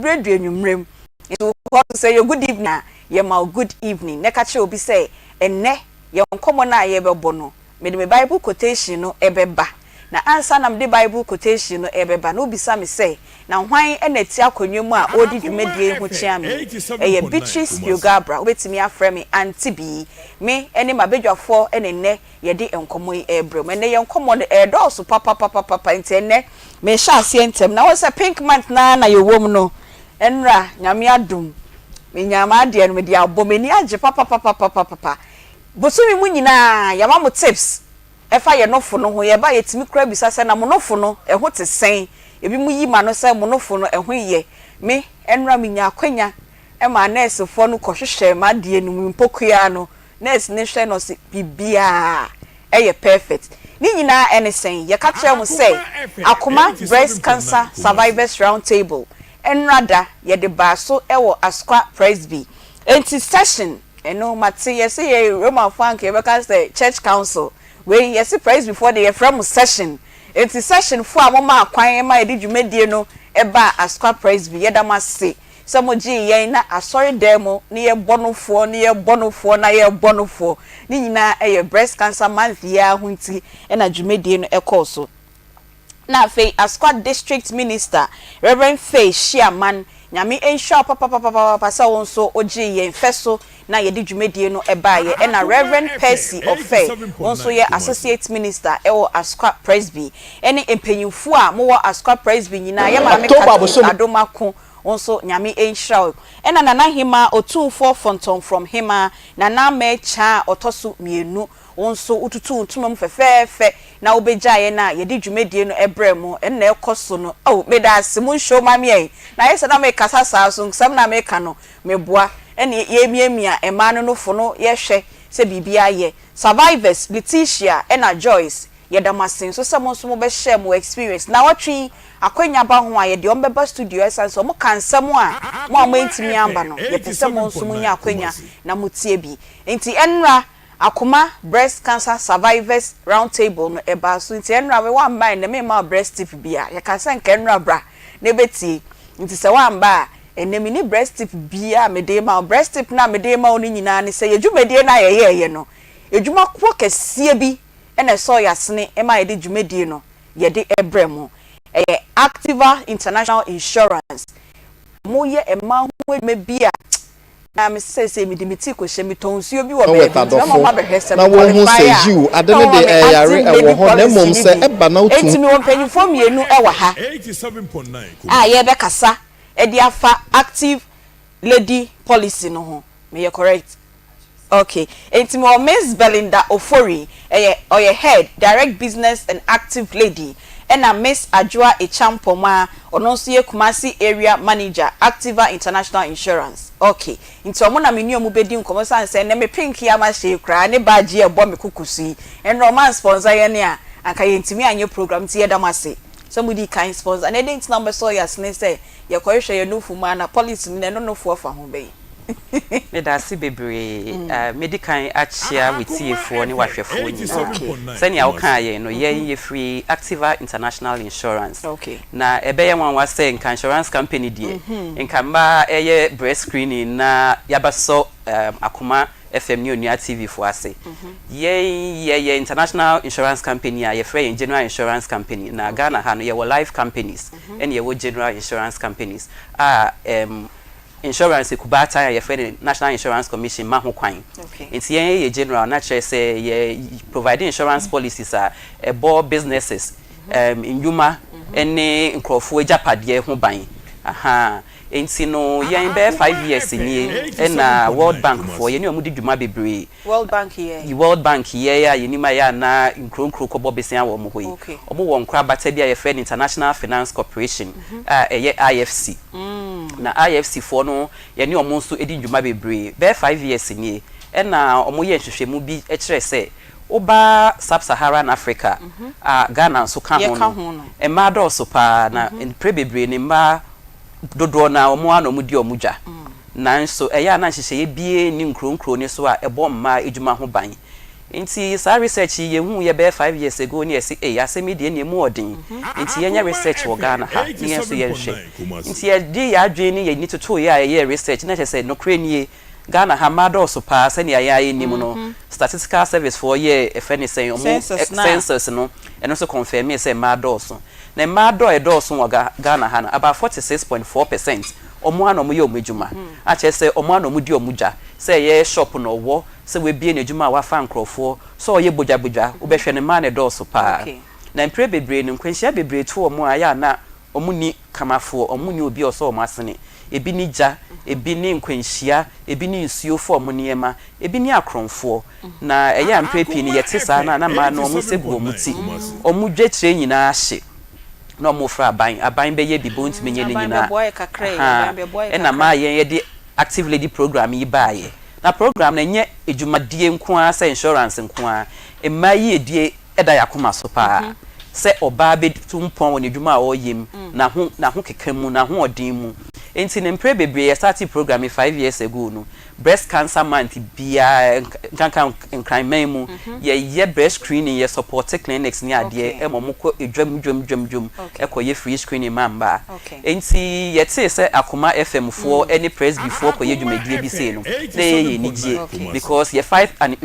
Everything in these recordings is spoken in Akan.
Berɛ anwummerɛ mu nti hɔ sɛ yɛ good evening a, yɛma wo good evening. Na ɛka kyerɛ obi sɛ ɛnnɛ yɛn nkɔmmɔ no a yɛbɛbɔ no, mede me Bible quotation no ɛbɛba. Na ansa na mede Bible quotation no ɛbɛba na obisa me sɛ, na hwan ɛna ti akonnwa mu a ɔredi dwumadie ho kyea me? Ɛyɛ Beatrice Piogabra. Wobɛtumi afrɛ me Auntie Bi. Me ɛne m'abadwafoɔ ɛne nnɛ yɛde nkɔmmɔ yi ɛrebrɛ mu. Ɛnnɛ yɛn nkɔmmɔ no ɛɛdɔɔso papapapapa, nti ɛnnɛ mehyɛ aseɛ ntɛm. Na wɔn sɛ pink month naa na yɛwɔ mu no, ɛnra Nyame adom menya m'adeɛ no mede abɔ m'ani agye papapapapapa. Bosome mu nyinaa yɛama mo tips ɛfa yɛn nofo no ho. Yɛba yɛtumi kura bisa sɛ, na mo nofo no ɛho te sɛn? Ebi mu yi ma no sɛ mo nofo no ɛho yɛ. Me ɛnra menya akwanya ɛma nɛɛsefoɔ no kɔhwehwɛ m'adeɛ no mu mpokua no. Nurse ne hwɛ no sɛ biribiara ɛyɛ perfect. Ne nyinaa ɛne sɛn yɛka kyerɛ mo sɛ Akoma Breast Cancer Survivors Round Table ɛnra da yɛde baa so ɛwɔ Asokwa Presby. Nti session ɛno mate yɛsɛ yɛ Romanfoɔ anka yɛbɛka sɛ church council wei, yɛsɛ Presbyfoɔ de yɛfrɛ mo session. Nti session foɔ a moma akwan ma yɛde dwumadie no ɛbaa Asokwa Presby, yɛda mo ase sɛ mo gye yɛn na asɔre dan mu ne yɛbɔ nofoɔ ne yɛbɔ nofoɔ na yɛbɔ nofoɔ. Ne nyinaa ɛyɛ Breast Cancer Month yi ara ho nti ɛna dwumadie no ɛkɔɔ so. Na afei Asokwa District Minister, Reverend Faye Hyiaman, Nyame nhyira wo papapapapa sɛ wo nso wogye yɛn fɛ so na yɛde dwumadie no ɛbaeɛ. Ɛna Reverend Percy Ɔfɛ, wɔn nso yɛ associate minister ɛwɔ Asokwa Presby, ɛne mpanyinfoɔ a mowɔ Asokwa Presby nyinaa, yɛ maame Catherine Adomako, wɔn nso Nyame nhyira wo. Ɛna Nana Hema Otumfoɔ Fɔntɔnfrɔm Hema Nana Mɛkya a ɔtɔ so mmienu, wɔn nso wotutu ntoma mu fɛfɛɛfɛ na wobɛgya yɛn a yɛde dwumadie no ɛbrɛ mu. Ɛnna ɛkɔ so no, oh, meda ase mu nhyɛ ma meɛ na ayɛ sɛ na mekasa saa so nsɛm na meka no meboa. Ɛne yɛmiamia mmaa no nofo no, yɛhwɛ sɛ biribi ayɛ. Survivors Letitia ɛna Joyce, yɛda mo ase nso sɛ mo nso mobɛhyɛ mo experience. Na wɔtwe akwanya ba ho a, yɛde wɔn bɛba studio, ɛsiane sɛ wɔn ka nsɛm a mo a moantumi amba no, yɛpɛ sɛ mo nso monya akwanya na motie bi. Nti ɛnra Akoma Breast Cancer Survivors Round Table no ɛbaa so. Nti ɛnra wei wamba ɛnɛ mema breast tip bi a yɛka sɛ nka ɛnra bra na ɛbɛtie. Nti sɛ wamba a, ɛnɛ mi ni breast tip bi a mede ma wo. Breast tip na mede ma wo no nyinaa ne sɛ yɛ dwumadie no a yɛyɛɛyɛ no, edwumakuo kɛseɛ bi ɛna ɛsɔ yɛ asene ɛma yɛde dwumadie no yɛde ɛbrɛ mu. Ɛyɛ Activa International Insurance. Mo yɛ mmaa ho adwuma bi a na me sɛ mede me ti kɔhyɛ, metɔn nsuo bi wɔ baabi nti mɛma ɔmo abɛhwɛ sɛ na wɔhu sɛ yiw, ade no de ɛyare ɛwɔ hɔ, na mmom sɛ ɛba na wotu Enti mewɔ mpanyinfoɔ mmienu ɛwɔ ha a yɛbɛkasa ɛde afa Active Lady policy no ho. Meyɛ correct? Okay, enti mewɔ Miss Belinda Ofori, ɛyɛ ɔyɛ head, direct business and Active Lady, ɛna Miss Adwoa Echampɔm a ɔno nso yɛ Kumasi area manager, Activa International Insurance. Okay, nti ɔmo na me ne ɔmo bɛdi nkɔmɔ san sɛ ɛnɛ me pink yi ama hyɛ koraa ne badge yɛ ɛbɔ me kuku so yi. Ɛnna ɔmo sponsor yɛn a anka yɛntumi anyɛ program, nti yɛda mo ase sɛ mo di kan sponsor. Na ɛde nti na mo bɛsɔ yɛ asene sɛ yɛkɔhwehwɛ yɛn nufu mu ana policy no na ɛno nofoɔ fa ho bɛyi. Meda ase bebree. Medi kan akyea wetiefoɔ ne wahwɛfoɔ nyinaa. Sɛnea wokaa yɛn no, yɛn yɛfiri Activa International Insurance. Na ɛbɛyɛ nwanwa sɛ nka insurance company deɛ, nka mmaa ɛyɛ breast screening na yɛabɛsɔ Akoma FM ne Onua TV foɔ ase. Yɛn yɛyɛ international insurance company a yɛfrɛ yɛn general insurance company. Na Ghana ha no, yɛwɔ life companies ɛne yɛwɔ general insurance companies a insurance kubaatan a yɛfrɛ no National Insurance Commission ma ho kwan. Nti yɛn yɛ general, na kyerɛ sɛ yɛ provide insurance policies a ɛbɔ businesses, nnwuma ne nkurɔfoɔ agyapadeɛ ho ban. Aha, nti no yɛn bɛyɛ 5 years nie ɛna World Bank foɔ yɛne wɔn di dwuma bebree. World Bank yɛ? World Bank yɛ a yɛnim a yɛ ana nkuro nkuro kɔbɔ besia wɔ wɔn hɔ yi. Wɔn wɔ nkorabata bi a yɛfrɛ no International Finance Corporation a ɛyɛ IFC. Na IFC foɔ no, yɛne wɔn nso di dwuma bebree. Bɛyɛ 5 years nie ɛna wɔn yɛ nhwehwɛmu bi kyerɛ sɛ woba Sub-Saharan Africa a Ghana nso ka ho no, mmaa dɔɔso paa, na mpere bebree ne mmaa dodoɔ na wɔn a na wɔn di wɔn dwa. Nanso ɛyɛ a na nhyehyɛeɛ bie ne nkuro nkuro ne so a ɛbɔ mmaa adwuma ho ban. Nti saa research yi yɛhuu yɛ bɛyɛ 5 years ago ne yɛse, ei, asɛm yi deɛ ne ɛmu ɔden, nti yɛnyɛ research wɔ Ghana ha ne yɛn nso yɛnhwɛ. Nti yɛde yɛ adwene ne yɛni totoo yɛ a yɛyɛ research na kyerɛ sɛ nokorɛ nie, Ghana ha mmaa dɔɔso paa. Sɛnea yɛn ayɛ nim no, Statistical Service foɔ yɛ ɛfɛ ne sɛn ɔmo Census na. Census no, ɛno nso confirm sɛ mmaa dɔɔso. Na mmaa dɔ ɛdɔɔso wɔ Ghana ha no, about 46.4%, ɔmo ano ɔmo yɛ ɔmo adwuma, akyerɛ sɛ ɔmo ano ɔmo di ɔmo dwa, sɛ ɛyɛ shop na ɔwɔ, sɛ wabie n'adwuma a wafa nkurɔfoɔ, sɛ ɔyɛ bogyabogya, wobɛhwɛ no, mmaa na ɛdɔɔso paa. Na mpere bebree no, nkwanhyia bebree to ɔmo a, ɛyɛ a na ɔmo ni kamafoɔ, ɔmo ni obi a ɔsɔ ɔmo asene. Ebi ni gya, ebi ni nkwanhyia, ebi ni nsuo fɔ ɔmo nneɛma, ebi ni akorɔmfoɔ. Na ɛyɛ a mpere pii no yɛte saa na mmaa no ɔmo nsa gu ɔmo ti, ɔmo dwa kyerɛ nyinaa hye na ɔmo fra aban. Aban bɛyɛ bibi, ntumi nyɛ ne Aban nyinaa. bɛboa yɛ kakra yi, Aha. aban bɛboa yɛ Ɛna kakra. maa yɛn yɛde Active Lady program yi baayɛ. Na program no, ɛnyɛ edwumadie nko ara sɛ insurance nko ara. Mmaa yiedie ɛda yɛ akoma so paa sɛ ɔbaa bɛtu mpɔn wɔ n'adwuma a ɔreyɛ mu, n'aho keka mu, n'ahoɔden mu. Nti ne mpere bebree yɛ start program yi 5 years ago no, Breast Cancer Month biara, nkanka Nkranman mu, yɛyɛ breast screening, yɛ support clinics ne adeɛ ɛma ɔmo kɔ edwam dwam dwam dwam ɛkɔ yɛ free screening ma mmaa. Nti yɛtee sɛ Akoma FM foɔ ɛne Presby foɔ kɔyɛ dwumadie bi sei no, na ɛyɛ yɛ anigye because yɛ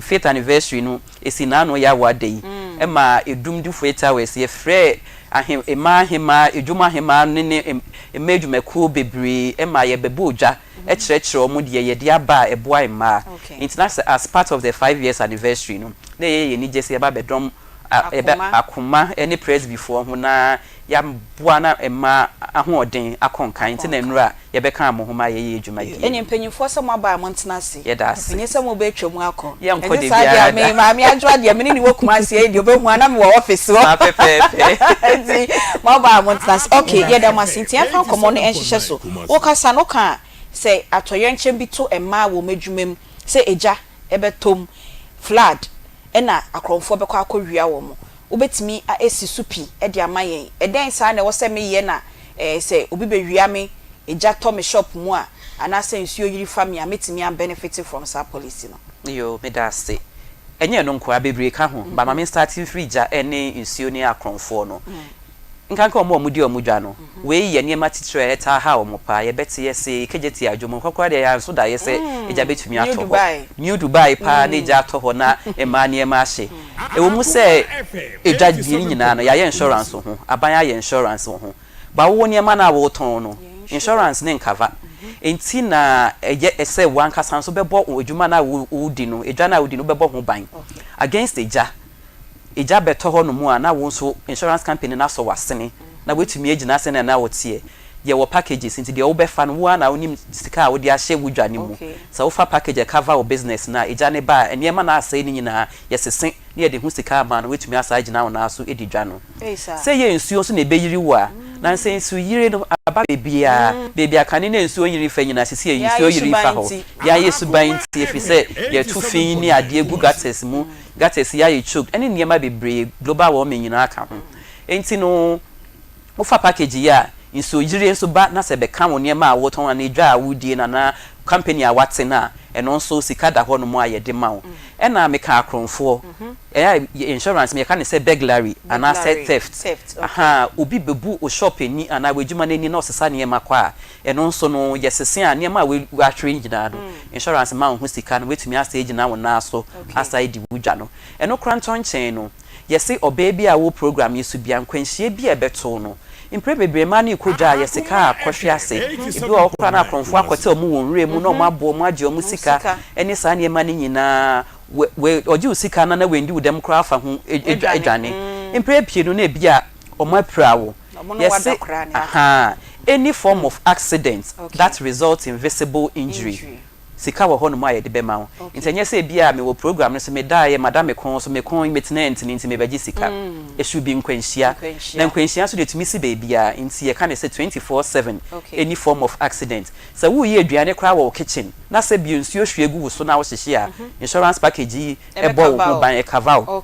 fifth anniversary no esi n'ano yɛ awɔ ada yi, ɛma edum di 48 hours yɛfrɛ ahem mmaa ahemmaa, edwuma ahemmaa ne mmaa adwumakuo bebree, ɛma yɛbɛbɔ odwa ɛkyerɛkyerɛ wɔn deɛ yɛde aba a ɛboa mmaa. Nti na sɛ as part of the 5 years anniversary no, na ɛyɛ yɛ anigye sɛ yɛba abɛdɔm yɛbɛ Akoma. Akoma ɛne Presby foɔ ho na yɛaboa na mmaa ahoɔden akɔ nkan. Nti na nnura yɛbɛka mo ho ma yɛyɛ dwumadie. Ɛne mpanyinfoɔ sɛ mo aba a, montena ase. Yɛda ase. Ɛnyɛ sɛ mobɛtwa mu akɔ. Yɛnkɔ Ɛnte de saa biara deɛ, me da. maame Adwoa deɛ, mene ne wɔ Kumase yi deɛ, wobɛhu a na mewɔ office hɔ. Saa pɛpɛɛpɛ. Nti mo aba a, montena ase. Okay, yɛda mo ase. Nti yɛmfa nkɔmmɔ no ɛnhyehyɛ so. Wokasa no ka sɛ atɔyɛnkyɛm bi to mmaa wɔ wɔn adwuma mu, sɛ egya ɛbɛtɔ mu, flood, ɛna akorɔmfoɔ bɛkɔ akɔwia wɔn. Wobɛtumi esi so pi ɛde ama yɛn, ɛdɛn saa na ɛwɔ sɛ meyɛ na sɛ obi bɛwia me, egya tɔ me shop mu a, anaasɛ nsuo yiri fa me a, mɛtumi a benefit from saa policy no? Yo, meda ase. Ɛnyɛ no nkoa, bebree ka ho ba. Ma me start firi gya ɛne nsuo ne akorɔmfoɔ no. Nkanka ɔmo a ɔmo di ɔmo dwa no, wei yɛ nneɛma titire a ɛtaa ha ɔmo paa. Yɛbɛte yɛ se kegye adwom nkɔkora deɛ, yɛn nso da yɛ sɛ egya bɛtumi New atɔ hɔ. Dubai. New Dubai paa na egya atɔ hɔ na mmaa nneɛma ahye. Ɛwɔ mu sɛ egya die ne nyinaa no, yɛayɛ insurance wɔ ho, aban ayɛ insurance wɔ ho ba. Wo nneɛma no a wɔretɔn no, insurance ne ncover. Nti na ɛyɛ ɛsɛ wankasa nso bɛbɔ wo adwuma no a wodi no, edwa no a wodi no, wobɛbɔ ho ban against egya. Egya bɛtɔ hɔ nom a, na wo nso insurance company no asɔ w'asene na woatumi agyina ase na woteɛ. Yɛwɔ packages, nti deɛ wobɛfa no, wo ara na wonim sika a wode ahyɛ wo dwa no mu. Sɛ wofa package a cover wo business no a, egya ne ba a, nneɛma no asɛe no nyinaa yɛsese na yɛde ho sika ama no, woatumi asa agyina wo nan so adi dwa no. Ei, saa. Sɛ yɛ nsuo nso na ɛbɛyiri wo a, na sɛ nsuo yiri no aba beebiaa, beebi a kane na nsuo yiri fa nyinaa, sisi yɛ nsuo Yɛayɛ yiri fa suban hɔ. nti. Yɛayɛ suban nti, ɛfiri sɛ yɛtu fi ne adeɛ gu gutters mu, gutters yi ayɛ choke ɛne nneɛma bebree, global warming nyinaa ka ho. Nti no wofa package yi a, nsuo yiri nso ba na sɛ bɛka wo nneɛma a wotɔn anaa edwa a wodie no anaa company a wate no a, ɛno nso sika da hɔ nom a yɛde ma wo. Ɛna meka akorɔmfoɔ, ɛyɛ a insurance yɛka ne sɛ burglary anaasɛ theft. Theft, okay. Aha, obi bɛbu wo shop ani anaa w'adwuma no ani na ɔsesa nneɛma kɔ a, ɛno nso no yɛsese a, nneɛma a wahwere nyinaa no, insurance ma wo ho sika no, woatumi asa agyina wo nan so asa adi wo dwa no. Ɛno kora ntɔ nkyɛn no, yɛse ɔbaa bi a wɔ program yi so bia, nkwanhyia bi a ɛbɛto no, mpere bebree mmaa no rekɔ dwa a, yɛse kaa akɔhwe ase, ebi wɔ hɔ koraa na akorɔmfoɔ akɔte ɔmo wɔ nwura mu na ɔmo aboɔ ɔmo agye ɔmo sika ɛne saa nneɛma no nyinaa. Wɔ ɔgye wo sika na wendi wo dɛm koraa afa ho adwane. Mpere pii no, na ebi a ɔmo apira wo. Ɔmo no wada koraa ne aka. Aha, any form of accident that results in visible injury, Injury. Sika wɔ hɔnom a yɛde bɛma wo. Nti ɛnyɛ sɛ ebi a mewɔ program no so, medaeɛ mada me kɔn so, me kɔn metena ntini nti mebɛgye sika. It bi nkwanhyia. Nkwanhyia. Na nkwanhyia nso de tumi si baabiara, nti yɛka ne sɛ 24/7 any form of accident. Sɛ woyɛ aduane koraa wɔ wo kitchen na sɛ bio nsuo hwie gu wo so na wohyehye a, insurance package yi ɛbɔ wo Ɛbɛcover ho wo. ban, ɛcover wo.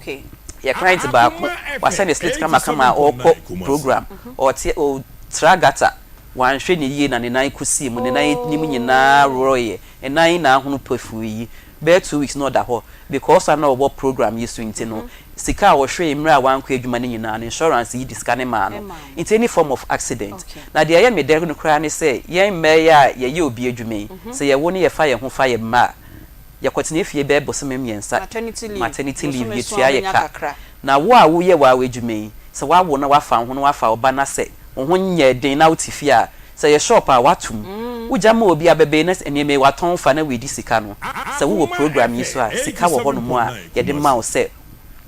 Yɛ client baako wahyɛ ne slit kamakama a ɔrekɔ program, ɔte ɔtra gutter, wanhwɛ ne yie na ne nan kɔsii mu, ne nan nim nyinaa worɔeɛ, ne nan na ahono pafuu yi. Bɛyɛ 2 weeks na ɔda hɔ because a na ɔwɔ program yi so nti no, sika a wɔhwɛ mmerɛ a wankɔ adwuma no nyinaa no, insurance yi di sika ne maa no. Nti any form of accident. Na deɛ ɛyɛ me dɛ no koraa ne sɛ yɛn mmaa yi a yɛyɛ obi adwuma yi, sɛ yɛwo ne yɛfa yɛn ho fa yɛn mma a, yɛkɔtena fie bɛyɛ bosome 3, maternity leave, yɛtua yɛ ka. Na wo a woyɛ wɔ adwuma yi, sɛ woawo na wafa wo ho na wafa wo ba na sɛ wo ho nyɛ den na wote fie a, sɛ yɛ shop a watom, wogya ma obi abɛbɛyi na nneɛma yi watɔn fa na weedi sika no, sɛ wowɔ program yi so a, sika wɔ hɔnom a yɛde ma wo sɛ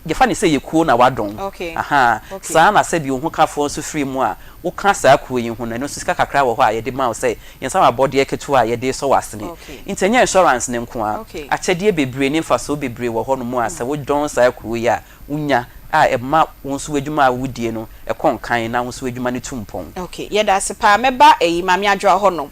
yɛfa ne sɛ yɛ kuo na wadɔn. Aha saa na sɛ bi wo ho kafoɔ nso firi mu a, woka saa kuo yi ho no, ɛno nso sika kakra wɔ hɔ a yɛde ma wo sɛ yɛn nsa abɔdeɛ ketewa a yɛde sɔ w'asene. Nti ɛnyɛ insurance ne nko a, akyɛdeɛ bebree ne mfasoɔ bebree wɔ hɔnom a sɛ wodɔn saa kuo yi a, wonya a ɛma wo nso adwuma a wodie no ɛkɔ nkan na wo nso adwuma no tu mpɔn. Okay, yɛda ase paa. Mɛba ɛyi Maame Adwoa hɔnom.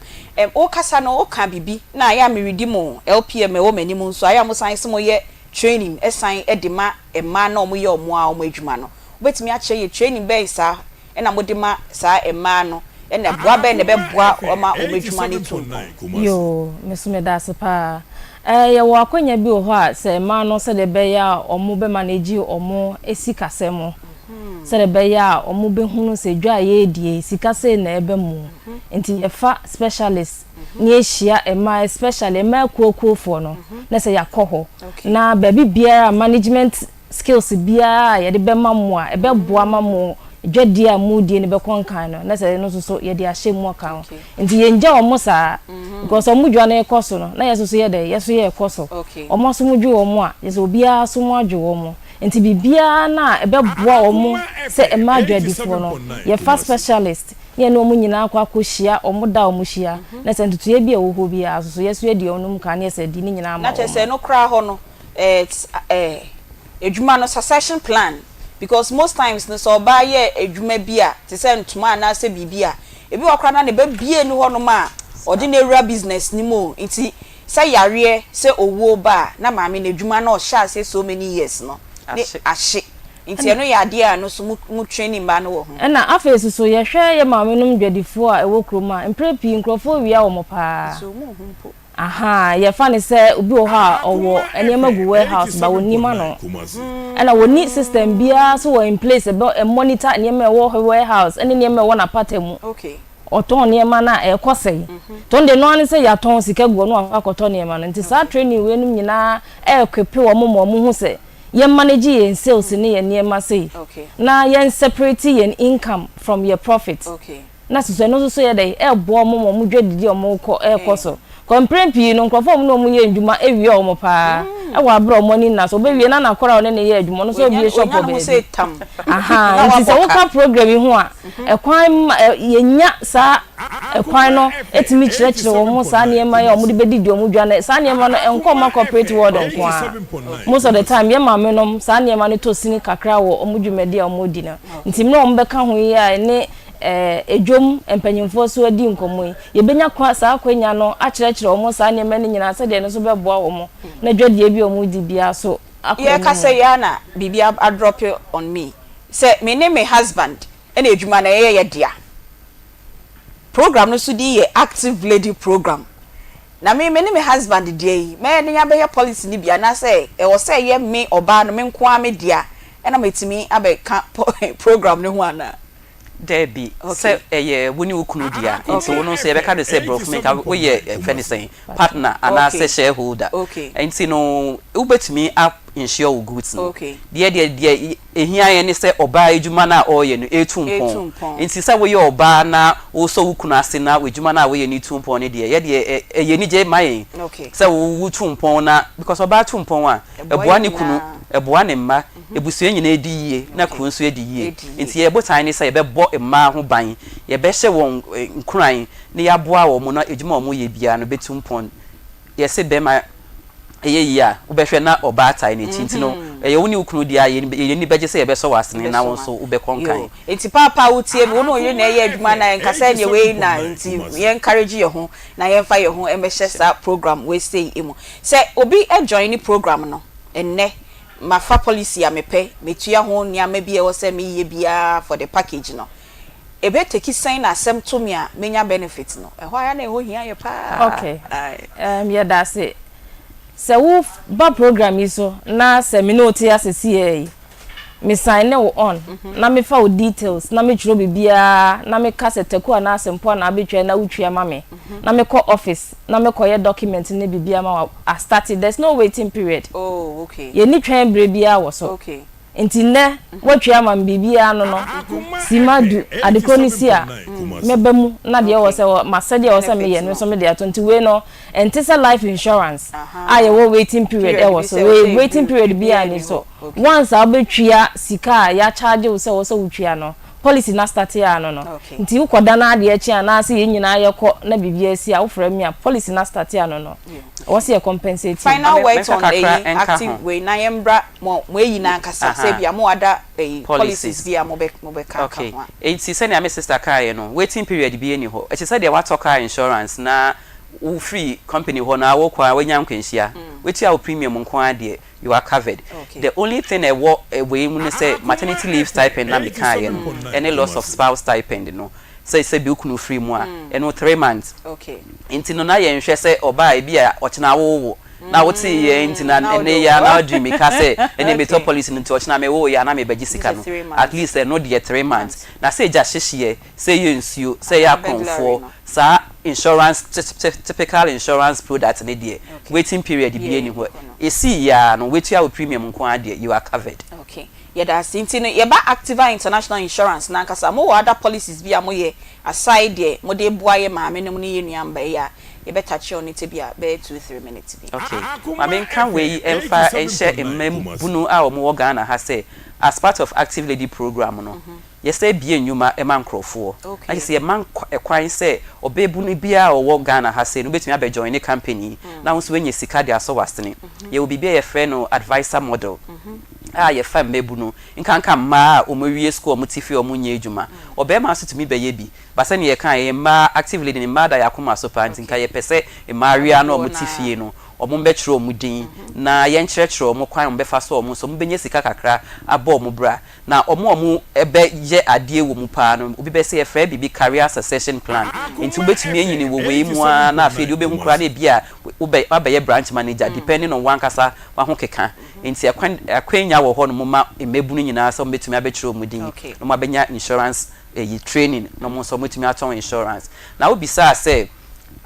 Wokasa no, woka biribi na ayɛ a meredi mo LPM ɛwɔ m'anim nso ayɛ a mo san sɛ moyɛ training ɛsan de ma mmaa na wɔyɛ wɔn a wɔn adwuma no. Wobɛtumi akyerɛ yɛ training bɛn saa ɛna mode ma saa mmaa no, ɛna boa bɛn na ɛbɛboa wɔma wɔn adwuma no tu mpɔn? Yoo, me so meda ase paa. Yɛwɔ akwannya bi wɔ hɔ a sɛ mmaa no, sɛdeɛ ɛbɛyɛ a wɔn bɛ manage wɔn sikasɛm, sɛdeɛ ɛbɛyɛ a wɔn bɛhunu sɛ dwa a yɛredie, sika sei na ɛbɛ mu. Nti yɛfa specialist ne yɛhyia mmaa, especially mmaa kuokuofoɔ no, na sɛ yɛakɔ hɔ na baabi biara management skills biara a yɛde bɛma mo a ɛbɛboa ma mo dwadie a mo die no bɛkɔ nkan no, na sɛ ɛno nso so yɛde ahyɛ mu aka ho. Nti yɛngya wɔn saa because wɔn dwa no kɔ so no, na yɛ nso so yɛ dɛ yɛ so yɛ kɔ so. Wɔn aso mo dwo wɔn a, yɛ sɛ obiara so mo adwo wɔn. Nti biribiara na ɛbɛboa wɔn sɛ mmaa adwadifoɔ no, yɛfa specialist ne yɛne wɔn nyinaa kɔ akɔhyia wɔn da a wɔn hyia, na sɛ ntotoeɛ bi a ɛwɔ hɔ biara nso so, yɛ so yɛdi wɔn mu kan ne yɛ sɛ di ne nyinaa ma Na kyerɛ wɔn. Sɛ ɛno koraa hɔ no, adwuma no succession plan, because most times no, sɛ ɔbaa yɛ adwuma bi a te sɛ ntoma anaasɛ biribi a, ebi wɔ koraa na ne ba bie ne hɔnom a ɔde no awura business no mu o. Nti sɛ yareɛ, sɛ owuo ba a, na maame no adwuma no ɔhyɛ aseɛ so many years no ne ahye. Nti ɛno yɛ adeɛ a ɛno so mo training mmaa no wɔ ho. Ɛna afei soso yɛhwɛ yɛ maame nom dwadifoɔ a ɛwɔ kurom a, mprɛ pii nkurɔfoɔ wia wɔn paa. Nso ɔmo nhu mpo. Aha, yɛfa ne sɛ obi wɔ hɔ a ɔwɔ nneɛma gu warehouse ba wɔnim ano, ɛna wɔni system biara so wɔ in place ɛbɛ monitor nneɛma ɛwɔ warehouse ɛne nneɛma ɛwɔ n'apata mu. Ɔtɔn nneɛma no a, ɛkɔ sɛn tɔn de no ara ne sɛ yɛatɔn sika gu ɔno akɔtɔ nneɛma no. Nti saa training wei nom nyinaa ɛɛkwepe wɔn ma wɔn ho sɛ yɛn manage yɛn sales ne yɛn nneɛma sei na yɛn separate yɛn income from yɛn profit, na soso ɛno nso so yɛ dɛ ɛɛboa wɔn ma wɔn dwa didi a wɔn kɔ ɛɛkɔ so kɔmpere pii no. Nkurɔfoɔ a wɔn ne wɔn yɛ ndwuma ewia wɔn paa ɛwɔ abere a wɔn ani nna so. Ɔbɛwie na n'akɔrɔ a ɔne ne yɛ adwuma ɔno nso abie shop wɔ baabi. Aha, nti sɛ woka program yi ho a, ɛkwan ma yɛnya saa ɛkwan no etumi kyerɛkyerɛ wɔn saa nneɛma yi a wɔde bɛdidi wɔn dwa no. Saa nneɛma no ɛnkɔ ma corporate world nko ara. Most of the time yɛ maame nom saa nneɛma no tɔ sini kakra wɔ wɔn dwumadi a wɔdi no. Nti mmerɛ a wɔn bɛka ho yi a ne edwom mpanyinfoɔ so adi nkɔmɔ yi, yɛbɛnya kwa saa akwanya no akyerɛkyerɛ wɔn saa nneɛma no nyinaa sɛdeɛ ɛno nso bɛboa wɔn na dwadie bi a wɔn di biara so akɔ anim. Yɛkasa yi ara na biribi adrop on me sɛ me ne me husband ɛna adwuma no ɛyɛ yɛ dea. Program no so din yɛ Active Lady Program. Na me ne me husband deɛ yi, mɛyɛ den abɛyɛ policy no bi, anaasɛ ɛwɔ sɛ ɛyɛ me ɔbaa no me nko ara me dea ɛna matumi abɛka program no ho anaa? Daabi, sɛ ɛyɛ wo ne wo kunu dea nti wo no nso yɛbɛka no sɛ borɔfo mi nka woyɛ fɛ ne sɛn, partner anaasɛ shareholder. Nti no wobɛtumi a insure wo goods no. Deɛ ehia yɛn ne sɛ ɔbaa adwuma no a ɔreyɛ no etu mpɔn. Nti sɛ woyɛ ɔbaa na wosɔ wo kunu ase na w'adwuma no a woyɛ no etu mpɔn no deɛ, yɛ deɛ ɛyɛ anigye ma yɛn sɛ wo tu mpɔn na because ɔbaa tu mpɔn a, ɛboa ne kunu, ɛboa ne mma, ebusua nyinaa edi yie na kuro nso edi yie. Nti yɛ botan ne sɛ yɛbɛbɔ mmaa ho ban, yɛbɛhyɛ wɔn nkuran na yɛaboa wɔn na adwuma a wɔyɛ biara no bɛtu mpɔn. Yɛsɛ bɛrima ɛyɛ yie a, wobɛhwɛ na ɔbaa tae n'akyi. Nti no ɛyɛ wo ne wo kunu deɛ a, yɛn ani bɛgye sɛ yɛbɛsɔ w'asene na wo nso wobɛkɔ nkan. Nti paapa, wotie me, wo ne wo yere na ɛyɛ adwuma na ɛnkasa neɛ wei na nti yɛn encourage yɛn ho na yɛmfa yɛn ho mmɛhyɛ saa program wei sei mu. Sɛ obi join ne program no ɛnnɛ, mafa policy a mepɛ, metua ho nneɛma bi a ɛwɔ sɛ meyɛ biara for the package no, ebe take sɛn na asɛm to me a menya benefit no? Ɛhɔ ara na ɛhɔ hia yɛ paa. Okay, yɛda ase. Sɛ wo ba program yi so na sɛ me ne wo te ase siaa yi, me sign wo on na me fa wo details na me twerɛ biribiara na me ka sɛ taku anaa sempoa na abɛtwa na wo tua ma me na me kɔ office na me kɔ yɛ document ne biribiara ma wo a start there's no waiting period. Oh okay. Yɛnni twɛn berɛ biara wɔ so. Okay. Nti nnɛ woatwa ama me biribiara ano no, simma du, ade korɔ no si a, mɛba mu na deɛ ɛwɔ sɛ m'asɛdeɛ a ɛwɔ sɛ meyɛ no nso mede ato. Nti wei no, ɛnte sɛ life insurance a yɛwɔ waiting period wɔ so. Wei waiting period biara nni so. Once a wobɛtua sika a yɛakyagye wo sɛ ɛwɔ sɛ wotua no, policy no astate ano no. Nti wokɔda na adeɛ kye anaasɛ yɛn nyinaa yɛkɔ na biribi asi a, wofrɛ me a, policy no astate ano no. Ɛwɔ sɛ yɛ compensate wo. Final words Mɛka on kakra eyi nka ho. active wei na yɛmbra mo mo eyi no ankasa sɛ ebia mo other eyi policies Policies. bi a mobɛ mobɛka aka Okay. ho a. Enti sɛnea me sister kaeɛ no, waiting period biara nni hɔ. Ɛte sɛ deɛ woatɔ car insurance na wofiri company hɔ no ara wokɔ a woanya nkwanhyia. Woatua wo premium nko ara deɛ, you are covered. Okay. The only thing a ɛwɔ wei mu ne sɛ maternity leave stipend na mekaeɛ no, ɛne loss of spouse stipend no. Sɛ sɛbi wo kunu firi mu a, ɛno 3 months. Nti no na yɛnhwɛ sɛ ɔbaa ebi a ɔkyena wowo na wotee yɛn nti na Na wode ɛnɛ yi ara na wo wadi mmirika sɛ ɛnneɛ metɔ policy no nti ɔkyena mewo yɛ a na mebɛgye sika Gye no. 3 At months. least ɛno deɛ 3 months. Na sɛ egya hyehyeɛ, sɛ ɛyɛ nsuo, sɛ ɛyɛ Burglary akorɔmfoɔ, no. saa insurance typical insurance product no deɛ, waiting period biara Biara nni nni hɔ. hɔ no. Ɛsii yɛ ara no, woatua wo premium nko ara deɛ, you are covered. Okay. Yɛda ase. Nti no yɛba Activa International Insurance no ankasa, mowɔ other policies bi a moyɛ aside deɛ mode boa yɛ maame nom ne yɛ nua mba yi a yɛbɛ touch on it ebia bɛyɛ 2, 3 minutes bi. Okay. Ma menka wei mfa nhyɛ mmabunu a wɔwɔ Ghana ha sɛ, as part of Active Lady program no, yɛsɛ bue nnwuma ma nkurɔfoɔ. Na kyerɛ sɛ yɛma kwan sɛ ɔbaabunu biara a ɔwɔ Ghana ha sei no, wobɛtumi abɛ join ne company yi na wo nso woanya sika de asɔ w'asene. Yɛwɔ biribi a yɛfrɛ no adviser model a yɛfa mmabunu, nkanka mmaa a wɔawie sukuu a wɔte fie a wɔnyɛ adwuma. Ɔbarima nso tumi bɛyɛ bi, but sɛdeɛ yɛkaeɛ, mmaa, Active Lady no, mmaa da yɛn akoma so paa nti nka yɛpɛ sɛ mmaayewa no a Dodoɔ wɔte no fie ara. no, wɔmmɛtwerɛ wɔn din na yɛnkyerɛkyerɛ wɔn kwan a wɔbɛfa so a wɔn nso wɔbɛnya sika kakra abɔ wɔn bra. Na wɔn a wɔbɛyɛ adeɛ wɔ mu paa no, obi bɛsɛ yɛfrɛ biribi career succession plan. Nti wobɛtumi anyini wɔ wei mu ara na afei deɛ wobɛhu koraa na ebi a wobɛ woabɛyɛ branch manager depending on w'ankasa w'ahokeka. Nti akwan akwanya wɔ hɔnom ma mmabunu nyinaa sɛ wɔbɛtumi abɛtwerɛ wɔn din na wɔabɛnya insurance ɛyi training na wɔn nso wɔatumi atɔn insurance. Na wobisaa sɛ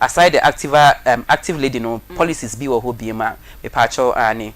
aside the activa active lady no, policies bi wɔ hɔ biom a, mepaakyɛw aane.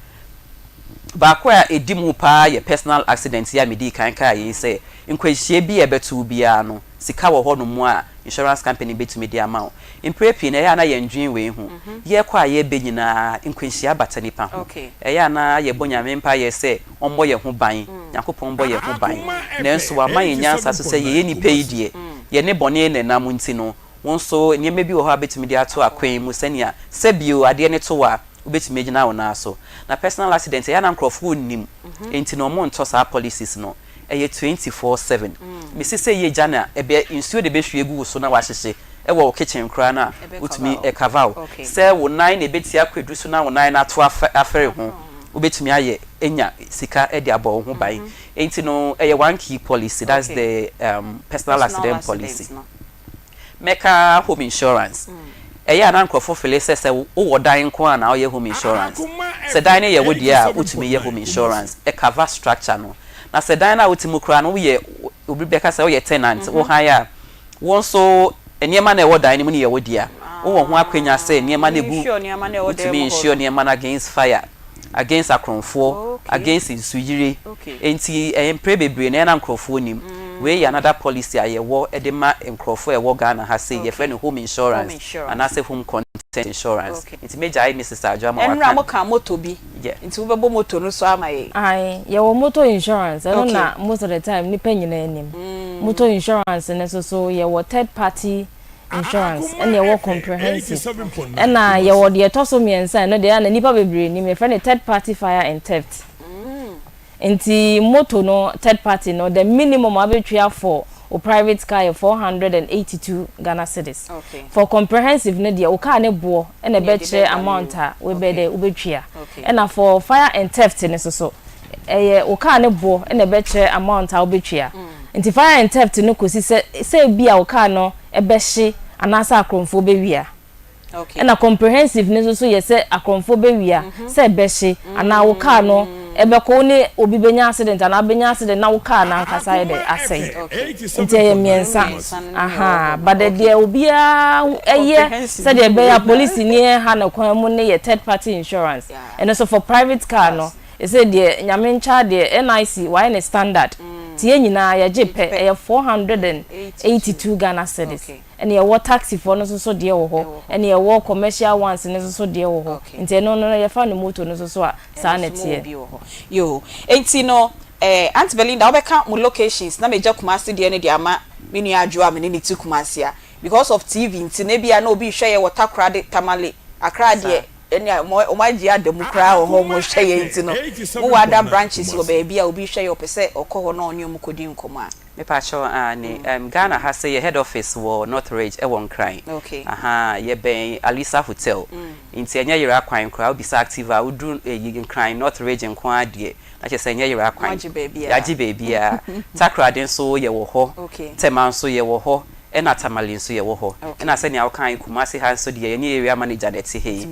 Baako a ɛdi mu paa yɛ personal accident yi a medii kan kaa yei sɛ, nkwanhyia bi a ɛbɛto wo biara no, sika wɔ hɔnom a insurance company bɛtumi de ama wo. Mprɛ pii no, ɛyɛ a na yɛndwen wei ho. Yɛkɔ a yɛreba nyinaa, nkwanhyia bata nipa ho. Ɛyɛ a na yɛbɔ Nyame mpaeɛ sɛ ɔmmɔ yɛn ho ban, Nyankopɔn bɔ yɛn ho ban. Nanso wama yɛn nyansa so sɛ yɛyɛ nnipa yi deɛ, yɛne bɔne na ɛnam nti no, wo nso nneɛma bi wɔ hɔ a wobɛtumi de ato akwan mu sɛnea sɛ bio adeɛ no to wo a, wobɛtumi agyina wo nan so. Na personal accident, ɛyɛ a na nkurɔfoɔ nnim, enti na wɔntɔ saa policies no. Ɛyɛ 24/7. Mese sɛ ɛyɛ gya na ɛbɛ, nsuo na ɛbɛhwie agu wo so na woahyehye wɔ wo kitchen koraa no a, wotumi ɛcover wo. Sɛ wo nan na ɛbɛtia akwaduru so na wo nan no ato afɛre ho, wobɛtumi ayɛ anya sika de abɔ wo ho ban. Enti no, ɛyɛ one key policy, that's the personal accident policy. Mɛka home insurance. Ɛyɛ a na nkurɔfo fele sɛ sɛ wowɔ dan nko a na woyɛ home insurance. Sɛ dan no yɛ wo deɛ a, wotumi yɛ home insurance. Ɛcover structure no. Na sɛ dan no a wote mu koraa no woyɛ, obi bɛka sɛ woyɛ tenant, wo han a, wo nso nneɛma no a ɛwɔ dan no mu no yɛ wo dea. Wowɔ ho akwanya sɛ nneɛma no egu, wotumi insure nneɛma no against fire, against akorɔmfoɔ, against nsuyire. Enti ɛyɛ mprɛ bebree no ɛyɛ a na nkurɔfoɔ nnim. Wei yɛ another policy a yɛwɔ de ma nkurɔfoɔ a ɛwɔ Ghana ha sei, yɛfrɛ no home insurance anaasɛ home content insurance. Nti mɛgyae Misis Adwo ama Ɛnora waka. mo kaa moto bi, nti wobɛbɔ moto no so ama yɛn. Ae, yɛwɔ motor insurance, ɛno na most of the time nnipa nyinaa nim. Motor insurance no nso so yɛwɔ third party insurance ɛna yɛwɔ comprehensive ɛna yɛwɔ deɛ ɛtɔ so mmiɛnsa, ɛno deɛ ɛna nnipa bebree nim, yɛfrɛ no third party fire and theft. Nti moto no third party no, the minimum a wobɛtua for wo private car yɛ 482 Ghana cedis. For comprehensive no deɛ, wo car ne boɔ ɛna ɛbɛkyerɛ amount a wobɛ dɛ wobɛtua. Ɛna for fire and theft no nso so, ɛyɛ wo car ne boɔ ɛna ɛbɛkyerɛ amount a wobɛtua. Nti fire and theft no kɔsi sɛ sɛ ebi a wo car no ɛbɛhye anaasɛ akorɔmfoɔ bɛwia. Ɛna comprehensive no nso so yɛ sɛ akorɔmfoɔ bɛwia, sɛ ɛbɛhye anaa wo car no ɛbɛkɔ wo ne obi bɛnya accident anaa wobɛnya accident na wo car no ankasa ayɛ dɛ asɛe. Nti ɛyɛ mmiɛnsa ahaa but deɛ obiara ɛyɛ sɛdeɛ ɛbɛyɛ a polisini ɛnha no kwan mu no yɛ third party insurance. Ɛno nso for private car no ɛsɛ deɛ Nyame nkyɛ adeɛ NIC wayɛ no standard nti yɛn nyinaa yɛgye pɛ ɛyɛ 482 Ghana cedis. Ɛne ɛwɔ taxi foɔ no nso so deɛ wɔ hɔ, ɛne ɛwɔ commercial ones no nso so deɛ wɔ hɔ, nti ɛno no yɛfa no motor no nso so a saa na ɛteɛ. Yoo, enti no eh, Aunt Belinda wobɛka mo locations na magya Kumasi deɛ no de ama me nua Adwoa a me ne no te Kumasi a, because of TV nti no ebia na obi rehwɛ yɛn wɔ Takoradi, Tamale, Accra deɛ ɛnea wɔn agye ada mu koraa wɔ hɔ wɔn rehwɛ yɛn nti no, mowɔ other branches wɔ baabi a obi rehwɛ yɛn ɔpɛ sɛ ɔkɔ hɔ na ɔne wɔn kɔdi nkɔmmɔ a. Mepakyɛw aane ɛm Ghana ha sei yɛ head office wɔ North Ridge ɛwɔ Nkran ahaa yɛ bɛn Alisa hotel nti ɛnyɛ yera kwan koraa wo bisa active a wo duru ɛyi Nkran North Ridge nko ara deɛ na kyerɛ sɛ ɛnyɛ yera kwan yagye baabiara Takoradi nso yɛ wɔ hɔ Tema nso yɛ wɔ hɔ ɛna Tamale nso yɛ wɔ hɔ ɛna sɛnea wo kae Kumasi ha nso deɛ yɛne area manager na ɛte ha yi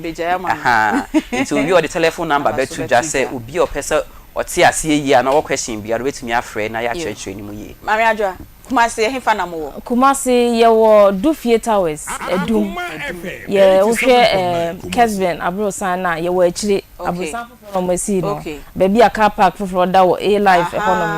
ahaa nti owie a ɔde telephone number bɛto dwa sɛ obi a ɔpɛ sɛ Ɔte aseɛ yie anaa ɔwɔ question biara ɔbɛtumi afrɛ na yɛakyerɛkyerɛ no mu yie. Maame Adwoa, Kumasi ɛhefa na mowɔ? Kumasi, yɛwɔ Dufie Towers, Adum. Yɛ wohwɛ ɛɛ Kesben aborosan no a, yɛwɔ akyire. Aborosan foforɔ na wɔasi no. Baabi a car park foforɔ da wɔ A-Life ɛhɔnom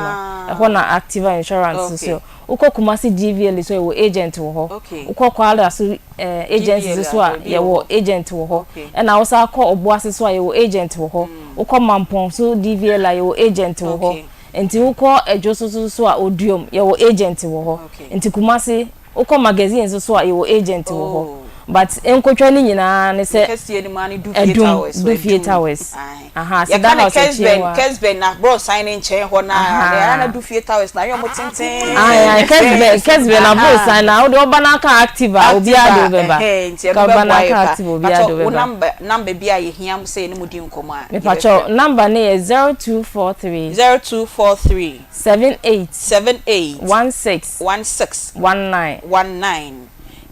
no, ɛhɔ na Activa Insurance nso. Wokɔ Kumasi GVL nso a, yɛwɔ agent wɔ hɔ. Wokɔ Kwara so agency nso a, yɛwɔ agent wɔ hɔ. Ɛna wosan kɔ Obuasi nso a, yɛwɔ agent wɔ hɔ. Wokɔ Mampong nso DVL a, yɛwɔ agent wɔ hɔ. Nti wokɔ Adwoso nso so a, Oduom, yɛwɔ agent wɔ hɔ. Nti Kumasi, wokɔ Magazine nso so a, yɛwɔ agent wɔ hɔ. But nkotwa no nyinaa ne sɛ Adum, Dufie Towers. Aha, Cedar Yɛka no House akyi Kesben, hɔ a. Kesben na aborɔsan no nkyɛn hɔ no a, na ɛyɛ na Dufie Towers na ayɛ ɔmo tenten. Ae, ae, Kesben, Kesben aborɔsan no a, wode ɔba no aka active a, obiara de wo bɛba. Ɛhɛn, nti ɛno Ka ɔba no bɛboa aka yɛ pa. active a, obiara de Pakyɛ wo wo bɛba. number, number bi a yɛhia sɛ yɛne mo di nkɔmmɔ a, Mepakyɛ, yɛbɛfrɛ. number no yɛ 0243. 0243. 78. 78. 16. 16. 19. 19.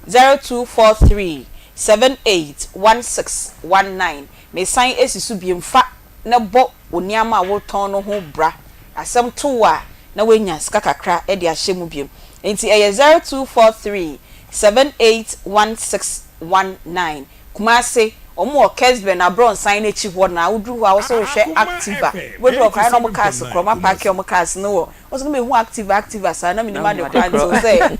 0243 78 16 19. Mesan asi so bio, fa na bɔ wo nneɛma a woretɔn no ho bra. Asɛm to wo a, na woanya sika kakra de ahyɛ mu bio. Enti ɛyɛ 0243 781619. Kumasi, wɔn wɔ Kesben abrɔnsan no akyi hɔ na woduru hɔ a, wo sɛ wohwɛ Activa. Wobɛduru hɔ koraa na wɔn cars korɔ, wɔn apaake wɔn cars no wɔ, wo nso na mehu Activa, Activa saa na mennim ade koraa nti wo sɛ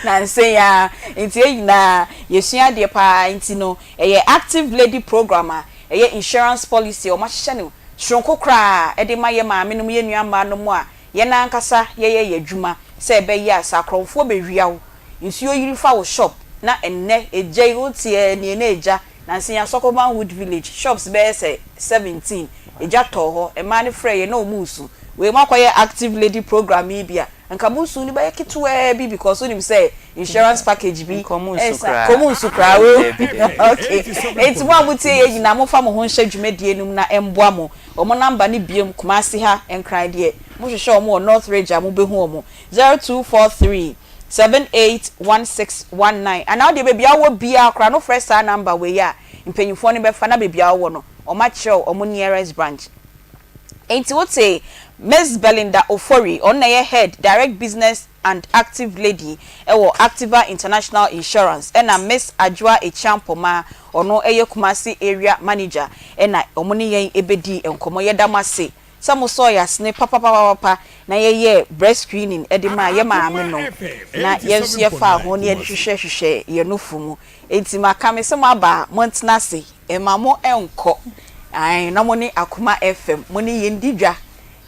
nansa yi ara. Nti yɛn nyinaa yɛsua adeɛ paa nti no Ɛyɛ Active Lady Program a ɛyɛ insurance policy a wɔahyehyɛ no soronko koraa de ma yɛn maamenom, yɛn nuammaanom a yɛn ankasa yɛyɛ yɛn adwuma sɛ ɛbɛyɛ a sɛ akorɔmfoɔ bɛwia wo, nsuo yiri fa wo shop na ɛnnɛ egya yi wote ɛɛ nie na egya, nansa yi Asɔkɔban Wood Village shops bɛyɛ sɛ 17 egya tɔɔ hɔ, mmaa no frɛɛ yɛn na wɔn resu. Wei moakɔyɛ Active Lady Program yi bi a, Nka mo nsu no bɛyɛ ketewaa bi because wonim sɛ insurance package bi Nka ɔmo nsu ɛsa koraa. nka ɔmo nsu koraa wo Dabi dabi. okay enti mo a mo tie yɛ nyinaa mo nfa mo ho nhyɛ dwumadie no mu na ɛmboa mo ɔmo number no biom Kumasi ha Nkran deɛ mo hwehwɛ ɔmo wɔ North Ridge a mo bɛhu ɔmo 0243 781619 anaa wodeɛ baabi a wowɔ biara koraa no frɛ saa number wei a mpanyinfoɔ no bɛfa na baabi a wowɔ no ɔmo akyerɛ wo ɔmo nearest branch. Enti wote Miss Belinda Ofori, ɔno na ɛyɛ Head, Direct Business and Active Lady wɔ Activa International Insurance, ɛna Miss Adwoa Acheampoma, ɔno yɛ Kumasi Area Manager, ɛna wɔn ne yɛn bɛdii nkɔmmɔ. Yɛda mo ase sɛ mosɔɔ yɛn asene papapapapa na yɛyɛɛ breast screening de maa yɛn maamenom, na yɛn nso yɛfaa ho na yɛde hwehwɛhwehwɛɛ yɛn nufu mu. Enti maka me sɛ moaba a, montena ase. Mma mo nkɔ, ae, na mo ne Akoma FM, mo ne yɛn di dwa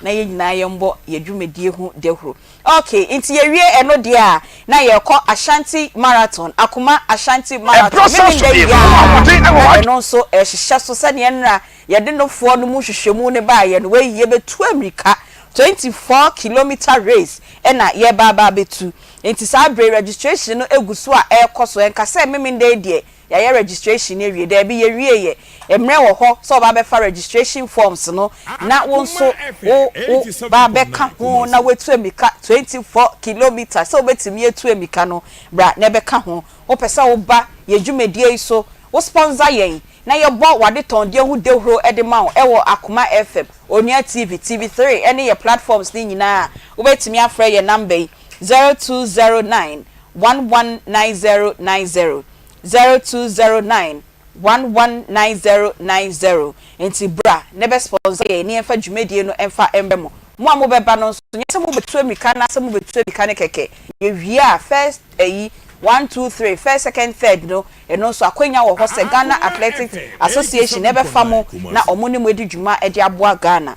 na yɛn nyinaa yɛn bɔ yɛn dwumadie ho dawuro. Ok, nti yɛwie ɛno deɛ a, na yɛrekɔ Ashanti Marathon, Akoma Ashanti Marathon, Memenda yi ara na ɛno nso ɛrehyehyɛ so sɛdeɛ nnora yɛde nofoɔ no mu nhwehwɛmu no baeɛ no, wei yɛbɛtu ammirika. 24 kilometre race na yɛreba aba abɛtu. Nti saa bere registration no egu so a ɛrekɔ so. Ɛnka sɛ Memenda yi deɛ yɛayɛ registration no awie. Daabi, yɛnwieɛ. Mmerɛ wɔ hɔ sɛ wɔba abɛfa registration forms no na wo nso wo wo ba abɛka ho na woatu amika 24 kilometre. Sɛ wobɛtumi atu amika no, bra na ɛbɛka ho. Wopɛ sɛ woba yɛn dwumadie yi so, wo sponsor yɛn na yɛbɔ w'adetɔndeɛ ho dawuro de ma wo wɔ Akoma FM, Onua TV, TV3 ne yɛ platforms no nyinaa a, wobɛtumi afrɛ yɛn number yi, 0209 119090, 0209 119090. Nti bra na bɛ sponsor yɛn na yɛmfa dwumadie no mfa mbrɛ mo. Mo a mobɛba no nso, nyɛ sɛ mobɛtu amika na sɛ mobɛtu amika no kɛkɛ. Yɛwie a, first ayi, one, two, three, first, second, third no, ɛno nso akwanya wɔ hɔ sɛ Ghana Athletics Association ɛbɛfa mo na ɔmo ne mo adi dwuma de aboa Ghana.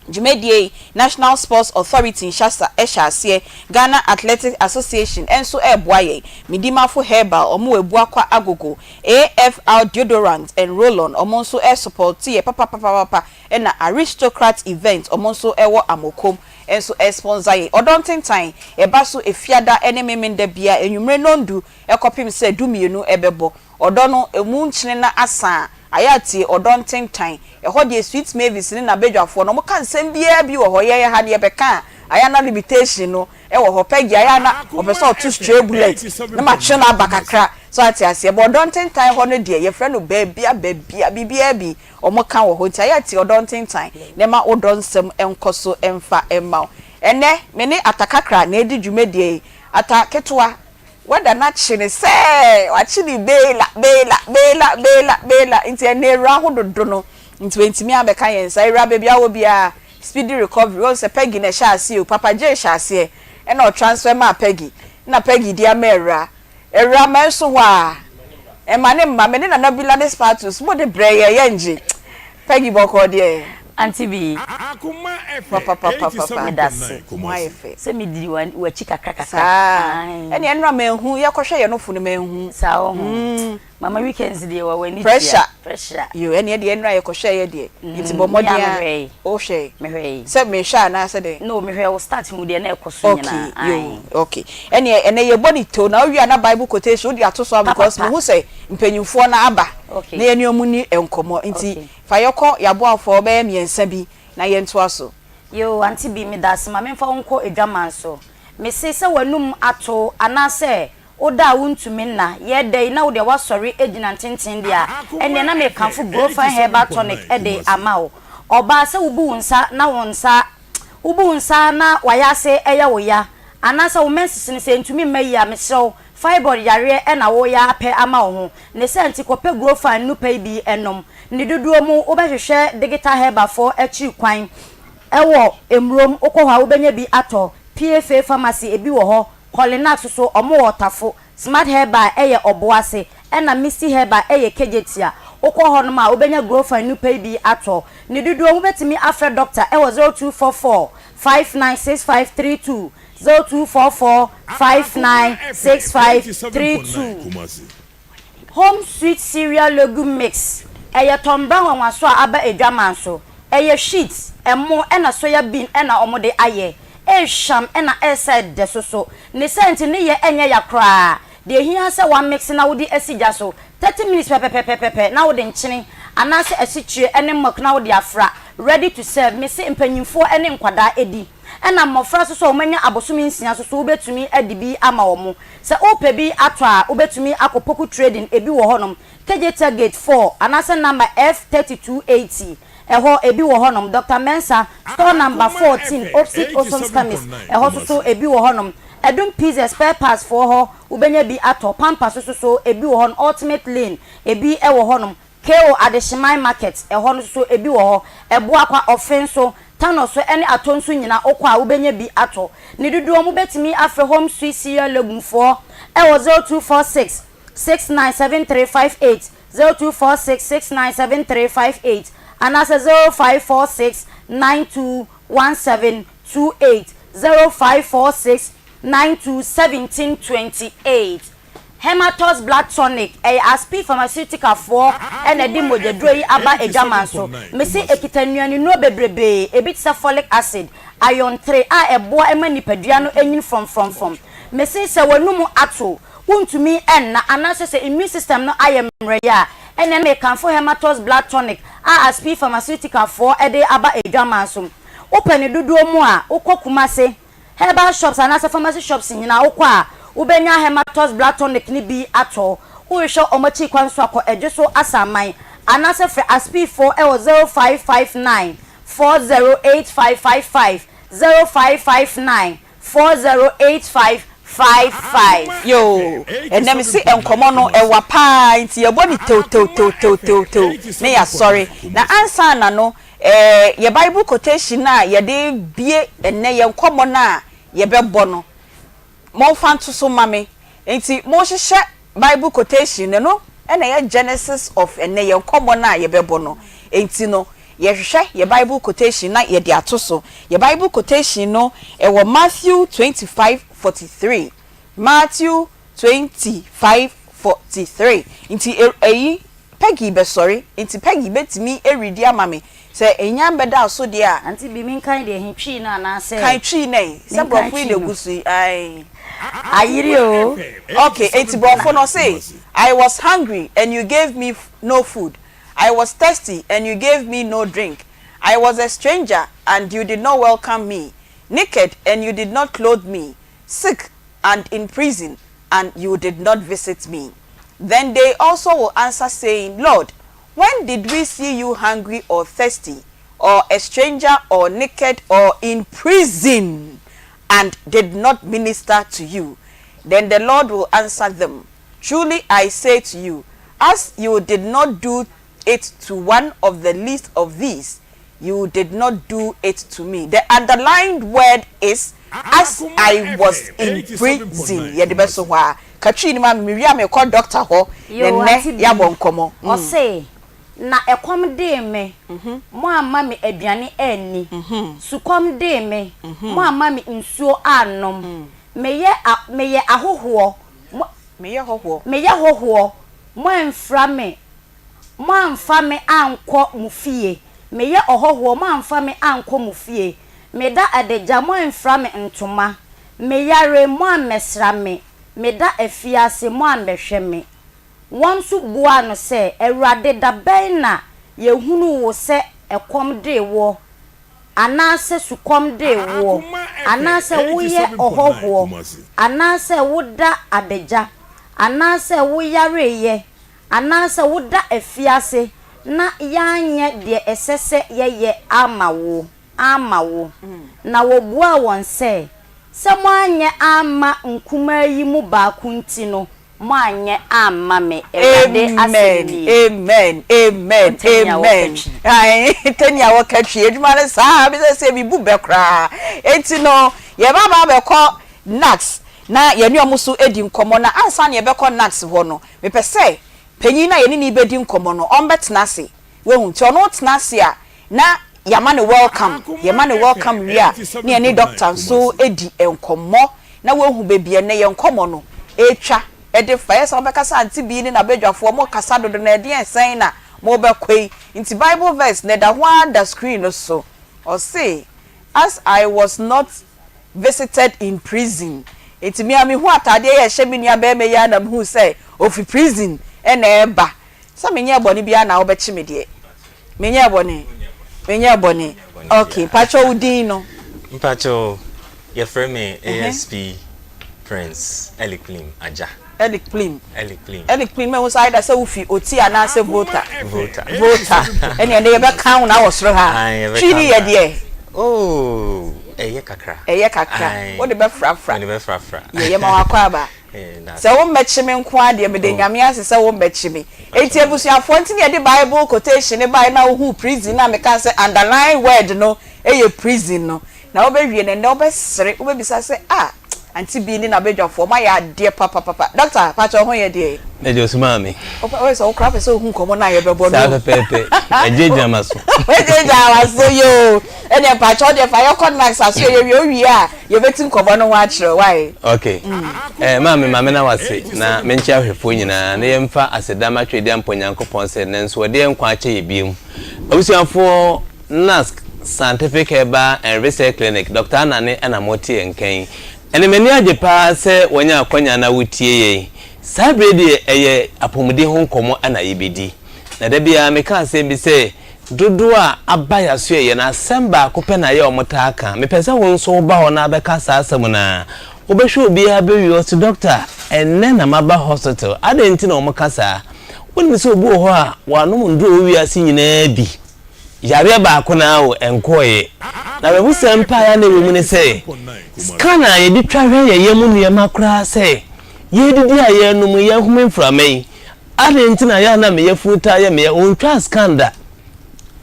Dwumadie yi, National Sports Authority nhyasa hyɛ aseɛ, Ghana Athletics Association nso ɛreboa yɛn, Medimafo Herbal, ɔmo wɔ Abuakwa Agogo, AFR Deodorant and Roll-On, ɔmo nso ɛresupport yɛ papapapapa, ɛna Aristocrat Event, ɔmo nso ɛwɔ Amokom nso ɛsponsor yɛn. Ɔdɔ Ntentan ɛba so Efiada ne Memenda bia enwumere nondu ɛkɔpem sɛ 12 ɛbɛbɔ. Ɔdɔ no emu nkyene na asa a ayɛ atie Ɔdɔ Ntentan. Ɛhɔ deɛ, Sweet Mavis ne n'abadwafoɔ no, ɔmo ka nsɛm biara bi wɔ hɔ. Yɛn ha no, yɛbɛka a, ayɛ na limitation no ɛwɔ hɔ. Peggy ayɛ na ɔpɛ sɛ ɔto stray bullet na ma twe no aba kakra so ate aseɛ bɔ. Ɔdɔ Ntentan hɔ no deɛ, yɛfrɛ no baabia baabia, biribiara bi ɔmo ka wɔ hɔ. Nti ayɛ ate Ɔdɔ Ntentan na ɛma wodɔ nsɛm nkɔ so mfa mma wo. Ɛnɛ me ne Atakakra na edi dwumadie yi. Ata ketewa wada n'akyi ne sɛ wakye ne beela beela beela beela beela, nti ɛnɛ ewura ho dodo no nti wɛntumi abɛka yɛn nsa. Ewura, baabi awɔ biara, speedy recovery. Wɔn sɛ Peggy na ɛhyɛ aseɛ o, Papa Gye hyɛ aseɛ ɛna ɔtransfer maa Peggy na Peggy di ama ewura. Ewura mɛ nso hɔ a ɛma ne mma me ne Nana Bila ne Spatus mo de brɛ yɛ yɛ ngye. Peggy, bɔkɔɔ deɛ? Auntie bi. Papapapapa. Meda ase. Mo ayɛ fɛ. Sɛ medidi w'akyi kakra kakra. Saa ɛne ɛnura mɛnhu, yɛkɔhwɛ yɛn nofo no mɛnhu. Saa wɔ ho mama, weekends deɛ wɔ w'ani. Pressure. Pressure. Yo, ɛne ɛdeɛ ɛnura yɛkɔhwɛ yɛ deɛ, nti bɔ mmɔden a wohwɛ. Mehwɛ. Sɛ mehwɛ anaasɛ dɛ? No, mehwɛ wo start mu deɛ na ɛkɔ so nyinaa. Okay, yo, okay. Ɛne ɛnɛ yɛbɔ ne to na wowie a na Bible quotation wode ato so a, because mehu sɛ mpanyimfoɔ no aba na yɛne ɔmo ni nkɔmmɔ, nti fa yɛkɔ yɛaboafoɔ bɛyɛ mmiɛnsa bi na yɛntoa so. Yo, Auntie bi, meda ase. Ma memfa wo nkɔ adwaman so. Mese sɛ w'anum ato anaasɛ woda a wontumi nna, yɛda yi na wo deɛ woasɔre gyina ntenten deɛ a, ɛnneɛ na mekamfo Grofan Herbal Tonic de ama wo. Ɔbaa, sɛ wobu wo nsa na wo nsa wobu wo nsa na wayɛ ase ɛyɛ wo ya, anaasɛ wo menses no sɛ ntumi mma yi a, mesrɛ wo, fibroid yareɛ ɛna woyɛ apɛ ama wo ho ne sɛ. Nti kɔpɛ Grofan nnupa yi bi ɛnom. Ne dodoɔ mu, wobɛhwehwɛ Digital Herbalfoɔ akyiri kwan ɛwɔ Emurom. Wokɔ hɔ a, wobɛnya bi atɔ. PFA Pharmacy, ebi wɔ hɔ. Colinax so, ɔmo wɔ Tafo. Smart Herbal ɛyɛ Ɔboase, ɛna Misty Herbal ɛyɛ Kejetia. Wokɔ hɔnom a, wobɛnya Grofan nnupa yi bi atɔ. Ne dodoɔ, wobɛtumi afrɛ doctor ɛwɔ 0244 596532, 0244 596532. Home Sweet Cereal Legume Mix ɛyɛ tɔmbra nwanwaso a aba adwaman so. Ɛyɛ wheat, ɛmo ɛna soya bean ɛna wɔde ayɛ. Ɛrehwam ɛna ɛresɛ dɛ soso. Ne sɛ nti ne yɛ ɛnyɛ ya koraa. Deɛ ehia sɛ wamix na wode asi gya so 30 minutes pɛpɛpɛpɛpɛ na wode nkyene anaasɛ asikyire ɛne milk na wode afra. Ready to serve. Mese mpanyinfoɔ ɛne nkwadaa edi, ɛna mmɔfra nso so a wɔanya abosome 6 so so wobɛtumi adi bi ama wɔn. Sɛ wopɛ bi atɔ a, wobɛtumi akɔ Poku Trading, ebi wɔ hɔnom, Kejetia Gate 4 anaasɛ number F3280, ɛhɔ ebi wɔ hɔnom. Dr Mensa, store number 14, opposite Osom's Chemist, ɛhɔ nso so ebi wɔ hɔnom. Ɛdum Pizza Spare Parts foɔ hɔ, wobɛnya bi atɔ. Pampa so so so ebi wɔ hɔnom. Ultimate Lane, ebi wɔ hɔnom. Ko Adehyeman Market, ɛhɔ no so ebi wɔ hɔ. Ɛboakwa Ɔfe nso, Tano so ɛne Atɔ nso nyinaa, wokɔ a wobɛnya bi atɔ. Ne dodoɔ mu, bɛtumi afrɛ Home Sweet Cereal Legume foɔ ɛwɔ 0246 697358, 0246 697358, anaasɛ 0546 921728, 0546 921728. Hematos Blood Tonic, ɛyɛ Aspi Pharmaceutical foɔ na ɛde mogyaduro yi aba adwaman so. Mese ɛkita nnuanennuro bebrebee, ebi te sɛ folic acid, iron 3 a ɛboa ma nipadua no nyini frɔmfrɔmfrɔm. Mese sɛ w'anum ato, wontumi nna anaasɛ sɛ immune system no ayɛ mmerɛyɛ a, ɛnneɛ na mekamfo Hematos Blood Tonic a Aspi Pharmaceutical foɔ de aba adwaman so. Wopɛ ne dodoɔ mu a, wokɔ Kumase Herbal shops anaasɛ pharmacy shops nyinaa wokɔ a, wobɛnya Hematos Blood Tonic no bi atɔ. Worehwɛ wɔn akyi kwan nso a, kɔ Adwoso Asaman anaasɛ frɛ Aspi foɔ wɔ 0559 408555, 0559 408555. Yoo, ɛnnɛ mese nkɔmmɔ no ɛwa paa nti yɛbɔ no tewtewtewtewtew na yɛasɔre. Na ansa na no, eh, yɛ Bible quotation no a yɛde bue ɛnnɛ yɛn nkɔmmɔ no a yɛbɛbɔ no, momfa nto so mma me. Enti monhyehyɛ Bible quotation no, ɛno na ɛyɛ genesis of ɛnnɛ yɛn nkɔmmɔ no a yɛbɛbɔ no. Enti no, yɛhwehwɛ yɛn Bible quotation na yɛde ato so. Yɛn Bible quotation no, ɛwɔ Matthew 25:43. Matthew 25:43. Nti ɛyi, Peggy bɛsɔre, nti Peggy bɛtumi aridi ama me. Sɛ ɛnya mbɛda so deɛ a. Auntie Bi, menkan deɛ he, Twi no anaasɛ? Kan Twi no ɛ, sɛ Menkan borɔfo yi Twi na no. ɛgu so yi, ae. Ayere oo. Ok, enti borɔfo no ɔse, I was hungry and you gave me no food, I was thirsty and you gave me no drink, I was a stranger and you did not welcome me, naked and you did not clothe me, sick and in prison and you did not visit me. Then they also will answer saying, Lord, when did we see you hungry or thirsty, or a stranger or naked or in prison and did not minister to you? Then the Lord will answer them, Truly I say to you, as you did not do it to one of the least of these, you did not do it to me. The underlined word is as I was in prison. Yɛde bɛso hɔ a. Ka Twi no ma me, mewie a mekɔ doctor hɔ na Yoo, nnɛ Auntie Bi, yɛabɔ nkɔmmɔ. ɔse, Na ɛkɔm dee me, moamma me aduane anni, sukɔm dee me, moamma me nsuo annom, meyɛ a, meyɛ ahohoɔ, mo, Meyɛ hɔhoɔ. meyɛ hɔhoɔ, moamfira me, moamfa me ankɔ mo fie, meyɛ ɔhɔhoɔ, moamfa me ankɔ mo fie, meda adagya, moamfira me ntoma, meyare, moammɛsra me, meda afiase, moammɛhwɛ me. Wɔn nso buaa no sɛ, Awurade, da bɛn na yɛhunuu wo sɛ ɛkɔm dee woɔ, anaasɛ sukɔm dee woɔ, anaasɛ woyɛ ɔhɔhoɔ, anaasɛ woda adagya, anaasɛ woyareeɛ, anaasɛ woda afiase na yɛanyɛ deɛ ɛsɛ sɛ yɛyɛ amma wo, amma wo? Na wɔbuaa wɔn sɛ, Sɛ moanyɛ amma nkumaa yi mu baako nti no, moanyɛ amma me, Awurade asɛm Amen nie. amen amen Ɔtani a wɔka amen twi. Ae tani a wɔka twi adwuma no saa bi sɛ sɛ mebu bɛ koraa enti no yɛba aba abɛkɔ NACS na yɛne ɔmo so adi nkɔmmɔ na ansa na yɛbɛkɔ NACS hɔ no mepɛ sɛ panyin no a yɛne no bɛdi nkɔmmɔ no ɔmbɛtena ase wahu nti ɔno tena ase a na yɛama no welcome, yɛma no welcome wie a na yɛne doctor nso di nkɔmmɔ na wahu baabi a ɛnnɛ yɛn nkɔmmɔ no retwa de fa. Ɛyɛ sɛ wobɛka sɛ Auntie Bee ne n'abadwafoɔ mokasa dodo na ɛdeɛn sɛn na mobɛkɔ yi? Nti Bible verse no ɛda ho ara da screen no so. Ɔse, As I was not visited in prison. Nti me ara mehu ataadeɛ yi a ɛhyɛ me nua barima yi ara na mehuu sɛ ɔfi prison na ɛreba. Sɛ menyɛɛ bɔne biara na wobɛkye me deɛ. Menyɛɛ bɔne. Menyɛɛ bɔne. Ok, mpakyɛw wo din no? Mpakyɛw, yɛfrɛ me ASP Prince Elikplim Agya. Elikplim. Elikplim. Elikplim, mahu sɛ either sɛ wofi Oti anaasɛ Volta. Volta. Volta. Ɛnneɛ ɛnnɛ yɛbɛka wo na wɔ soro ha. Ae, yɛbɛka Twi no yɛ wo. deɛ? Oh, ɛyɛ kakra. Ɛyɛ kakra. Ae. Wode bɛfrafra. Mede bɛfrafra. Yɛ, yɛma wo akwaaba. Sɛ wo mmɛkye me nko ara deɛ, meda Nyame ase sɛ wo mmɛkye me. Enti abusuafoɔ nti na yɛde Bible quotation no baeɛ na wohuu prison no a mekaa sɛ underline word no yɛ prison no. Na wobɛwie no ɛnnɛ wobɛsere, wobɛbisa sɛ ah! Auntie Bee ne n'abadwafoɔ, wɔayɛ adeɛ papapapa. Doctor, pakyɛ wo ho yɛ deɛ? Mɛgye wo so maame. Wopɛ woyɛ sɛ wo koraa pɛ sɛ wohu nkɔmmɔ no a yɛbɛbɔ no. Saa pɛpɛɛpɛ. Ɛgyinagyina m'aso. Ɛgyinagyina w'aso yoo. Ɛneɛ mpakyɛ wo deɛ fa yɛkɔ Nax aso yɛ yɛwie wowie a yɛbɛti nkɔmmɔ no ho akyerɛ wo wai. Ok. Eh, maame ma mena w'ase na menkyɛ ahwɛfoɔ nyinaa na yɛmfa aseda ma Tweediampɔ Nyankopɔn sɛ nnɛ nso ɔde yɛn nkwa akyɛ yɛ biom. Abusuafoɔ, NASC Scientific Herbal and Research Clinic, Dɔkta Anane na mote yɛn nka yi. Ɛnɛ m'ani agye paa sɛ wanya akwanya na wotie yɛn. Saa berɛ yi deɛ ɛyɛ apɔmuden ho nkɔmmɔ na yɛbɛdi. Na da biara meka asɛm bi sɛ, dodoɔ a aba yɛn asoɛeɛ no, asɛm baako pɛ na ɛyɛ a wɔtaa ka. Mepɛ sɛ wo nso woba hɔ na abɛka saa asɛm no ara. Wobɛhwɛ obiara bɛwie, ɔse, Dɔkta, ɛnnɛ na maba hospital. Adɛn nti na wɔka saa? Wonim sɛ obi wɔ hɔ a, wanom nnuro a ɛwɔ wiase nyinaa bi. Yareɛ baako no ara o, ɛnkɔeɛ. Na awerɛhosɛm paa a na ɛwɔ mu ne sɛ, scan a yɛde twa hwɛ yɛn yam nneɛma koraa sɛ yɛredidi a yɛrenom yi, yɛrehome mframa yi, adɛn nti na ɛyɛ a na me yafunu taa yɛ me ya? Ɔntwaa scan da.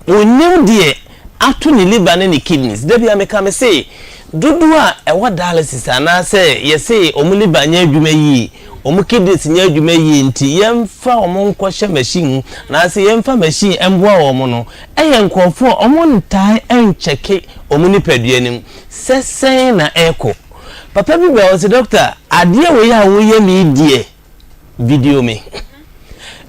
Ɔnnim deɛ ato ne liver ne ne kidneys. Da biara meka mese, dodoɔ a ɛwɔ dialysis anaasɛ yɛse wɔn liver nyɛ adwuma yie, wɔn kidneys nyɛ adwuma yie nti yɛmfa wɔn nkɔhyɛ machine mu anaasɛ yɛmfa machine mmoa wɔn no yɛ nkurɔfoɔ a wɔntae nkyɛke wɔn nipadua no mu sɛ sɛn na ɛrekɔ. Papa bi baa hɔ ɔse doctor adeɛ wei a woyɛ me yi deɛ video me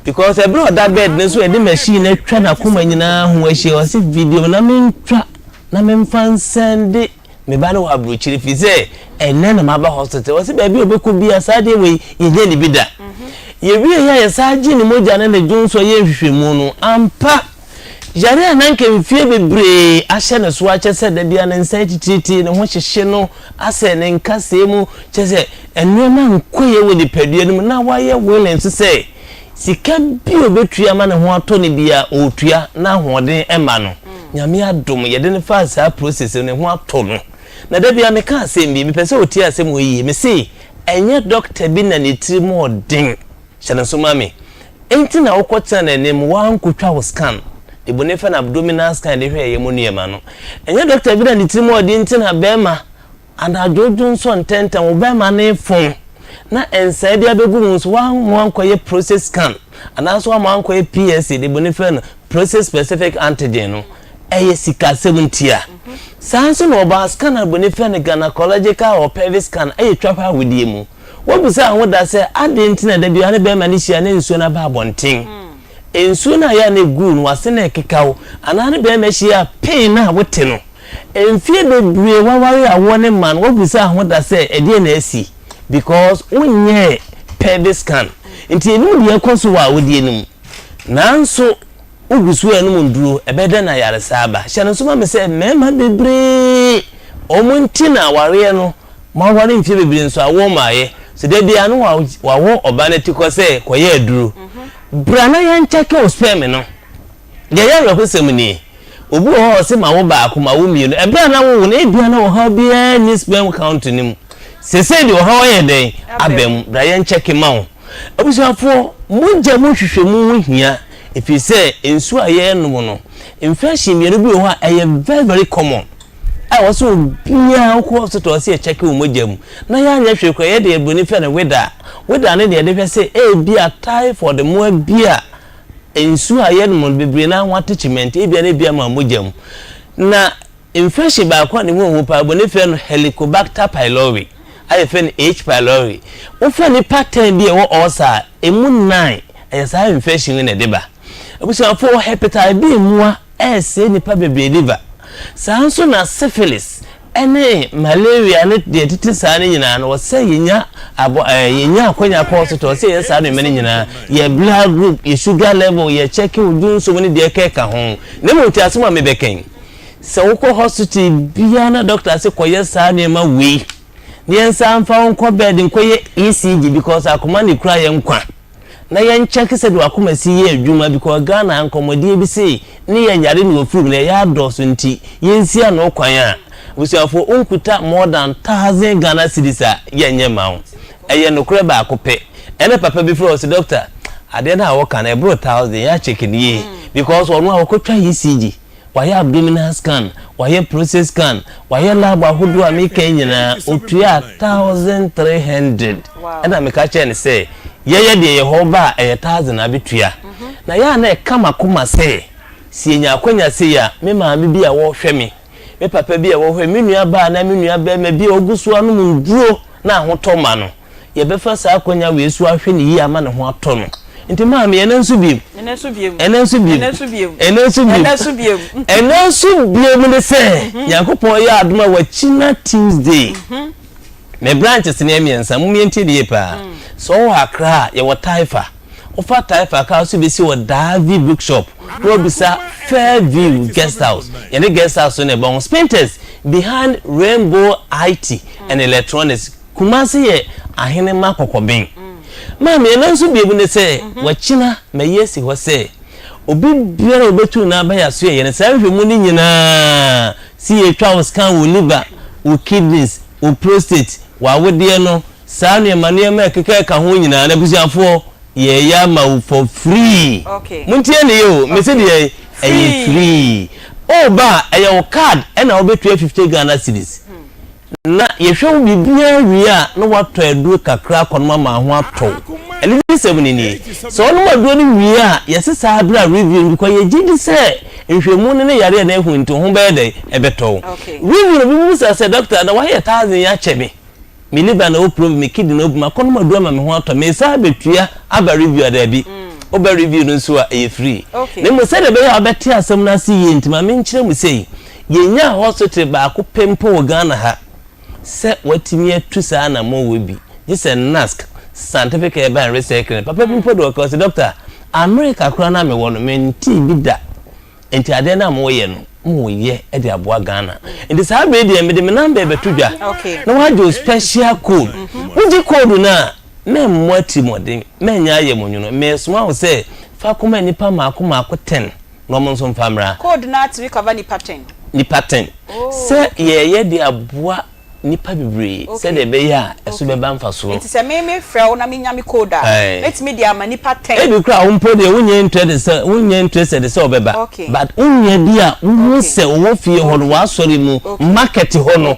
because ɛberɛ a ɔda bed no so yɛde machine atwa n'akoma nyinaa ho ahyia ɔse video me na mentwa na memfa nsɛnde Me ba no wɔ aburokyire firi sɛ ɛnnɛ na maba hospital. Ɔse baabi a ɔbɛkɔ biara saa adeɛ wei yɛnya ne bi da. Yɛwie yɛ a yɛsan gye ne mogya ne ne dwonsɔ yɛ nhwehwɛmu no, ampa yare a na anka mfie bebree ahyɛ ne so akyɛ sɛ da biara ne nsa atitiritii, ne ho hyehye no, asɛ ne nkasɛɛ mu, kyerɛ sɛ nneɛma nkɔ yie wɔ nipadua no mu na wayɛ willing nso sɛ Sika bi a ɔbɛtua ama ne ho atɔ no biara ɔretua na ahoɔden mma no. Nyame adom yɛde no faa saa process no ne ho atɔ no. Na da biara meka asɛm bi, mepɛ sɛ ɔtie asɛm wei yie. Mese ɛnyɛ doctor bi na ne tirim ɔden, hyɛ no nso ma me, enti na wokɔtena n'anim wankɔtwa wo scan, de bone fɛ no abdominal scan de hwɛ ɛyɛ mu nneɛma no. Ɛnyɛ doctor bi na ne tirim ɔden nti na bɛrima Anadwo dwonsɔ ntɛmntɛm, wo bɛrima no refon na nsae bi abɛgu mu nso woamma wankɔyɛ prostate scan anaasɛ woamma wankɔyɛ PSA, deɛ buroni frɛ no prostate specific antigen no, ɛyɛ sikasɛm ntia. Saa nso na ɔbaa scan a buroni frɛ no gynecological or pelvic scan ɛyɛ twa hwɛ awodeɛ mu. Woabusa wo ho da sɛ adɛn nti na da biara ne bɛrima no hyia na nsuo no aba abɔnten? Nsuo no a ɛyɛ a na ɛgu no w'ase na ɛkeka wo anaa ne bɛrima hyia a pain no a wote no Mfie bebree waware a wo ne ma no wabusaa ho da sɛ ɛdeɛn na asi because wonyɛɛ pelvic scan nti yɛnim deɛ ɛkɔ so wɔ awodeɛ no mu nanso wogu so ɛnom nduro ɛbɛyɛ dɛn na ayaresa aba hyɛ no nso ma me sɛ mmarima bebree wɔn nti na awareɛ no moaware mfie bebree nso awoɔ mmaeɛ so da biara no wawo ɔbaa no ati kɔ sɛ kɔyɛ aduro bra na yɛnkyɛke wo sperm no deɛ ɛyɛ awerɛhosɛm nie Obi wɔ hɔ a ɔse ma wo baako, ma wo mmienu. Ɛberɛ a na wowo no, ebia na ɔhaw biara nni sperm count no mu. Seesei deɛ ɔhaw ayɛ dɛn? Aba mu. Bra yɛnkyɛke ma wo. Abusuafoɔ, mogya mu nhwehwɛmu ho hia, ɛfiri sɛ nsuo a yɛrenom no, infection mmienu bi wɔ hɔ a ɛyɛ very very common a ɛwɔ sɛ obiara wokɔ hospital ɔsɛ yɛkyɛke wo mogya mu na yɛanyɛ hwee koraa yɛde buroni frɛ no weda. Weda no deɛ yɛde hwɛ sɛ ebia typhoid mmoa bi a Nsu a yɛnom no bebree no ara ho atɛkyemɛ nti ebia na ebi ama mogya mu. Na infection baako a ne ho hu paa bɔne frɛ no Helicobacter pylori a yɛfrɛ no H. pylori. Wofa nnipa ten bi a ɛwɔ ulcer a, emu nnan ɛyɛ saa infection yi na ɛde ba. Abusuafoɔ, hepatitis B mmoa ɛresɛe nnipa bebree liver. Saa nso na syphilis ne malaria ne deɛ ɛtete saa no nyinaa no wɔsɛ yɛnya abɔ ɛɛ yɛnya akwanya kɔ hospital wɔsɛ yɛ saa nneɛma no nyinaa yɛ blood group yɛ sugar level yɛ check wo dwonsom ne deɛ ɛkɛka ho na mmom te asɛm a mebɛka yi sɛ wokɔ hospital biara na doctor sɛ kɔyɛ saa nneɛma wei na yɛnsa mfa wo nkɔ bed nkɔyɛ ECG because akoma ne kura yɛ nkwa na yɛn check sɛdeɛ wakoma si yɛ adwuma because Ghana nkɔmmɔdie bi se ne yɛ nyare ne wɔfiri mu na ɛyɛ adɔɔso nti yɛnsi ano kwan a abusuafoɔ wonkuta more than thousand Ghana cedis a yɛnyɛ mma wo ɛyɛ nokorɛ baako pɛ ɛna papa bi frɛ ɔse doctor adeɛ no a wɔka no ɛboro thousand yɛ akyɛke no yie because ɔno a wɔkɔtwa ECG. Wayɛ abdominal scan, wayɛ prostate scan, wayɛ lab ahodoɔ a meka yi nyinaa, ɔtuaa 1300. Ɛna meka kyerɛɛ no sɛ, yɛyɛ deɛ yɛ hɔ ba a, ɛyɛ thousand na abɛtua. Na yɛ a na ɛka m'akoma sɛ, sɛ yɛnya akwanya sei a, me maame bi a ɔrehwɛ me, me papa bi a ɔwɔ hɔ, me nua baa anaa me nua barima bi a ɔgu so anom nnuro na ahotɔ ma no, yɛbɛfa saa akwanya wei so ahwɛ no yie ama ne ho atɔ no. Nti maame, ɛnnɛ nso biom, ɛnnɛ nso biom, ɛnnɛ nso biom, ɛnnɛ nso biom ne sɛ Nyankopɔn yɛ adom a wakyina Tuesday, me branches no yɛ mmiɛnsa, mom yɛntie no yie paa. Sɛ ɔwɔ Accra a, yɛwɔ Taifa. Wofa Taifa car so besi wɔ Daavi Bookshop na wabisa Fairview Guest House. Yɛne guest house no na ɛbɔ ho. Spintex, behind Rainbow IT and Electronics, Kumasi yɛ Ahenema Kɔkɔben. Maame, ɛno nso bio ne sɛ, wakyina mayi asi hɔ sɛ obi biara a obetu ne nan aba yɛn asoɛeɛ no, saa nhwɛmu no nyinaa, se yɛtwa wo scan wo liver, wo kidneys, wo prostate, w'awodeɛ no, Saa nneɛma nneɛma a ɛkeka ɛka ho nyinaa no abusuafoɔ yɛɛyɛ ama wo for free. Montie ne yie o, mese deɛ ɛyɛ free. Woba a ɛyɛ wo card ɛna wobɛtua 50 Ghana cedis. Na yɛhwɛ wo biribiara wie a na woatɔ aduro kakra akɔnom ama ho atɔ wo. Anigyesɛm no nie, sɛ wonom aduro no wie a yɛse saa berɛ a review no because yɛgye di sɛ nhwɛmu no ne yareɛ no ahu nti wo ho bɛyɛ dɛn? Ɛbɛtɔ wo. Review no obi bɛbisa sɛ doctor na woayɛ thousand yi akyɛ me. Me liver na oprobe, me kidney na obu, makɔnom aduru ama me ho atɔ me, mesan abɛtua aba review a? Daabi. Woba review no nso a, ɛyɛ free. Na mmom sɛdeɛ ɛbɛyɛ a wobɛte asɛm no ase yie nti, ma menkyerɛ mo sei, yɛnyaa hospital baako pɛ mpo wɔ Ghana ha sɛ wɔatumi atu saa anammɔn wei bi, gye sɛ NASC, Scientific Herbal and Research Clinic. Papa bi mpo de ɔka, ɔse, Doctor, America koraa no a mewɔ no, mentee bi da. Nti adeɛ no a moyɛ no moyɛ de aboa Ghana. Nti saa berɛ yi deɛ mede me number rebɛto dwa na woagye wo special code. Wogye code no a, mɛmmɔ atirimuɔden, mɛnyɛ ayɛmunwono. Meresoma wo sɛ fa kɔma nnipa mmaako mmaako ten na wɔn nso mfa mmra. Code no ara tumi cover nnipa ten? Nnipa ten. Sɛ yɛreyɛ de aboa nnipa bebree sɛdeɛ ɛbɛyɛ a ɛso bɛba mfasoɔ. Nti sɛ me me frɛ wo na me nya me code a, mɛtumi de ama nnipa ten. Ebi koraa wo mpo deɛ wonyɛ interested sɛ wonyɛ interested sɛ ɔbɛba but wo nua bi a wohu sɛ ɔwɔ fie hɔ no, w'asɔre mu, market hɔ no,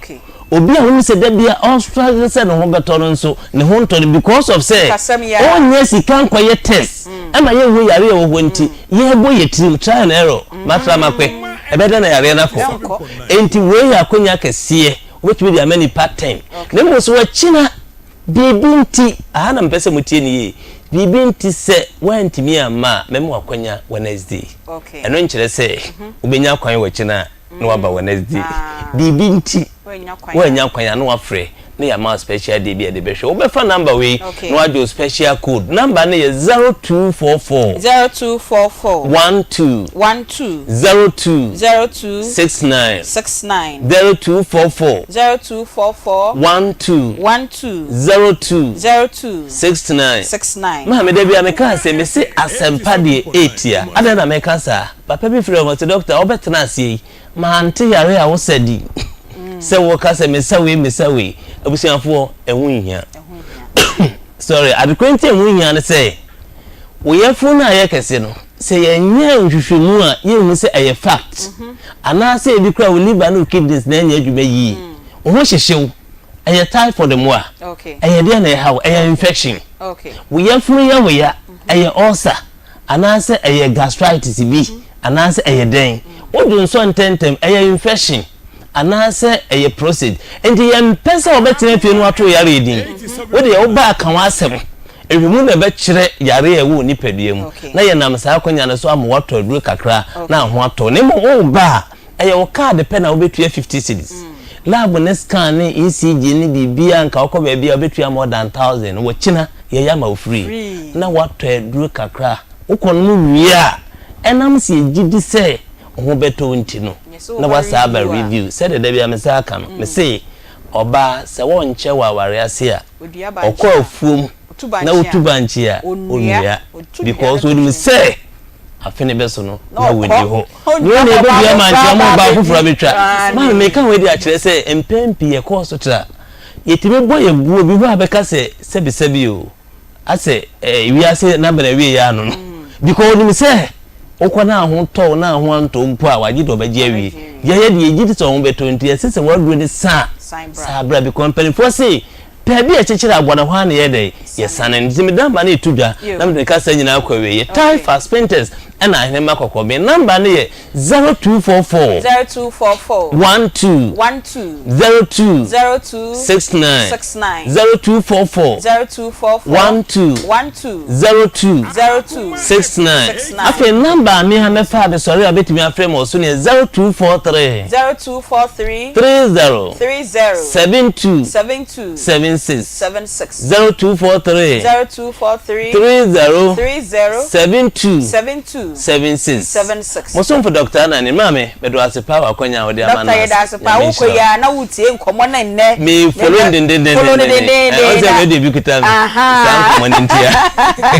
obi a wohu sɛ da bi a ɔstruggle sɛ ne ho bɛtɔ no nso ne ho ntɔ no because of sɛ ɔnnya sika nkɔyɛ test ɛma yɛnhu yareɛ a ɛwɔ hɔ nti yɛbɔ yɛ tirim try and error matra makpɛ ɛbɛyɛ dɛn na yareɛ no akɔ. Enti wei yɛ akwanya kɛseɛ, wobɛtumi de ama nnipa ten. Na mmom sɛ wakyina biribi nti, aha na mepɛ sɛ motie no yie, biribi nti sɛ woantumi amma a, mɛma wo akwanya Wednesday. Ɛno nkyerɛ sɛ wobɛnya kwan wɔ kyena na woaba Wednesday. Biribi nti woannya kwan a na woafrɛ na yɛama wo special day bi a yɛde bɛhwɛ. Wobɛfa number wei na woagye wo special code. Number no yɛ 0244. 0244. 12. 12. 02. 02. 69. 69. 0244. 0244. 12. 12. 02. 02. 69. 69. Maame, da bi a meka sɛ mese asɛmpa deɛ ɛretia. Adɛn na meka saa? Papa bi frɛɛ me, ɔse, Doctor, wobɛtena aseɛ yi, Mante yare a wosa di sɛ woka sɛ mesa wei mesa wei. Abusuafoɔ, ɛho nhia. Sorry, adekora nti ɛho nhia ne sɛ, wo yafunu no a ɛyɛ kɛse no, sɛ yɛnyɛ nhwehwɛmu a yɛnhu sɛ ɛyɛ fact. Anaasɛ ebi koraa wo liver ne wo kidneys na ɛnyɛ adwuma yie. Wo ho hyehye wo, ɛyɛ typhoid mmoa, ɛyɛ deɛ na ɛha wo, ɛyɛ infection. Wo yafunu yɛ wo ya, ɛyɛ ulcer. Anaasɛ ɛyɛ gastritis bi anaasɛ ɛyɛ dɛn? Wo dwonsɔ ntɛmntɛm, ɛyɛ infection anaasɛ ɛyɛ prostate. Enti yɛmpɛ sɛ wɔbɛtena fie na wɔato wo yareɛ din. Wo deɛ woba a ka w'asɛm. Nhwehwɛmu na ɛbɛkyerɛ yareɛ a ɛwɔ wo nipadua mu na yɛnam saa akwanya no so ama woatɔ aduro kakra na ho atɔ wo. Na mmom woreba a, ɛyɛ wo card pɛ na wobɛtua 50 cedis. Lab ne scan ne ECG ne biribiara nka wokɔ baabi a wobɛtua more than thousand. Wɔkyina. Yɛyɛ ama wo free na woatɔ aduro kakra wokɔ nom wie a ɛnam sɛ yɛgye di sɛ wo ho bɛtɔ wo nti no na woasan aba review sɛdeɛ da biara mesan ka no mese ɔbaa sɛ wɔnkyɛ wɔ awareɛ ase a ɔkɔ afuom na ɔtu bankye a ɔnnua because ɔnim sɛ afe no bɛso no na wɔnni hɔ na ɔna ɛbɛdua bankye ama ɔbaa foforɔ abɛtwa maame meka wei de akyerɛ sɛ mpɛn pii yɛkɔɔ so tra Yɛtumi bɔ yɛn bo, obi hɔ a bɛka sɛ sɛbisɛbi o, asɛ eh, wiase n'aba na wie yɛ ano no. Because onim sɛ Wokɔ na ho tɔ wo na ho antɔ wo mpo a, wagye deɛ ɔbɛgye awie. Yɛyɛ deɛ yɛgye di sɛ wo ho bɛtɔ wo nti, yɛse sɛ w'aduro no sa a, san bra because mpanimfoɔ se baabi a yɛkyekyere aboa no, ɛhɔ ara na yɛyɛ dɛn? Yɛsane no. Nti me number no reto dwa na mede me kasa nyinaa akɔ awieeɛ. Taifa, Spintex ɛna Ahenemma Kɔkɔɔ. Me number no yɛ 0244 0244 12 12 02 02 69 69 0244 0244 12 12 02 02 69 69. Afei number a me ha mɛfa abɛsɔre a wobɛtumi afrɛ me wɔ so no yɛ 0243 0243 30 30 72 72 76 76 0243 0243 30 30 72 72 76 76. Mo somfo Dɔkta Anani, maame, meda wo ase paa wɔ akwanya a wode ama Dɔkta no yɛda ase. ase paa Nyame wokɔ nhyira yi wo. a na wotie nkɔmmɔ no nnɛ Me follow Meda dendendenden. follow no dendenden Ɔn sɛ na radio bi kuta me. Saa Ahaa nkɔmmɔ no ntia.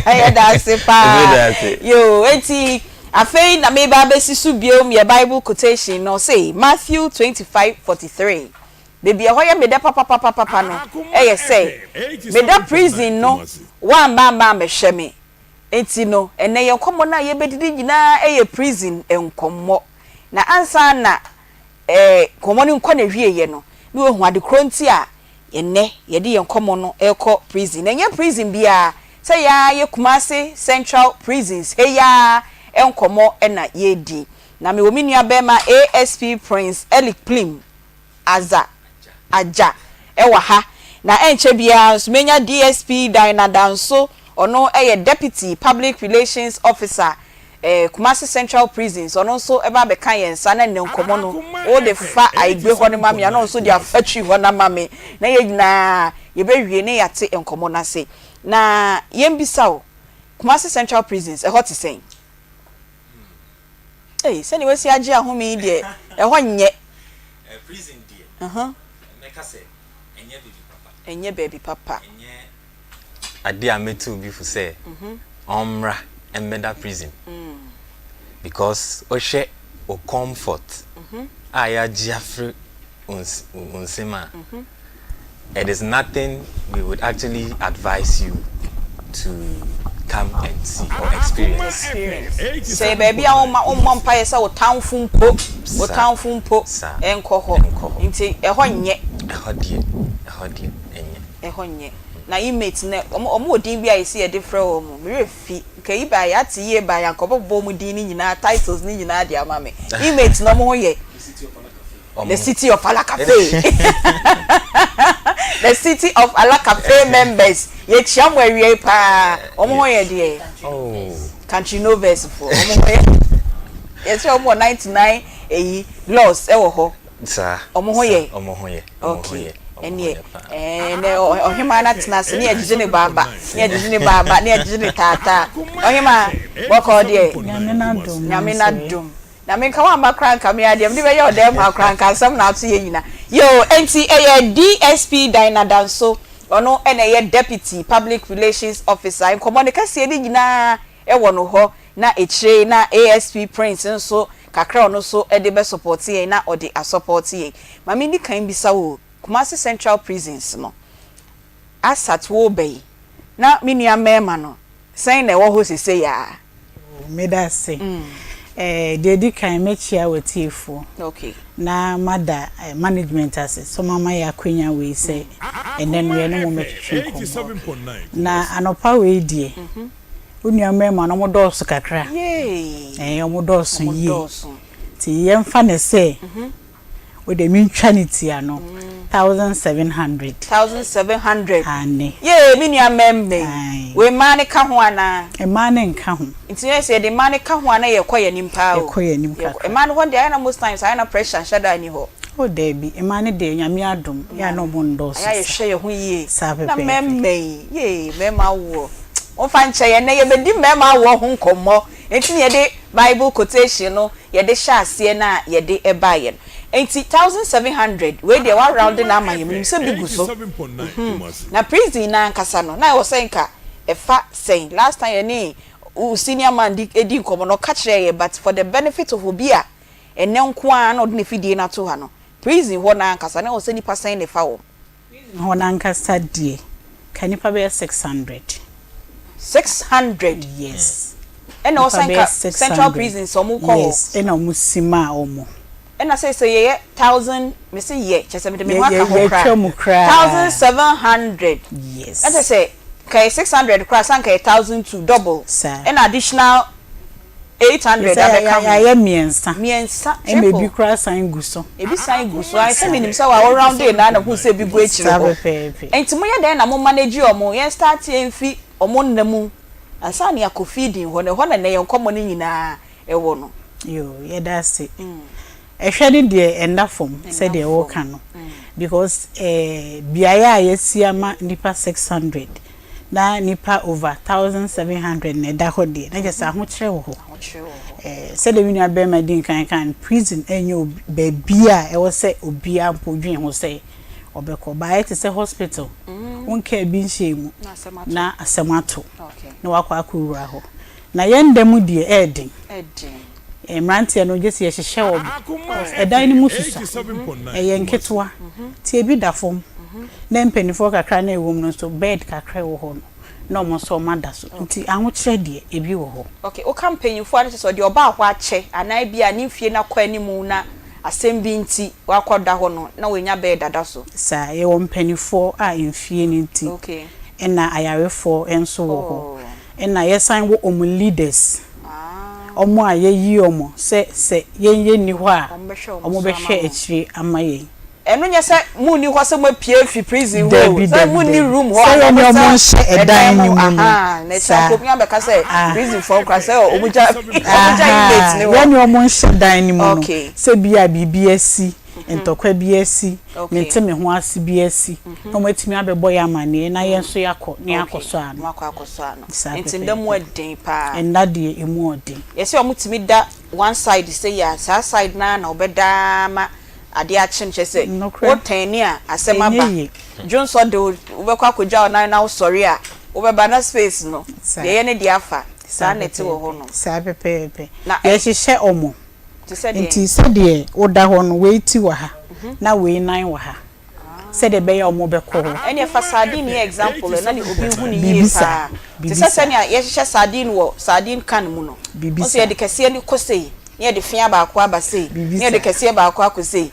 Yɛda ase paa. Meda ase. Yoo, enti afei na meba abɛsi so biom yɛ Bible quotation no, ɔse Matthew 25 43. Baabi a ɛhɔ yɛ me dɛ papapapapa no yɛ sɛ meda prison no woamma amma ammɛhwɛ me nti no ɛnnɛ yɛn nkɔmmɔ no a yɛbɛdidi nyinaa yɛ prison nkɔmmɔ na ansa na nkɔmmɔ no nkɔ n'awieɛ no na wahu ade korɔ nti a ɛnnɛ yɛde yɛn nkɔmmɔ no rekɔ prison na ɛnyɛ prison biara sɛ yɛn ara yɛ Kumasi Central Prisons ha yi ara nkɔmmɔ na yɛredi na mewɔ me nua barima ASP Prince Eric Plim Adza Agya wɔ ha na ɛnkyɛ biara nso menya DSP Dinah Danso, ɔno yɛ Deputy Public Relations Officer eh, Kumasi Central Prisons, ɔno nso ba abɛka yɛn nsa na nnɛ nkɔmmɔ no wode fa Aigbe hɔ no ma me a na ɔno nso de afa Twi hɔ no ama me na yɛn nyinaa yɛbɛwie na yɛate nkɔmmɔ no ase. Na yɛmbisa wo, Kumasi Central Prisons ɛhɔ te sɛn? Ei, sɛnea wasi agye ahome yi deɛ, ɛhɔ nyɛ. Prison deɛ, mɛka sɛ ɛnyɛ baabi papa. Ɛnyɛ baabi papa. Ɛnyɛ adeɛ a mɛtu obi fo sɛ ɔmmra mmɛda prison. Because wohwɛ wo comfort a yɛagye afiri wo nsam a, it is nothing we would actually advise you to come and see or experience. Sɛ baabi a womma wommɔ mpaeɛ sɛ wo tamfo mpo, wo tamfo mpo nkɔ hɔ. Nti ɛhɔ nyɛ. Ɛhɔ deɛ, ɛhɔ deɛ ɛnyɛ. Ɛhɔ nyɛ. Na inmates no, wɔn wɔn wɔ din bi a yɛsi yɛde frɛ wɔn, me werɛ fi. Nka yi baeɛ, ate yie baeɛ anka wɔbɛbobɔ wɔn din no nyinaa, titles no nyinaa de ama me. Inmates no wɔn ho yɛ. The city of Alakafe The city of Alakafe members yɛkyia mo awiei paa wɔn ho yɛ deɛ country novels fo wɔn ho yɛ yɛsɛ wɔn wɔ 99 eyi laws ɛwɔ hɔ wɔn ho yɛ okay ɛneɛ ɛɛ nɛ ɔhemaa no atena ase ne yɛgyegye ne baaba ne yɛgyegye ne baaba ne yɛgyegye ne taataa ɔhemaa bɔkɔɔ deɛ nyame n'adom Na me nka wamma koraa nka me ara deɛ mede bɛyɛ ɔdan mu ha koraa nka asɛm na ato yɛn nyina. Yoo enti ɛyɛ DSP Dinah Danso ɔno na ɛyɛ Deputy Public Relations Officer nkɔmmɔ no kɛseɛ no nyinaa wɔ no hɔ na akyire yi na ASP Prince nso kakra ɔno nso de bɛ sɔpɔte yɛn na ɔde asɔpɔte yɛn. Ma menni kan bisa wo Kumasi Central Prisons no Asat woreba yi na me nua mmarima no sɛn na ɛwɔ hɔ sesei aa? Oh, meda ase. Eh, deɛ ɛdi kan, mɛkyia w'atiefoɔ. Okay. Na mada eh, management ase sɛ wɔama yɛ akwanya wei sɛ ɛnnɛ no yɛne mo mmɛtwetwe nkɔmmɔ. Na anɔpa wei deɛ, wo nua mmarima no wɔdɔɔso kakra. Yay! Eh, wɔdɔɔso Wɔn yie. dɔɔso. Nti yɛmfa no sɛ Wo deɛ mentwa ne ti ano. 1700. 1700. Aane. Yee me nua mmarima yi. Ae. Wei mmaa no ka ho anaa? Mmaa no nka ho. Nti yɛ sɛ yɛde mmaa no ka ho a na yɛkɔ yɛn anim paa o. Yɛkɔ yɛn anim kakra. Mmaa no hɔ deɛ ayɛ na most times ayɛ na pressure nhyɛ da nni hɔ. Oh daabi, mmaa no deɛ Nyame adom yɛ a na wɔn nnɔɔso saa. Ayɛ a yɛhwɛ yɛn ho yie. Saa Na pɛpɛɛpɛ. mmarima yi, yee mmarima awoɔ. Momfa nkyɛ yɛn, nnɛ yɛbɛdi mmarima awoɔ ho nkɔmmɔ. Enti na yɛde Bible quotation no yɛde hyɛ aseɛ no a yɛde baeɛ no. Enti 1700 wei deɛ wa round no ama yɛn, menim sɛ bi gu so. Mhm. Na prison no ankasa no, na ɛwɔ sɛ nka ɛfa sɛn? Last time yɛne wo senior man di di nkɔmmɔ no, ɔka kyerɛɛ yɛn but for the benefit of obi a ɛnnɛ nko ara na ɔde n'afidie no ato ha no, prison hɔ no ankasa na ɛwɔ sɛ nnipa sɛn na ɛfa hɔ? Hɔ no ankasa deɛ, ka nnipa bɛyɛ 600. 600? Yes. Ɛna Nnipa ɔsan bɛyɛ ka 600. Central Prison sɛ wɔn kɔ hɔ. Yes, ɛna wɔn si maa wɔn. Ɛna seesei yɛyɛ thousand, mese yɛ, kyerɛ sɛ mede me ho Yɛ aka yɛ ho koraa, yɛatwa mu koraa. 1700. Yes. Na kyerɛ sɛ nka ɛyɛ 600 koraa a, sɛ anka ɛyɛ 1002, double. Saa. Ɛna additional 800 Sɛ yɛ abɛka yɛ ho. yɛayɛ mmiɛnsa. Mmiɛnsa, Ɛna ebi triple. koraa san gu so. Ebi san gu so. Ayɛ sɛ Saa. menim sɛ wa wo roundee no ara na huu sɛ ebi gu akyire Saa hɔ. pɛpɛɛpɛ. Nti moyɛ dɛn na mo manage wɔn? Yɛn starte mfi wɔn nna mu ansa na yɛakɔ feeding hɔ no, ɛhɔ na nnɛ yɛn nkɔmmɔ no nyinaa wɔ no. Yoo, yɛda ase. Ɛhwɛ no deɛ ɛnna fam sɛdeɛ woka no because eh, beaeɛ a yɛasi ama nnipa 600 na nnipa over 1700 na ɛda hɔ deɛ na kyerɛ sɛ ahokyerɛ wɔ hɔ. Eh, sɛdeɛ me nua barima di nkan kaa no, prison ɛnyɛ baabi a ɛwɔ sɛ obiara mpo dwen ho sɛ ɔbɛkɔ. But ayɛ te sɛ hospital, wonkaa bi nhyɛɛ mu na asɛm ato na wakɔ akɔwura hɔ. Na yɛn da mu deɛ ɛyɛ den. Mmeranteɛ no gyesɛ yɛhyehyɛ wɔn because ɛdan no mu susua, ɛyɛ nketewa nti ebi da fam na mpanimfoɔ kakra no a ɛwɔ mu no nso bed kakra a ɛwɔ hɔ no na wɔn nso wɔada so nti ahokyerɛ deɛ ebi wɔ hɔ. Ok, woka mpanyimfoɔ a na kyerɛ sɛ ɔdeɛ ɔbaa hɔ akyɛ anaa ebia ne mfie no akɔ anim na asɛm bi nti wakɔda hɔ no na wanya bed ada so. Saa, yɛwɔ mpanimfoɔ a mfie no nti ɛna ayarefoɔ nso wɔ hɔ Ɛna yɛsan wɔ ɔmo leaders, ɔmo a yɛayi ɔmo sɛ sɛ yɛn yɛnni hɔ a ɔmo bɛhwɛ akyire ama yɛn. Ɛno nyɛ sɛ mo nni hɔ sɛ mo apue afi prison hɔ o, Dabi sɛ dabi mo nni dabi, room hɔ sɛ anaa yɛne mo ɔmo sa nhyɛ ɛdan ɛdan mu no mu no, ahaa, na ɛkyɛ saa, anka obi abɛka sɛ ah, prison foɔ koraa sɛ ɔmo gya ɔmo gya inmate ahaa, no hɔ. yɛne ɔmo nhyɛ dan no mu no, Okay. sɛ bia biribi asi, ntɔkwa bi asi, Okay. mente me ho ase bi asi, na wɔatumi abɛbɔ yɛn amanneɛ na yɛn nso yɛakɔ na Okay. yɛakɔsɔ ano. Moakɔ akɔsɔ ano. Saa Nti nda mu pɛpɛɛpɛ. ɛden paa. Nna deɛ ɛmu ɔden. Yɛse ɔmo tumi da one side sei a, saa side no ara na ɔbɛda ara ma adeɛ akye no, kyerɛ sɛ Nokorɛ. wo tɛne a asɛm Ɛnyɛ aba. yie. Dwonsɔ de wo, wobɛkɔ akɔgya wo nan na wosɔre a, wobɛba na space no, Saa. deɛ ɛyɛ ne deɛ afa. Saa Saa na ɛte wɔ pɛpɛɛpɛ. hɔnom. Saa pɛpɛɛpɛ. Na ɛ. Yɛhyehyɛ ɔmo. Te sɛ deɛn? Nti sɛdeɛ woda hɔ no, wei ti wɔ ha, na wei nan wɔ ha, sɛdeɛ ɛbɛyɛ a wɔbɛkɔ hɔ. Ɛnneɛ fa sardine yɛ example ɛ, na ne obi nhu no yie Biribi saa, paa. Te biribi sɛ saa. sɛnea yɛhyehyɛ sardine wɔ sardine can mu no. Biribi Wohu sɛ saa. yɛde kɛseɛ no kɔ sei, na yɛde fea baako aba sei, Biribi na yɛde saa. kɛseɛ baako akɔ sei.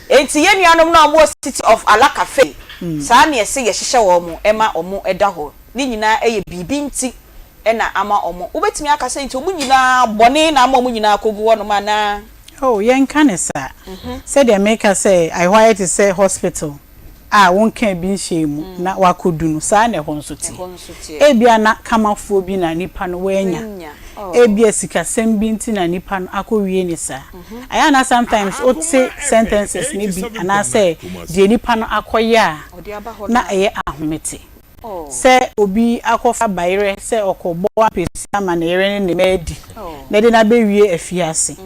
Enti yɛn nuanom no a wɔwɔ City of Alakafe, saa na yɛse yɛhyehyɛ wɔn ma wɔda hɔ. Ne nyinaa yɛ biribi nti na ama wɔn. Wobɛtumi aka sɛ nti wɔn nyinaa bɔne na ama wɔn nyinaa akɔgu hɔnom anaa? Oh, yɛnka no saa. Sɛdeɛ meka sɛ ɛhɔ ayɛ te sɛ hospital a wonkaa bi nhyɛɛ mu na woakɔdu no, saa na ɛhɔ nso teɛ. Ebia na kamafoɔ bi na nipa no wanya. Ebia sikasɛm bi nti na nipa no akɔwie no saa. Ɛyɛ a na sometimes wote sentences no bi anaasɛ deɛ nipa no akɔyɛ a, na ɛyɛ ahomete. Sɛ obi akɔfa bayerɛ sɛ ɔkɔbɔ ampesi ama ne yere ne ne mma adi na ɛde no abɛwie afiase.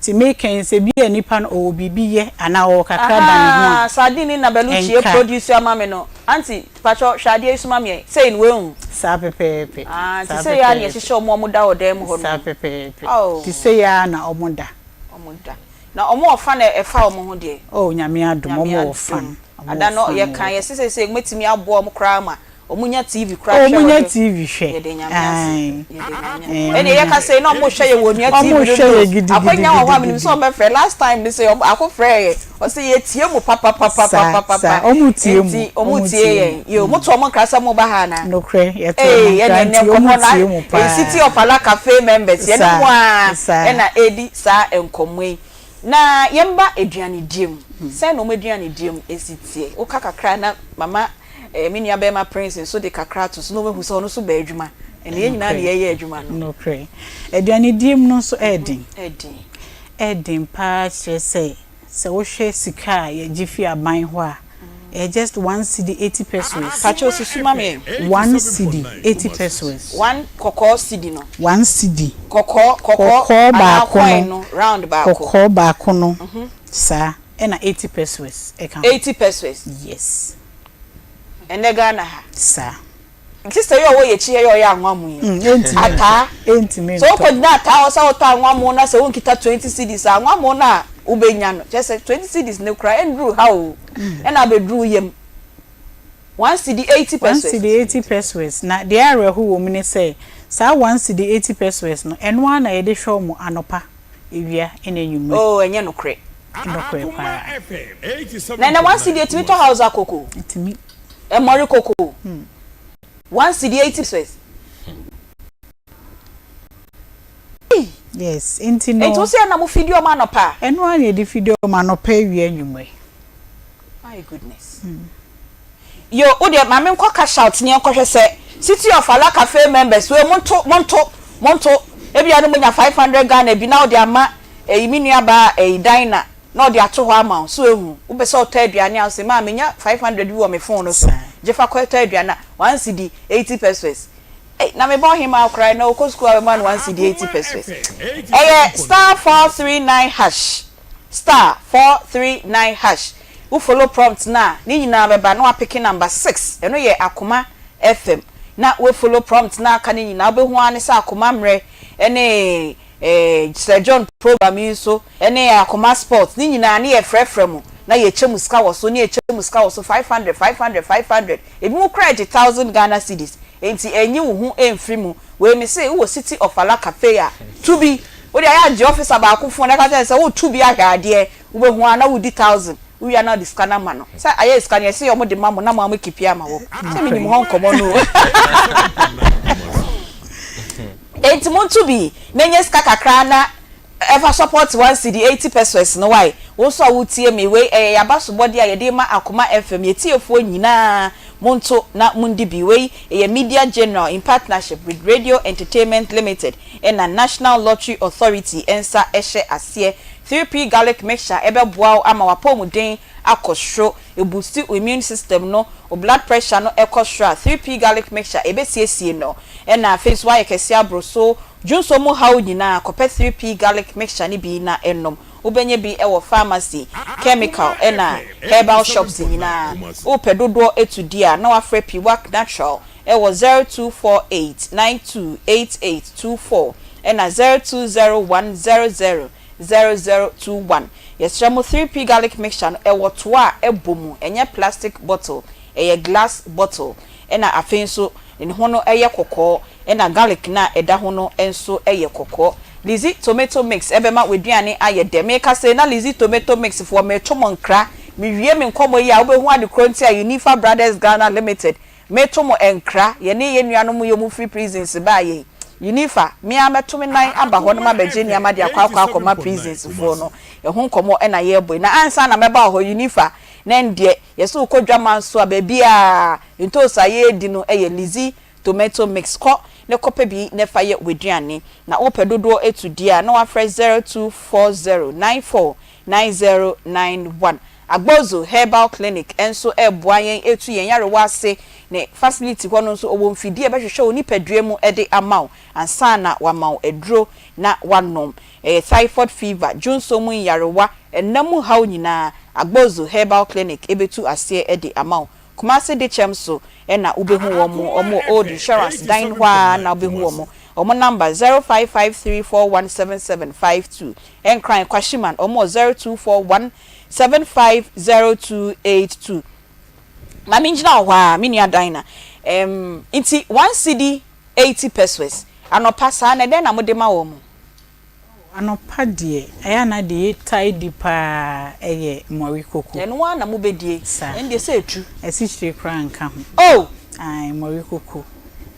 Nti meka yi sɛ bi a nipa no ɔwɔ biribi yɛ anaa ɔwɔ kakra da ne ho a, Ahaa sardine ni na Belucci ɛnka. produce ama me no. Aunty, pakyɛ hwɛ adeɛ yi so ma me ɛ. Sei no woahu? Saa pɛpɛɛpɛ. Ah, nti Saa sei ara na pɛpɛɛpɛ. yɛhyehyɛ wɔn a wɔda wɔ dan mu hɔ no Saa mu. pɛpɛɛpɛ. Oh. Nti sei ara na wɔda. Wɔda. Na wɔn wɔ fa na ɛfa wɔn ho deɛ? Oh, Nyame adom, Nyame wɔn wɔ fa adom. no. Ɔmo Ada no wɔ fan yɛ wɔ kan hɔ. yɛse seisei mɛtumi aboa ɔmo koraa ma ɔmo nya TV koraa Oh hwɛ ɔmo wɔ nya de TV hwɛ yɛde nyame ase ae yɛde nyame ɛɛ ase ɔmo ɛne nya yɛka sei na ɔmo hwɛ yɛ wɔ onua ɔmo TV no hwɛ do yɛ akwanya wɔ hɔ a menim gidigidigidigidi sɛ ɔmo bɛfrɛ last time no sɛ ɔmo ako frɛɛ yɛ ɔse yɛtie mo saa saa papapapapapapa ɔmo tie mo nti ɔmo ɔmo tie tie yɛn mo yoo mo to ɔmo nkra sɛ mo ba ha anaa nokorɛ yɛto ɔmo ee nkra ɛne ɛnɛ nti ɔmo nkɔmɔ na tie mo ee paa City of Allah Cafe members yɛne mo saa a saa. ɛna edi saa nkɔmɔ yi. Na yɛmba eduanedie mu, sɛn na wɔn eduanedie mu si teɛ? Woka kakra na mama eh, me nua bɛrima Prince nso de kakra ato so na wɔahu sɛ ɔno nso ba adwuma. Ɛnna yɛn nyinaa na yɛyɛ adwuma no. Nokorɛ. Aduanedie mu no nso ɛyɛ den. Ɛyɛ den. Ɛyɛ den paa kyerɛ sɛ, sɛ wohwɛ sika a yɛgye fi aban hɔ a, ɛyɛ just one cedi eighty pesewas. Pakyɛw susu ma me. One cedi eighty pesewas. One kɔkɔɔ cedi no. One cedi. Kɔkɔɔ kɔkɔɔ Kɔkɔɔ anaa baako coin no. no round baako. Kɔkɔɔ baako no saa ɛna eighty pesewas ɛka ho. 80 pesewas. Yes. Ɛnɛ Ghana ha. Saa. Sister yi a ɔwɔ yɛn akyi ha yi a ɔyɛ anwammo yi. Ɛntumi ntɔ. Ataa. Ɛntumi Sɛ ntɔ. wokɔgyina ataa hɔ sɛ wotɔ anwammo na sɛ wonkita 20 cedis a, anwammo no a wobɛnya no, kyerɛ sɛ 20 cedis no koraa ɛnduru ha o, ɛna abɛduru wo yam. One cedi 80 One pesewas. cedi 80 pesewas. Na deɛ awerɛho wɔ mu ne sɛ, Saa one cedi 80 pesewas no, ɛno ara na yɛde hwɛ wɔn anɔpa, awia ne anwummere. Oh, ɛnyɛ nokorɛ. Nokorɛ paa. Na ɛnɛ one cedi ɛtumi tɔ Hausa koko? Ɛtumi. Ɛmɔre koko? One cedi 80 pesewas. Ei! Yes, nti no. Nti wo sɛ ɛna mo fidi wɔn anɔpa? Ɛno ara na yɛde fidi wɔn anɔpa, awia, anwummere. My goodness. Yo, wo deɛ ma me nkɔ cash out ne yɛnkɔhwɛ sɛ City of Allah Cafe members wei monto, monto, monto. Ebia no monya 500 Ghana bi na wode ama ɛyi me nua baa ɛyi Dinah na ɔde ato hɔ ama wo. So ehu, wopɛ sɛ ɔtɔ aduane a wose maa menya 500 bi wɔ me phone no so, gye fa kɔ tɔ aduane a, one cedi, 80 pesewas. Ei, na me ba ɔhemaa koraa ɛnɛ ɔkɔ sukuu a bɛma no one cedi 80 pesewas. Ɛyɛ star 439 hash. Star 439 hash wo follow prompt no a ne nyinaa bɛba na wapeke number six ɛno yɛ Akoma FM na wo follow prompt no a aka no nyinaa wobɛhu ara ne sɛ Akoma mmerɛ ne eh Sir John program yi nso ne Akoma sport ne nyinaa ne yɛfrɛfrɛ mo na yɛkyɛ mo sika wɔ so ne yɛkyɛ mo sika wɔ so 500 500 500 ebinom koraa gye thousand Ghana cedis enti ɛnyi wo ho mfiri mu wei mese wowɔ City of Allah Cafe a tu bi Wo deɛ ayɛ a gye officer baako phone na ka kyerɛ no sɛ woreto bi ahwɛ adeɛ, wobɛhu ara na wodi thousand, wowie a na wode sika no ama no. Sɛ ayɛ sika no yɛse wɔn de ma mo na mo ara mo keepi ama wɔn. Sɛ menim hɔ nkɔmmɔ no o. Enti monto bi na ɛnyɛ sika kakra na ɛfa support one cedi 80 pesewas no wai. Wo nso a woretie me, wei ɛyɛ y'abasobɔdeɛ a yɛde rema Akoma FM, yɛtiefoɔ nyinaa monto na mondi bi. Wei ɛyɛ Media General in partnership with Radio Entertainment Limited. na National Lottery Authority nsa hyɛ aseɛ. 3P Garlic Mixture bɛboa wo ama w'apɔwmuden akɔ soro, ɛboosti wo immune system no, wo blood pressure no kɔ soro a, 3P Garlic Mixture ɛbɛsiesie no. Ɛna afei nso woayɛ kɛseɛ aboro so, dwonsɔ mu haw nyinaa, kɔpɛ 3P Garlic Mixture no bi na nom. Wobɛnya bi wɔ pharmacy, chemical ɛna herbal shops nyinaa. Wopɛ dodoɔ tu di a, na woafrɛ Piwak Natural wɔ 0248 92 88 24 ɛna 0201 00 00 21. Yɛsrɛ mo 3P garlic mixture no ɛwɔ toa a ɛbɔ mu, ɛnyɛ plastic bottle, ɛyɛ glass bottle ɛna afei nso ne ho no yɛ kɔkɔɔ ɛna garlic no a ɛda ho no nso yɛ kɔkɔɔ. Lizzy tomato mix ɛbɛma w'aduane ayɛ dɛ. Meka sei na Lizzy tomato mix foɔ meto mo nkra, mewie me nkɔmmɔ yi a wobɛhu ade korɔ nti a Unifa Brothers Ghana Limited Meto mo nkra, yɛne yɛn nuanom yi a wɔfiri prisons baeɛ yi, Unifa, me ara mɛto me nan aba hɔ na mabɛgye nneɛma de akɔ akɔ akɔma prisons foɔ no. Ɛho nkɔmmɔ na yɛrebɔ yi. Na ansa na mɛba wɔ hɔ, Unifa, na ɛndeɛ, yɛse wokɔ dwaman so a, baabiara ntoosi a yɛredi no yɛ Lizzy tomato mix. Kɔ na kɔpɛ bi na fa yɛ w'aduane. Na wopɛ dodoɔ atu deɛ a, na woafrɛ 0240 94 9091. Agbozo Herbal Clinic nso reboa yɛn retu yɛn nyarewa ase. Ne facility hɔ no nso, ɔwɔ mfidie a ɛbɛhwehwɛ wo nipadua mu de ama wo ansa na wama wo aduro na woanom. Ɛyɛ typhoid fever, dwonsɔ mu nyarewa, ɛna mu haw nyinaa, Agbozo Herbal Clinic bɛtu aseɛ de ama wo. Kumasi Dekyɛm so na wobɛhu wɔn, wɔn wɔ Old Insurance dan no hɔ ara na wobɛhu wɔn. Wɔn number, 0553417752. Nkran, Kwashiman, wɔn wɔ 0241 750282. Ma mengyina wɔ hɔ ara, me nua Dinah. Ɛm, nti one cedi 80 pesewas. Anɔpa saa no, ɛdɛn na mode ma wɔn? Oh, anɔpa deɛ, ɛyɛ a na deɛ yɛtae di pa ara yɛ mmɔre koko. Ɛno ara na mobɛdie? Saa. Ɛndeɛ sɛ ɛtu. Asikyire koraa nka ho. Oh! Ae, mmɔre koko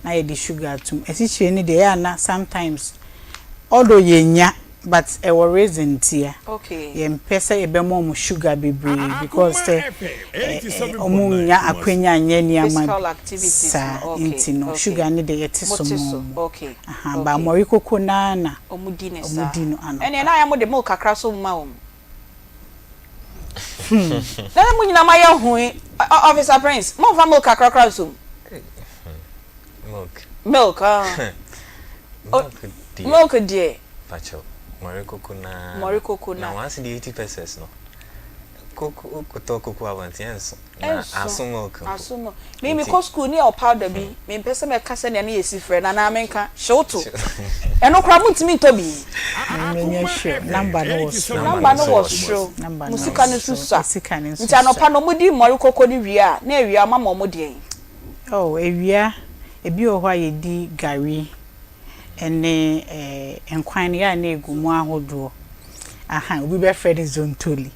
na yɛde sugar atom. Asikyire no deɛ, ɛyɛ a na sometimes, although yɛnnya, But ɛwɔ reason ntia. Yɛmpɛ sɛ yɛbɛma wɔn sugar bebree because sɛ wɔn nnya akwanya nyɛ nneɛma bi saa nti no sugar no deɛ yɛte so ma wɔn. Ahaa but mmɔre koko no ara na wɔn di no anɔpa. Ɛnneɛ na ayɛ mo de milk kakra nso ma wɔn. Na na mo nyinaa moayɛ hui. Officer Prince, momfa milk kakra koraa nso mu. Milk. Milk ah. Milk deɛ. Milk deɛ. Pakyɛw, mɔre koko naa. Mɔre koko naa. Na one cedi 80 pesewas no. Koko wokotɔ koko abɔnten ɛnso. Na aso milk mpo. Aso milk. Me me kɔ school ne yɛ wɔ powder bi. Me mpɛ sɛ mɛka sɛnea ne yɛsi frɛ no anaa menka. Hyewto. Ɛno koraa montumi ntɔ bi. Menyɛ sure. Number no wɔ soro. Number no wɔ soro. Mo sika no nso sua. Nti anɔpa no wɔdi mmɔre koko no wie a, na awia wɔama wɔn deɛn? Oh, awia, ebi wɔ hɔ a yɛdi gari. ne eh, nkwan no yɛ a na egu mu ahodoɔ. Aha, obi bɛfrɛ no zontoli.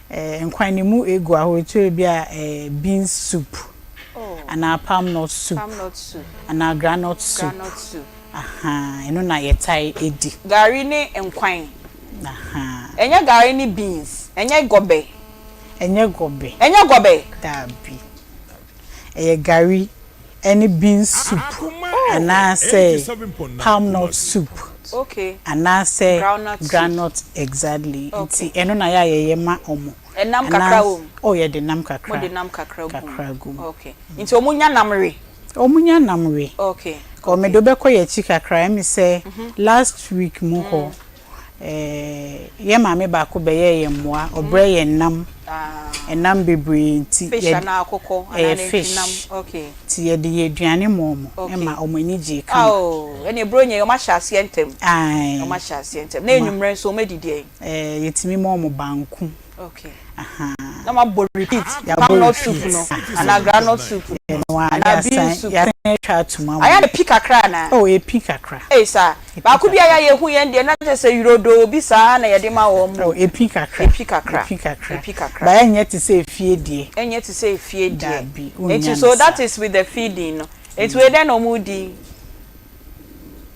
Eh, nkwan no mu egu ahorow, ɛtɔ bi a eh, beans soup, anaa palm nut soup, anaa groundnut soup. Aha, ɛno na yɛtae di. Gari ne nkwan. Aha. Ɛnyɛ gari ne beans, ɛnyɛ gɔbɛ. Ɛnyɛ gɔbɛ. Ɛnyɛ gɔbɛ? Daabi. Ɛyɛ gari ne beans soup anaasɛ palm nut soup anaasɛ groundnut exactly. Nti ɛno na yɛ a yɛyɛ ma wɔn. Ɛnam kakra wɔ mu? Oh yɛde nam kakra. Mode nam kakra gu mu. Kakra gu mu. Okay. Nti wɔn nya nam we? Wɔn nya nam we. Okay. Kɔ mede wo bɛkɔ yɛn akyi kakra ɛmi sɛ last week mu hɔ. Yɛn maame baako bɛyɛɛ yɛn mmoa, ɔbrɛɛ yɛn nam, ɛnam bebree nti Fish yɛde, anaa akokɔ anaa ɛyɛ nantwi fish, nam, okay. nti yɛde yɛ aduane ma wɔn, Okay. ɛma wɔn ani gyee kama. Oh, ɛnneɛ Buronya yi wɔn ahyɛ aseɛ ntɛm. Ae. Wɔn ahyɛ aseɛ ntɛm. Na anwummerɛ nso wɔn adi deɛn? Ɛɛ, yɛtumi ma wɔn banku. Okay. Ahaa. Na wɔabɔ repeat, Yɛabɔ palm nut soup repeat. no, anaa groundnut soup no, Ɛno ara, anaa bean yɛasan, soup. yɛasan atwa atom ama Ayɛ a wɔn. epi kakra anaa? Oh, epi kakra. Ei saa. Epi Baako bi a kakra. yɛ a yɛhu yɛn deɛ na kyerɛ sɛ yurodoo bi saa na yɛde ma wɔn Oh, o. epi kakra. Epi kakra. Epi kakra. Epi kakra. But ɛnyɛ te sɛ efie deɛ. Ɛnyɛ te sɛ efie deɛ. Dabi, wonnya Nti no so that saa. is with the feeding no. Nti wei dɛn na wɔredi?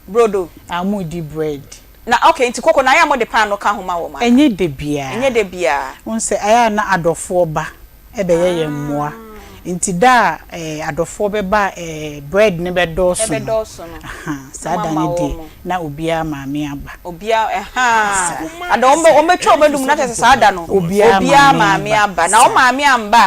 Brodo? Ah, wɔredi bread. Na okay, nti koko no ayɛ a mode paano ka ho ma wɔn anaa? Ɛnyɛ da biara. Ɛnyɛ da biara. Wohu sɛ ayɛ a na adɔfoɔ ba bɛyɛ yɛn mmoa. Nti da a adɔfoɔ bɛba a bread no bɛdɔɔso no, Ɛbɛdɔɔso no, ahaa, na saa da moama no deɛ wɔn. na obiara maame aba. Obiara, ɛhaa. Saa. Ada wɔn bɛ, wɔbɛtwa wɔn anum na kyerɛ sɛ saa da no, Obiara obiara maame maame aba. aba. Na wɔn Saa. maame amba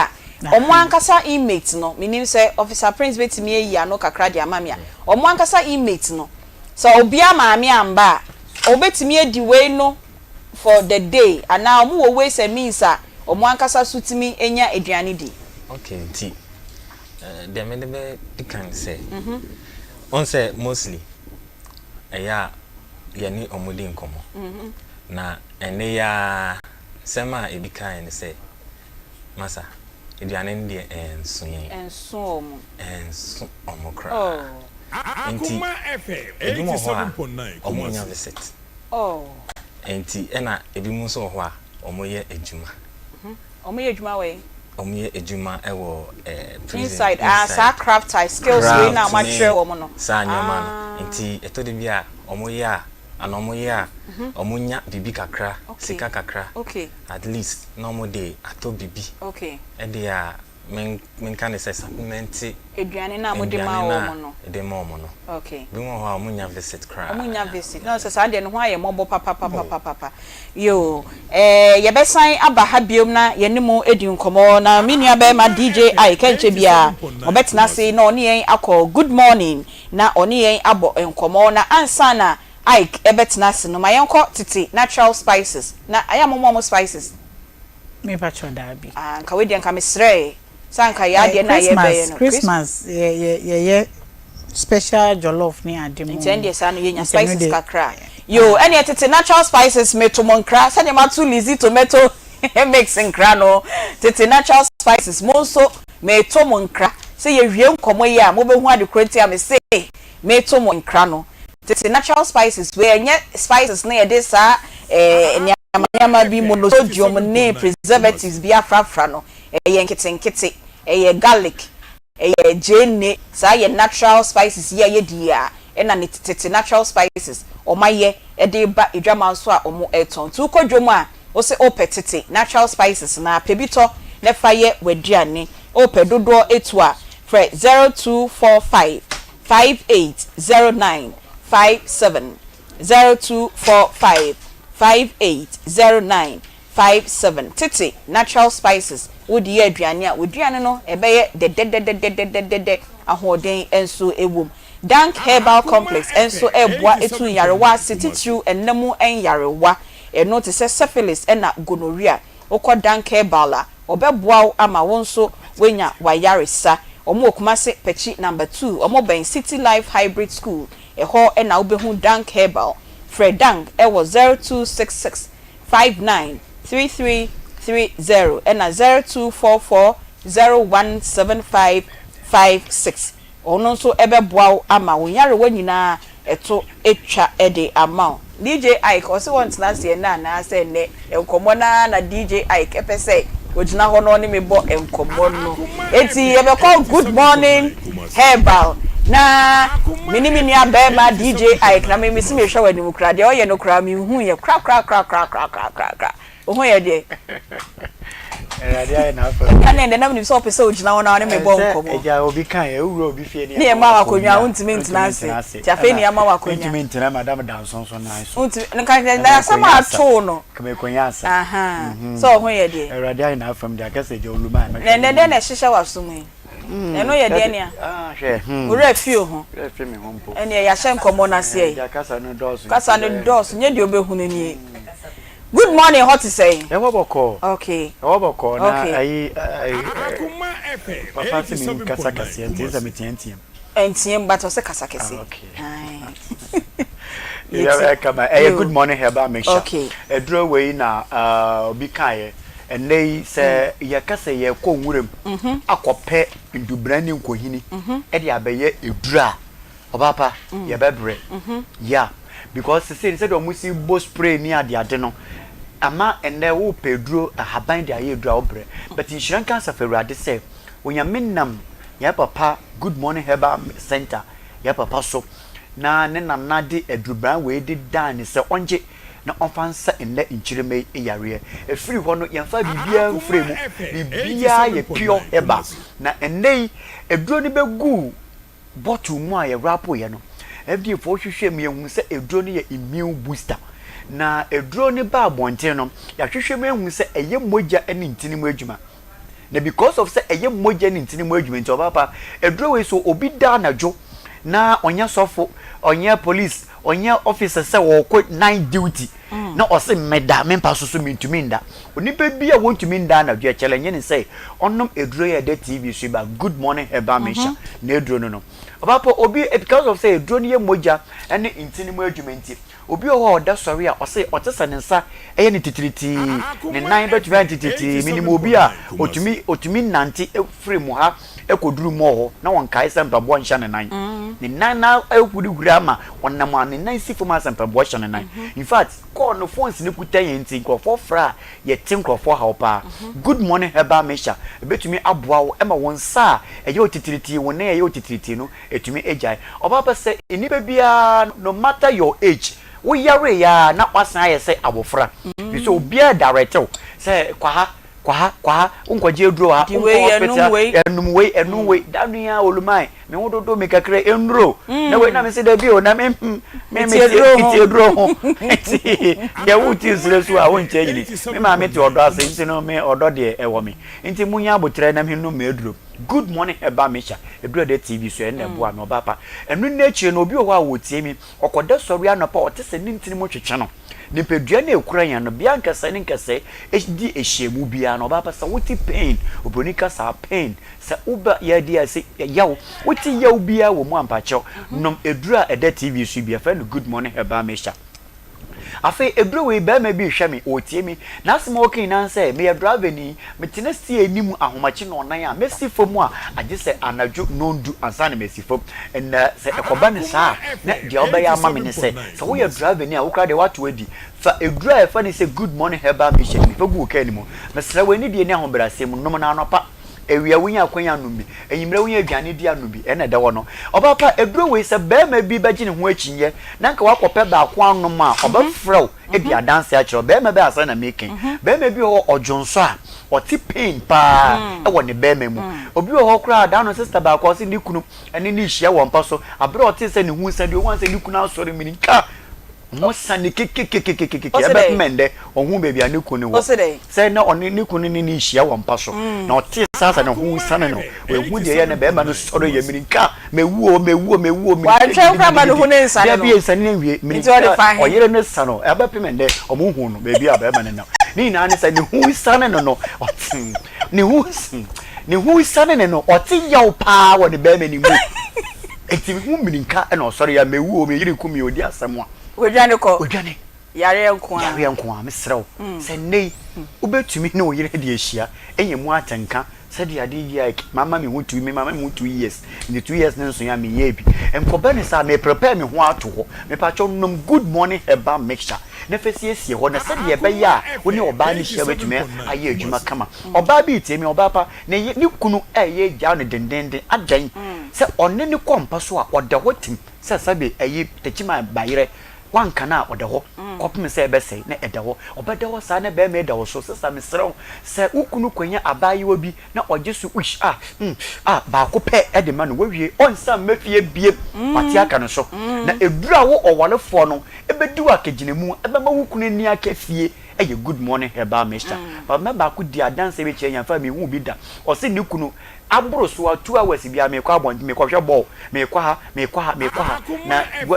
a, wɔn Ahaa. ankasa inmate no, menim sɛ Officer Prince bɛtumi ayi ano kakra de ama me a, wɔn ankasa inmate no, Sɛ obia maame amba a, obetumi adi wei no for the day anaa ɔmo wɔ ways and means a ɔmo ankasa so tumi nya aduane di. Okay nti deɛ mede bɛdi kan ne sɛ, wohu sɛ mostly ɛyɛ a yɛne wɔn di nkɔmmɔ na ɛnnɛ yi ara asɛm a ebi kaeɛ ne sɛ, Masa, aduane no deɛ ɛnso yɛn. Ɛnso wɔn. Ɛnso wɔn koraa. Nti ebinom wɔ hɔ a wɔnnya visit. Nti ɛna ebinom nso wɔ hɔ a wɔyɛ adwuma. Wɔyɛ adwuma wɔ he? Wɔyɛ adwuma wɔ prison inside. Ah, saa craft type skills wei na wɔakyerɛ wɔn no. Saa nneɛma no. Nti ɛtɔ da bi a wɔyɛ a anaa wɔyɛ a wɔnya biribi kakra, sika kakra. At least na wɔde atɔ biribi de a menka no sɛ supplement Aduane no a mode ma aduane no wɔn no. a yɛde ma wɔn no. Binom wɔ hɔ a wɔnnya visit koraa. Wɔnnya visit. Na sɛ saa deɛ ne ho ayɛ mmɔbɔ papapapapapa. Yoo, eh, yɛbɛsan aba ha biom na yɛne mo adi nkɔmmɔ. Na me nua barima DJ Ike ɛnkyɛ biara ɔbɛtena ase na ɔne yɛn akɔ Good Morning na ɔne yɛn abɔ nkɔmmɔ. Na ansa na Ike bɛtena ase no, ma yɛnkɔ tete natural spices. Na ayɛ a momma wɔn spices? Me patrɔ daabi. Ah nka wei deɛ nka mesrɛɛ sɛ anka yɛ Eh, adeɛ no a yɛbɛyɛ Christmas, no. Christmas yɛ yɛ yɛyɛ special jollof ne ade Nti mu. ɛndeɛ saa no yɛnya Nti ɛno spices deɛ kakra. Yoo ɛneɛ tete natural spices meto mo nkra sɛdeɛ mato Lizzy tomato mix nkra no tete natural spices mo nso meto mo nkra sɛ yɛwie nkɔmmɔ yi a mobɛhu ade korɔ nti a mese meto mo nkra no. Tete natural spices wei ɛnyɛ spices no yɛde saa eh, nneɛma nneɛma bi monosodium ne preservatives bi afrafra no, ɛyɛ nketenkete, ɛyɛ garlic, ɛyɛ gyeene, saa yɛ natural spices yi a yɛdi yi a ɛna ne tete natural spices wɔn ayɛ de reba adwaman so a wɔn retɔn. Nti wokɔ dwam a wose wopɛ tete natural spices no a, pɛ bi tɔ na fa yɛ w'aduane. Wopɛ dodoɔ etu a, frɛ 0245 5809 57, 0245 5809 57. Tete natural spices wode yɛ aduane a, w'aduane no ɛbɛyɛ dɛdɛdɛdɛdɛdɛdɛdɛ, ahoɔden nso wom. Dank Herbal Complex nso reboa tu nyarewa ase, titiriw nna mu nyarewa. Ɛno te sɛ syphilis na gonorrhea. Wokɔ Dank Herbal a, Wɔbɛboa wo ama wo nso woanya w'ayaresa. Wɔn wɔ Kumasi Pɛkyi number 2, wɔn bɛn City Life Hybrid School, ɛhɔ na wobɛhu Dank Herbal. Frɛ Dank wɔ 0266 59 3330 ɛna 0244 0175 56. Ɔno nso bɛboa wo ama wo nyarewa nyinaa Ɛto twa de ama wo. DJ Ike, ɔse wɔntena ase ɛnnɛ anaasɛ ɛnnɛ nkɔmmɔ no ara na DJ Ike pɛ sɛ ɔgyina hɔ na ɔne me bɔ nkɔmmɔ no. Enti yɛbɛkɔ Good Morning Herbal na me ne me nua barima DJ Ike na me mese mehwɛ w'anim koraa deɛ ɔyɛ no koraa menhuiɛ korakorakorakorakorakoraa. Wo ho yɛ deɛ? Awurade ayɛ n'afa. Ɛka ne ndɛ na menim sɛ ɔpɛ sɛ ogyina hɔ na ɔne me bɔ nkɔmmɔ. Ɛsɛ agya obi kan yɛ owura obi fie ne yɛ ma wakonnwa a wontumi ntena ase nti afei ne yɛama wakonnwa. Mentumi ntena madam Danso nso nan so. Wontumi nka na asɛm a atoo no. Kama asa. Sɛ ɔho yɛ deɛ. Awurade ayɛ n'afa mu deɛ akɛsɛ agya oluma a mɛhwɛ. Na ɛnɛ dɛn na ɛhyehyɛ w'asom yi? Ɛno yɛ deɛ nea? Wo werɛ afi wo ho? Ɛneɛ yɛahyɛ nkɔmmɔ no aseɛ yi. Kasa no dɔɔso. Kasa no dɔɔso nyɛ deɛ wobɛhunu nie. Good morning hɔ te sɛn? Ɛhɔ bɔkɔɔ. Okay. Ɛhɔ bɔkɔɔ na Okay. ayi ayi papa sɛ mi kasa kɛseɛ nti sɛ mi teateam. Nteam but ɔsɛ kasa kɛse. Ah, okay. Aye. Yɛ kama ɛyɛ good morning herbal mixture. Okay. Aduro wei na obi kaeɛ ɛnɛ yi sɛ yɛka sɛ yɛkɔ nwuram akɔpɛ ndubran ne nkohini ɛde abɛyɛ aduro a Ɔbaa pa, yɛbɛbrɛ. Yeah, because sesei no sɛdeɛ wɔn si bɔ spray ne adeade no, ama ɛnnɛ wopɛ aduro, ahaban de ayɛ aduro a wobrɛ. But nhyira nka Asafo Awurade sɛ, Onyame nam yɛn papa Good Morning Herbal Center, yɛn papa so, na ne nana de adurubran wei de dan no sɛ ɔngye na ɔmfa nsa nnɛ nkyirimma yi yareɛ. Ɛfiri hɔ no, yɛmfa biribiara mfiri mu, biribiara yɛ pure herbal. Na ɛnnɛ yi, aduro no bɛgu Bottle mu a yɛwrapoeɛ no, FDA foɔ hwehwɛɛ mu, yɛhuu sɛ aduro no yɛ immune booster. Na aduro no baa abɔnten no, yɛahwehwɛ mu ahu sɛ ɛyɛ mogya ne ntini mu adwuma. Na because of sɛ ɛyɛ mogya ne ntini mu adwuma nti, ɔbaa pa, aduro wei so obi da anadwo na ɔnyɛ sɔfo, ɔnyɛ police, ɔnyɛ officer sɛ ɔrekɔ night duty, na ɔse meda me mpa so so mentumi nda. Onipa bi a wɔntumi nda anadwo yɛ challenge ne sɛ ɔnom aduro yi a ɛda TV so yi ba Good Morning Herbal Mixture na aduro no no. Ɔbaapa obi because of sɛ aduro no yɛ mogya ne ntini mu adwuma nti obi wɔ hɔ a ɔda sɔre a ɔse ɔte sɛ ne nsa yɛ no titiritii ne nan bɛtumi ayɛ no titiritii menim obi a ɔtumi ɔtumi nante firi mu ha kɔduru mall hɔ na ɔnkae sɛ mpaboa nhyɛ ne nan. Ne nan no ahurihuri ama ɔnam a ne nan si fam a sɛ mpaboa hyɛ ne nan. In fact, call no phones no kuta yɛn nti nkurɔfoɔ frɛ a yɛte nkurɔfoɔ haw paa. Good morning herbal mixture ɛbɛtumi aboa wo ma wo nsa a ɛyɛ wo titiritii, wo nan a ɛyɛ wo titiritii no ɛtumi agyae. Ɔbaa pa sɛ nnipa biara no matter your age, wo yareeɛ a na woasan ayɛ sɛ abɔfra. Ɛfiri sɛ obiara direct wo sɛ kɔ ha, Kɔ ha, kɔ ha, wonkɔgye aduro wɔ ha, Di wei, wonkɔ hospital ɛnom ha, wei. ɛnom wei, ɛnom wei. Da no yi ara Olumae, me ho dodo me kakra, ɛnnuro. Na wei na me se dabi o, na me me Mete mete aduro ho. mete aduro ho. Nti deɛ wote nsire so a wonkyɛ nyini. Me maame te ɔdɔ ase nti no me ɔdɔ deɛ ɛwɔ me. Nti monya aboterɛ na mennom m'aduro. Good morning herbal mixture, aduro a ɛda TV so ɛno na ɛboa me ɔbaa pa. Ɛno no akyire no obi wɔ hɔ a ɔtie me, ɔkɔda sɔre anɔpa a ɔte sɛ ne ntini mu twetwe no. Nipadua no a ekura yɛn no, bea nkɛsɛɛ ne nkɛsɛɛ di ehyiamu biara no, ɔbaa pa sɛ wote pain, obroni kasa pain, sɛ woba yɛde a sɛ yaw, wote yaw biara wɔ mu a mpakyɛw, nom eduru a ɛda TV so yi bi, yɛfrɛ no Good Morning Herbal Mixture. Afei eduru wei, barima bi rehwɛ me, ɔretie me, n'asɛm a ɔreka nyinaa ne sɛ, meyɛ driverni, metena steer anim ahomakye nnɔnnan a, mɛsi fam a, agye sɛ anadwo nnɔndu ansa na masi fam. Na sɛ ɛkɔba no saa a, na deɛ wobɛyɛ ama me ne sɛ, sɛ woyɛ driverni a, wo koraa deɛ woato adi, fa aduro a yɛfrɛ no sɛ Good Morning Herbal Mixture no bi fa gu wo kaa no mu. Mesrɛ wo, anidie ne ahobrɛaseɛ mu, nom no anɔpa, awia wonya akwan a nom bi, anwummerɛ wonya aduane di a nom bi, ɛna ɛda hɔ no. Ɔbaa pa, aduro wei sɛ barima bi bɛgye ne ho akyinnyeɛ na anka wakɔpɛ baako anom a, ɔbɛfrɛ wo adi adanseɛ akyerɛ wo. Barima bɛn asɛm na mereka yi? Barima bi wɔ hɔ a, ɔdwonsɔ a, ɔte pain paa wɔ ne barima mu. Obi wɔ hɔ koraa a, da no sister baako ɔse ne kunu ne no rehyia wɔ mpa so, bere a ɔtee sɛ ne ho resa deɛ, ɔhuu sɛ ne kunu asɔre mmirika, ho sa no kekekekekeke, ɛbɛpem ɛndɛ, ɔhuu baabi a ne kunu no wɔ. Sɛ na ɔne ne kunu ne no rehyia wɔ mpa so, na ɔtee saa sɛ ne ho resane no, wanhu deɛ ɛyɛ na barima no sɔre yɛ mmirika, Mewu o, mewu o, mewu o, mmirika Wantwɛn koraa ma ne ho no nsane no. Dabi, nsane no nwie, Nti ɔde mmirika, fa he? ɔyere no sa no, ɛbɛpem ɛndɛ, wɔnhuu no baabi a barima no nam. Ne nyinaa ne sɛ ne ho resane no no, ɔte, ne ho, ne ho resane no no, ɔte yaw paa wɔ ne barima no mu. Enti me ho mmirika na ɔsɔre a, mewu o, me yere ku me o, ɔdi asɛm a. Wadwane kɔ. Wadwane. Yareɛ nko ara. Yareɛ nko ara, mesrɛ wo, sɛ nnɛ yi, wobɛtumi ne wo yere de ahyia, anya mu atenka. Sɛdeɛ ade yi a mama me ho tu me mama me ho 2 years nti 2 years ne nso ya menyɛ bi nkɔbɛ ne saa me prepare me ho ato hɔ. Mepakyɛw, nom Good Morning Herbal Mixture na fɛ siesie hɔ na sɛdeɛ ɛbɛyɛ a wo ne ɔbaa no hyia bɛtumi ayɛ adwuma kama. Ɔbaa bi tie me, ɔbaa pa ne kunu ɛyɛ gyaa no dendenden adan sɛ ɔne ne kɔ mpa so a ɔda hɔ tim sɛ sɛbe ɛyi takyima bayerɛ wanka no a ɔda hɔ kɔpem sɛ ɛbɛsɛe na ɛda hɔ, ɔbɛda hɔ saa na bɛrima ɛda wɔ so. Sesa, mesrɛ wo, sɛ wo kunu kɔnya abaayewa bi na ɔgye so ush a a baako pɛ ɛde ma no, wawie, ɔnsan mma fie biem, wate aka no so. Na ɛduru a wo ɔwarefoɔ no ɛbɛdi wo akagyinamu ɛbɛma wo kunu ani aka fie ɛyɛ Good Morning Herbal Mixture. Papa baako di adanse bi kyerɛ yɛn fa mehu bi da. Ɔse ne kunu aboro so a 2 hours biara mekɔ abɔnten, mekɔhwɛ bɔɔl, mekɔ ha, mekɔ ha, mekɔ ha,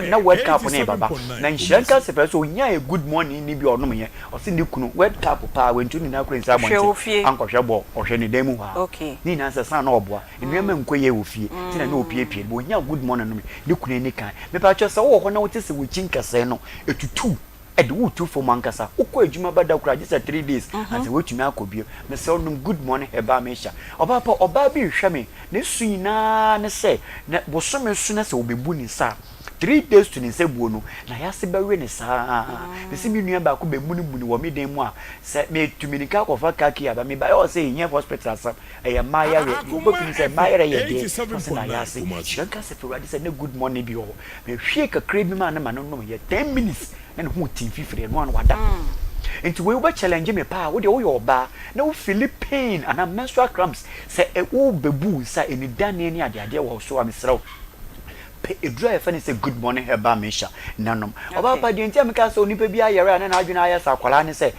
na World Cup ne baba na nhyira nka sɛ pɛ sɛ onya a Good Morning ni bi a ɔnom yɛ. Ɔse ne kunu World Cup paa wantu ne nan kora nsi abɔnten ankɔhwɛ bɔɔl, ɔhwɛ ne dan mu hɔ a ne nyinaa sɛ san na ɔboa nneɛma nkɔ yie wɔ fie nti na opiepie no. Onya Good Morning nom, ne kunu ani kan. Mepa kyerɛ sɛ wowɔ hɔ na wote sɛ wɔkyi nkɛsɛɛ no ɛtutu ɛde wotu fam ankasa, wokɔ adwuma ba da koraa gye sɛ 3 days ansa woatumi akɔ bio, mesɛ wonom Good Morning Herbal Mixture. Ɔbaa pa, ɔbaa bi rehwɛ me, ne su nyinaa ne sɛ na bosome so na sɛ wɔbɛbu ne nsa a, 3 days to ne nsa buo no na yɛase bɛwe ne saa. Mesi me nua baako bɛmunimuni wɔ me dan mu a sɛ metu mirika akɔfa car key aba mebaeɛ, ɔ sɛ ɛnyɛ hospital asɛm, ɛyɛ mmaa yareɛ. Mebɔ sɛ mmaa yareɛ yɛ deɛ ɔsɛ na yɛase hyerɛ nka sɛ Awurade sɛ ne Good Morning bi wɔ hɔ. Mehwie kakra bi ma ne ma no nom yɛ 10 minutes na ne ho ti mfifiri ɛno ano wada. Nti wei wobɛ challenge me paa. Wodeɛ woyɛ ɔbaa na wo feel pain anaa menstrual cramps sɛ wobɛbu wo nsa anidane ne adeadeɛ wɔ so a, mesrɛ wo, pɛ eduru a yɛfɛ no sɛ Good Morning Herbal Mixture nanom. Ɔbaa pa, deɛ nti a meka sɛ onipa bi ayɛrɛ a na n'adwene ayɛ sɛ akwaraa ne sɛ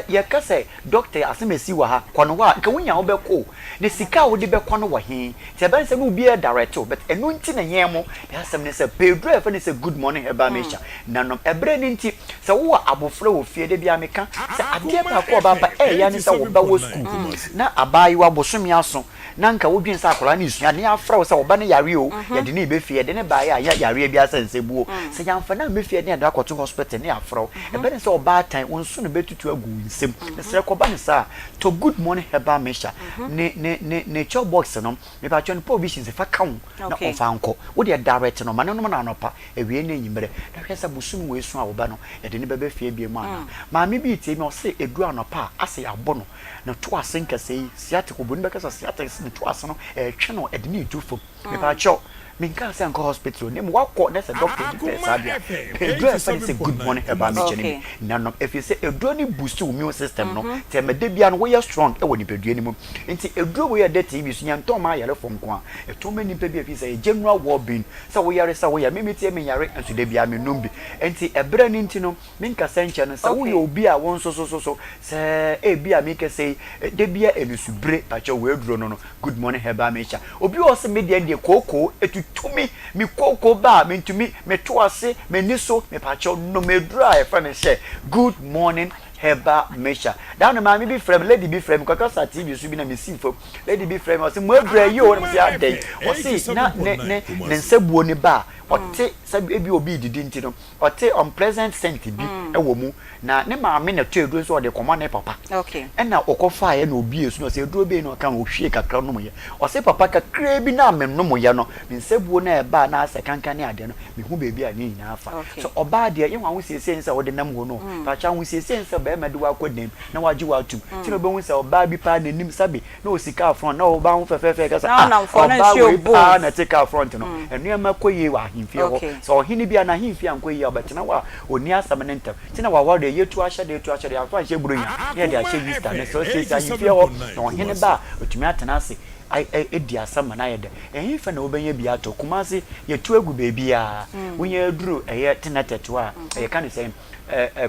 yɛka sɛ doctor asɛm esi wɔ ha, kɔ no hɔ a nka wonya wobɛkɔ o, na sika a wode bɛkɔ no wɔ he? Nti ɛbɛn sɛ ne obiara direct o, but ɛno nti na yɛn mo yɛ asɛm ne sɛ pɛ eduru a yɛfɛ no sɛ Good Morning Herbal Mixture nanom. Ɛberɛ no nti sɛ wowɔ abofra wɔ fie de bia meka sɛ adeɛ baako a ɔbaa pa ɛyɛ ne sɛ wo ba wɔ sukuu na abaayewa bosome aso na nka wodwen sɛ akwadaa no esua ne afrɛ wo sɛ ɔba no yare o, yɛde ne bɛfie, yɛde ne baeɛ a yɛ yareɛ bi asɛ nsɛbuo sɛ yɛamfa no ammɛfie ne yɛde akɔto hospital ne afrɛ wo, ɛbɛne sɛ ɔbaatan wo nso no bɛtutu agu wo nsam. Mesrɛ, kɔba ne saa, tɔ Good Morning Herbal Mixture ne kyɛw box no, mepatwɛ no, provisions fa ka wo na ɔmfa nkɔ. Wode direct no ma ne nom no anɔpa, awie ne anwummerɛ, na hwɛ sɛ bosome wei so a wo ba no yɛde ne bɛbɛ fie bie mu anaa. Maame bi tie mi, ɔse ɛduru anɔpa a asɛ yɛabɔ no ne to ase nkɛsɛ yi sciatic, oburoni bɛka sɛ sciatic, ne to ase no ɛretwe no ɛde ne etu fam. Mepaakyɛw, menkaa sɛ nkɔ hospital ne mu wakɔ na sɛ doctor bi pɛ saa deɛ, pɛ eduro a yɛfrɛ no sɛ Good Morning Herbal Mixture no bi nanom, ɛfiri sɛ eduro no boost wo immune system no nti ɛma da biara no woyɛ strong ɛwɔ nipadua no mu. Nti eduro wei a ɛda TV so, yɛntɔn ma ayarefo nko a, ɛtɔn ma nipa bi a ɛfiri sɛ ɛyɛ general well being, sɛ woyare sɛ woyare me metie menyare nso da biara menom bi. Nti ɛberɛ no nti no menkasa nkyɛ no sɛ woyɛ obi a wo nso so so so sɛ ebi a mekasa yi da bia ɛnusubire pakyɛ wɔ aduro no Good Morning Herbal Mixture. Obi wɔ sɛ me deɛ kooko etutu me kooko ba a mentumi meto ase m'ani so, mepakyɛw, nom aduro a yɛfrɛ no sɛ Good Morning Herbal Mixture. Daa no maame bi frɛ me, lady bi frɛ me kɔkasa TV so bi na mesi fam. Lady bi frɛ me, ɔse mo aduro ayi o, na mese adɛn? Ɔse na ne nsa buo ne ba a ɔte sɛ ebi obi didi nti no ɔte unpleasant scent bi wɔ mu, na ne maame na ɛtɔ aduro nso ɔde kɔma ne papa. Ɛna ɔkɔfaeɛ na obie so na ɔsɛ aduro bɛyi na ɔka na ɔhwie kakra nomyɛ. Ɔsɛ papa kakra bi na menomyɛ no, me nsabuo na ɛbaa na asɛ kankan ne adeɛ no mehu baabi a ne nyinaa fa. So ɔbaa deɛ yɛhu ahosiesie ne sɛ wode nam hɔ no pakyɛ ahosiesie ne sɛ bɛrima de wakɔ dam na wagye watom nti na wobɛhu sɛ ɔbaa bi paa n'anim sabi na ɔsi car front na ɔbaa ho fɛfɛɛfɛ kasa, ah, ɔbaa wei paa na ɛte car front no. Nneɛma kɔ yie wɔ ahemfie hɔ sɛ ɔhene bi a n'ahemfie ankɔ yie a ɔbɛtena hɔ a ɔnni asɛm ne ntɛm nti na waware deɛ yɛtu ahyɛ deɛ yɛtu ahyɛ deɛ yɛamfa anhyɛ buronya na yɛde ahyɛ Easter ne sɛ ɔsiesie ahemfie hɔ na ɔhene ba a ɔtumi atena ase adi asɛm ma no ayɛ dɛ. Ɛhefa na wobɛnya bi atɔ? Kumase yɛtu agu baabiara. Wonya aduru ɛyɛ tenɛtɛt a ɛyɛ ka ne sɛn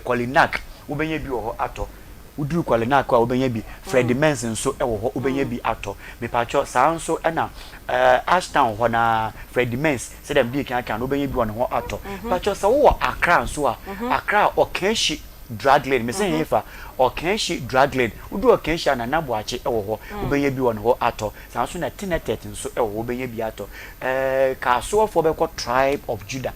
Kolinak, wobɛnya bi wɔ hɔ atɔ. Woduru Kolinak a wobɛnya bi. Freddie Mens nso wɔ hɔ, wobɛnya bi atɔ. Mepakyɛw, saa nso na Ashtown hɔ no ara, Freddie Mens, sɛdeɛ medii kan aka no, wobɛnya bi wɔ ne hɔ atɔ. Mepakyɛw, sɛ wowɔ Accra nso a, Accra Ɔkanhyi Drug Lane, mese hefa? Ɔkanhyi Drug Lane. Woduru Ɔkanhyi a, Nana Boakye wɔ hɔ, wobɛnya bi wɔ ne hɔ atɔ. Saa nso na Tinetet nso wɔ hɔ, wobɛnya bi atɔ. Kaasoɔfoɔ bɛkɔ Tribe of Judah.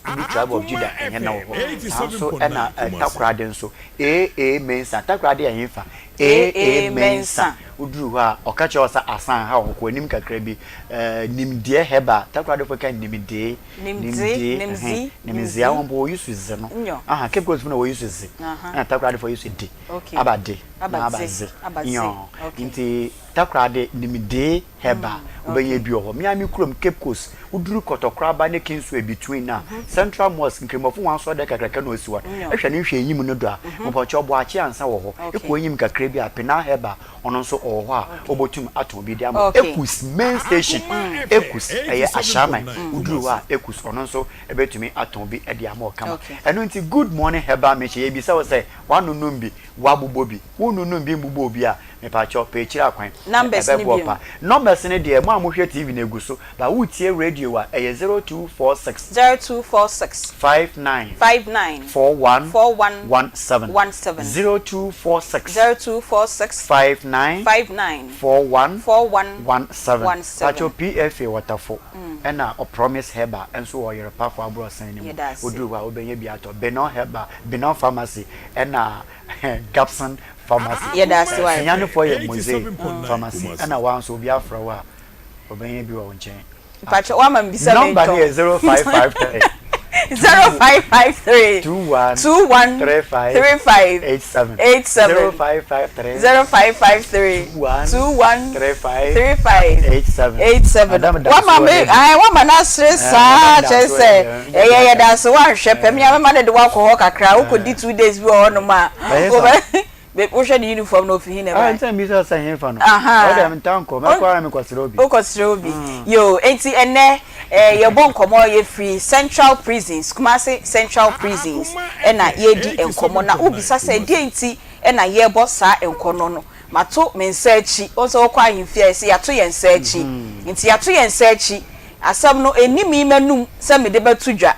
Woduru Tribe of Judah, ɛnyɛ na wɔ hɔ. Saa nso na Takoradi nso, AA Mensah. Takoradi yɛ hefa? AA Mensah. Woduru hɔ a, ɔka kyerɛ wo sɛ asan ha wo, kɔ anim kakra bi. Eh, Nimdeɛ Herbal, Takoradefo ka Nimdee, Nimdee, Nimdee, Nimdzi, ɛhɛn, Nimdzi. Nimdzea, wɔn mpo wɔyi so dze no. Nyɔ. Aha, Cape Coast fo na wɔyi so dze, Aha. ɛna Takoradefo yi so de, Okay. aba de, Aba na aba dze, dze. aba dze. Nyɔ. Okay. Nti Takoradi Nimdee Herbal, wobɛnya bi wɔ hɔ. Me ara me kurom, Cape Coast, woduru Kɔtɔkoraba ne Kingsway between no a, Central Mosque, Nkramofo hɔn asɔrdan kakraka na osi hɔ no, ehwɛ ne nhwɛenyim no do a, mopɔkyɛw Boakye Ansa wɔ hɔ. Ekɔ enyim kakra bi a, Penal Herbal, ɔno nso ɔwɔ hɔ a obotum atɔn bi de ama wo. Ekus main station, Ekus, ɛyɛ Ashaiman, woduru hɔ a, Ekus, ɔno nso ebetumi atɔn bi de ama wo kama. Ɛno ntsi, Good Morning Herbal Mixture, yebisa wo sɛ, woanonom bi, woabobɔ bi? Wonnonom bi mmbobɔɔ bi a, Mepakyɛw, pɛ akyiri akwan. Numbers no Ɛbɛboa bio. pa. Numbers no deɛ, mo a mohwɛ TV no egu so, but woretie radio a, ɛyɛ 0246. 0246. 59. 59. 41. 41. 17. 17. 0246. 0246. 59. 59. 41. 41. 17. 17. Pakyɛw, PFA Wɔtafo, ɛna Ɔpromise Herbal nso wɔ Ɔyerepafo Aborɔsan no mu. Yɛda ase. Woduru hɔ a, wobɛnya bi atɔ. Benon Herbal, Benon Pharmacy, ɛna Gabson Pharmacy. Yɛda ase wai. Sunyanifoɔ yɛ Mosaic Pharmacy ɛna waa nso obi afrɛ wo a ɔbɛnya bi wɔ wo nkyɛn. Mpakyɛ wama me bisa me ntɔn. Number no yɛ 0553. 0553 21 21 35 35 87 87 0553 0553 21 21 35 35 87 87 Madam da Wama so me wɔ ae wama no asere saa Madam da kyerɛ so sɛ wɔ ɛyɛ yɛda ase woanhwɛ pɛ me a mɛma no de wo akɔ hɔ kakra wokɔdi 2 days bi wɔ hɔnom a Ɛyɛ wobɛ saa. Be wohwɛ ne uniform no ofi he na Ah, ɛbae? nti na mibisa sɛ hefa no. Ahaa. Ɔwɔ deɛ mentaa nkɔ, mɛkɔ ara mekɔsrɛ obi. Wokɔsrɛ obi. Yoo, enti ɛnnɛ eh, yɛbɔ nkɔmmɔ, yɛfiri Central Prisons, Kumasi Central Prisons ɛna yɛredi nkɔmmɔ. Na wobisa sɛ deɛn nti na yɛrebɔ saa nkɔnnɔ no. Mato me nsa akyi, wohu sɛ wokɔ ahemfie a yɛse yɛato yɛn nsa akyi. Nti yɛato yɛn nsa akyi. Asɛm no, ɛnni me m'anum sɛ mede bɛto dwa.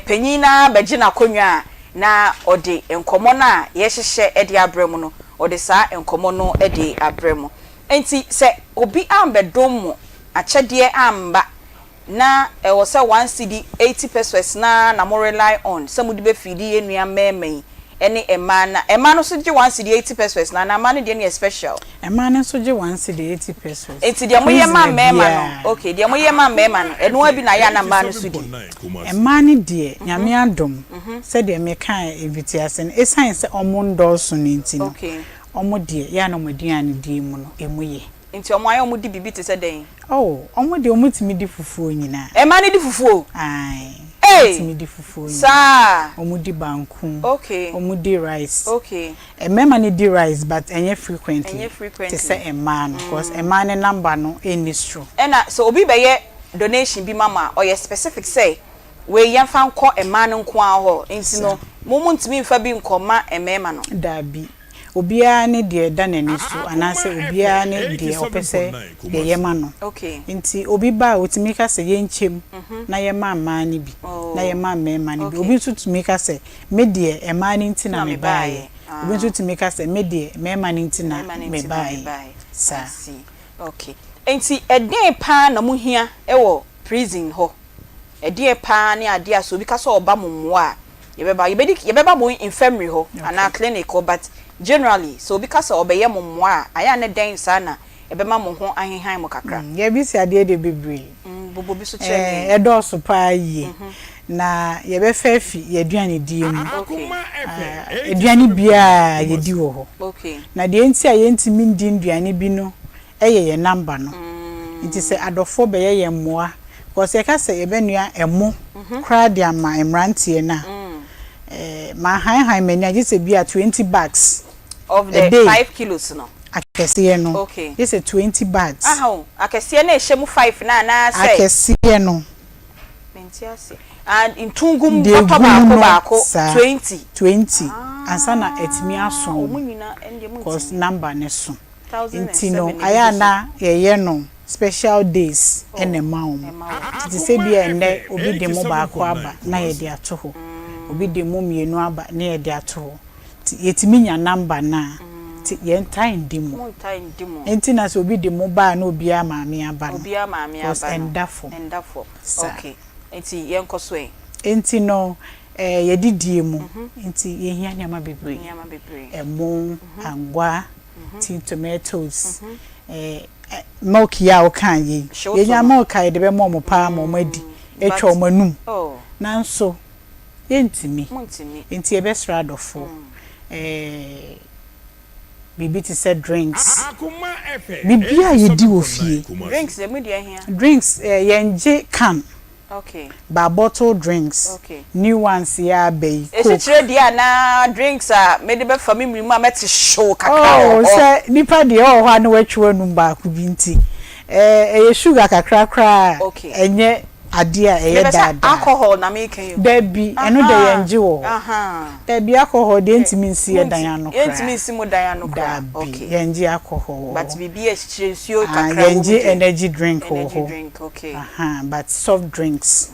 Panyin no ara bɛgye n'akonnwa a, na ɔde nkɔmmɔ no a yɛhyehyɛ de abrɛ mo no, ɔde saa nkɔmmɔ no de abrɛ mo. Enti sɛ obi ambɛdom mo akyɛdeɛ amba na ɛwɔ sɛ one cedi 80 pesewas no ara na mo rely on sɛ mode bɛfiidi yɛn nua mmarima yi ne mmaa no a, mmaa no nso gye one cedi 80 pesewas no anaa mmaa no deɛ no yɛ special? Mmaa no nso gye one cedi 80 pesewas. Enti deɛ moyɛ ma Prisoner mmarima biara. no, okay, deɛ moyɛ ma mmarima no, ɛno ara bi na ayɛ a na mmaa no nso di? Mmaa no deɛ, Nyame adom, sɛdeɛ mekae mfitiase no, ɛsiane sɛ wɔnnɔɔso no nti no, wɔn deɛ, yɛ a na wɔn aduane die mu no, ɛmu yɛ. Nti wɔn ayɛ wɔn di biribi te sɛ dɛn? Oh, wɔn deɛ wɔtumi di fufuo nyinaa. Mmaa no di fufuo? Ae, Ei! wɔtumi di fufuo nyinaa. Saa? Wɔdi banku, Okay. wɔdi rice. Okay. Mmarima no di rice but ɛnyɛ frequently Ɛnyɛ frequently. te sɛ mmaa no cause mmaa no number no nni soro. Ɛna sɛ obi bɛyɛ donation bi ma mo a, ɔyɛ specific sɛ wei yɛmfa nkɔ mmaa no nko ara hɔ, nti no mo montumi mfa bi nkɔma mmarima no? Daabi. Obiara ne deɛ ɛda n'ani so anaasɛ obiara ne deɛ ɔpɛ sɛ yɛyɛ ma no. Nti obi ba a ɔtumi ka sɛ yɛnkyɛ mu na yɛma mmaa no bi na yɛma mmarima no bi. Obi nso tumi ka sɛ me deɛ mmaa no nti na mebaeɛ. Obi nso tumi ka sɛ me deɛ mmarima no nti na mebaeɛ. Saa. Okay. Nti ɛdeɛn paa na mohia wɔ prison hɔ? Ɛdeɛn paa ne adeɛ a sɛ obi ka sɛ ɔba mo mmoa a, yɛbɛba? Yɛbɛdi yɛbɛba mo infirmary hɔ anaa clinic hɔ but generally sɛ obi ka sɛ ɔbɛyɛ mo mmoa a, ayɛ a ne dɛn saa na ɛbɛma mo ho ahehan mo kakra? Yɛabisa adeɛ deɛ bebree. Bobɔ bi so kyerɛ me. Ɛɛ, ɛdɔɔso paa yie. Na yɛbɛfa afi yɛn aduanedie mu. Aduane biara yɛdi wɔ hɔ. Na deɛ nti a yɛntumi ndi nnuane bi no yɛ yɛn number no. Nti sɛ adɔfoɔ bɛyɛ yɛn mmoa, because yɛka sɛ yɛbɛnoa ɛmo koraa de ama mmeranteɛ no a, mahanhan m'ani a gye sɛ bi a 20 bags Of a the day. 5 kilos no. Akɛseɛ no, gye sɛ 20 bags. Aha o, akɛseɛ no a ɛhyɛ mu 5 no anaasɛ? Akɛseɛ no. Mente ase. And ntungum Deɛ bɔtɔ egu mu baako no baako saa 20. 20 ansa na atumi aso Ah, wɔn wɔn nyinaa ɛndeɛ mo cause ntumi. number no so. Nti no 1007 ayɛ a ebi so. na yɛyɛ no special days Oh, na ɛma wɔn. ɛma wɔn. Nti te sɛ bi a ɛnnɛ obi de mo baako aba na yɛde ato hɔ, obi de mo mmienu aba na yɛde ato hɔ. Nti yɛtumi nya number no a, nti yɛntaa ndi mo. Montaa ndi mo. Nti na sɛ obi de mo ba a na obiara maame aba no Obiara maame cause aba no. ɛnda fam. Ɛnda fam. Saa. Okay. Nti yɛnkɔ so ɛ. Nti no eh, yɛdidie mu nti yɛhia nneɛma bebree. Nneɛma bebree. Ɛmo, angwa. Tin tomatoes, eh, milk yi a wokaa yi, yɛnya milk a yɛde bɛma wɔn paa ma wɔn adi, atwa wɔn anum. Nanso, yɛntumi. Nti yɛbɛsrɛ adɔfoɔ, eh, biribi te sɛ drinks, biribiara a yɛdi wɔ fie. Drinks deɛ, mo deɛ hia? Drinks, eh, yɛngye can. Okay. Ba bottle drinks, Okay. new ones yi aba yi, coke. Esikyire deɛ anaa drinks a mede bɛfa me mmiri mu a mɛte hyew kakra wɔ Oh, hɔ. sɛ nipa deɛ ɔwɔ hɔ a na watwi w'anum baako bi nti, eh, ɛyɛ sugar kakra koraa a, Okay. ɛnyɛ adeɛ a ɛyɛ Mepɛ sɛ daadaa. alcohol na meka yi o. Dabi, ɛno deɛ Ahaa, yɛngye wɔ hɔ. ahaa. Dabi, alcohol deɛ ɛntumi nsi yɛ dan Monti, ano yɛntumi koraa. nsi mo dan ano koraa. Dabi, Okay. yɛngye alcohol wɔ But hɔ. biribi a esikyire nsuo Ah, kakra wɔ mu yɛngye deɛ. energy drink wɔ Energy hɔ. drink, okay. Ahaa, but soft drinks,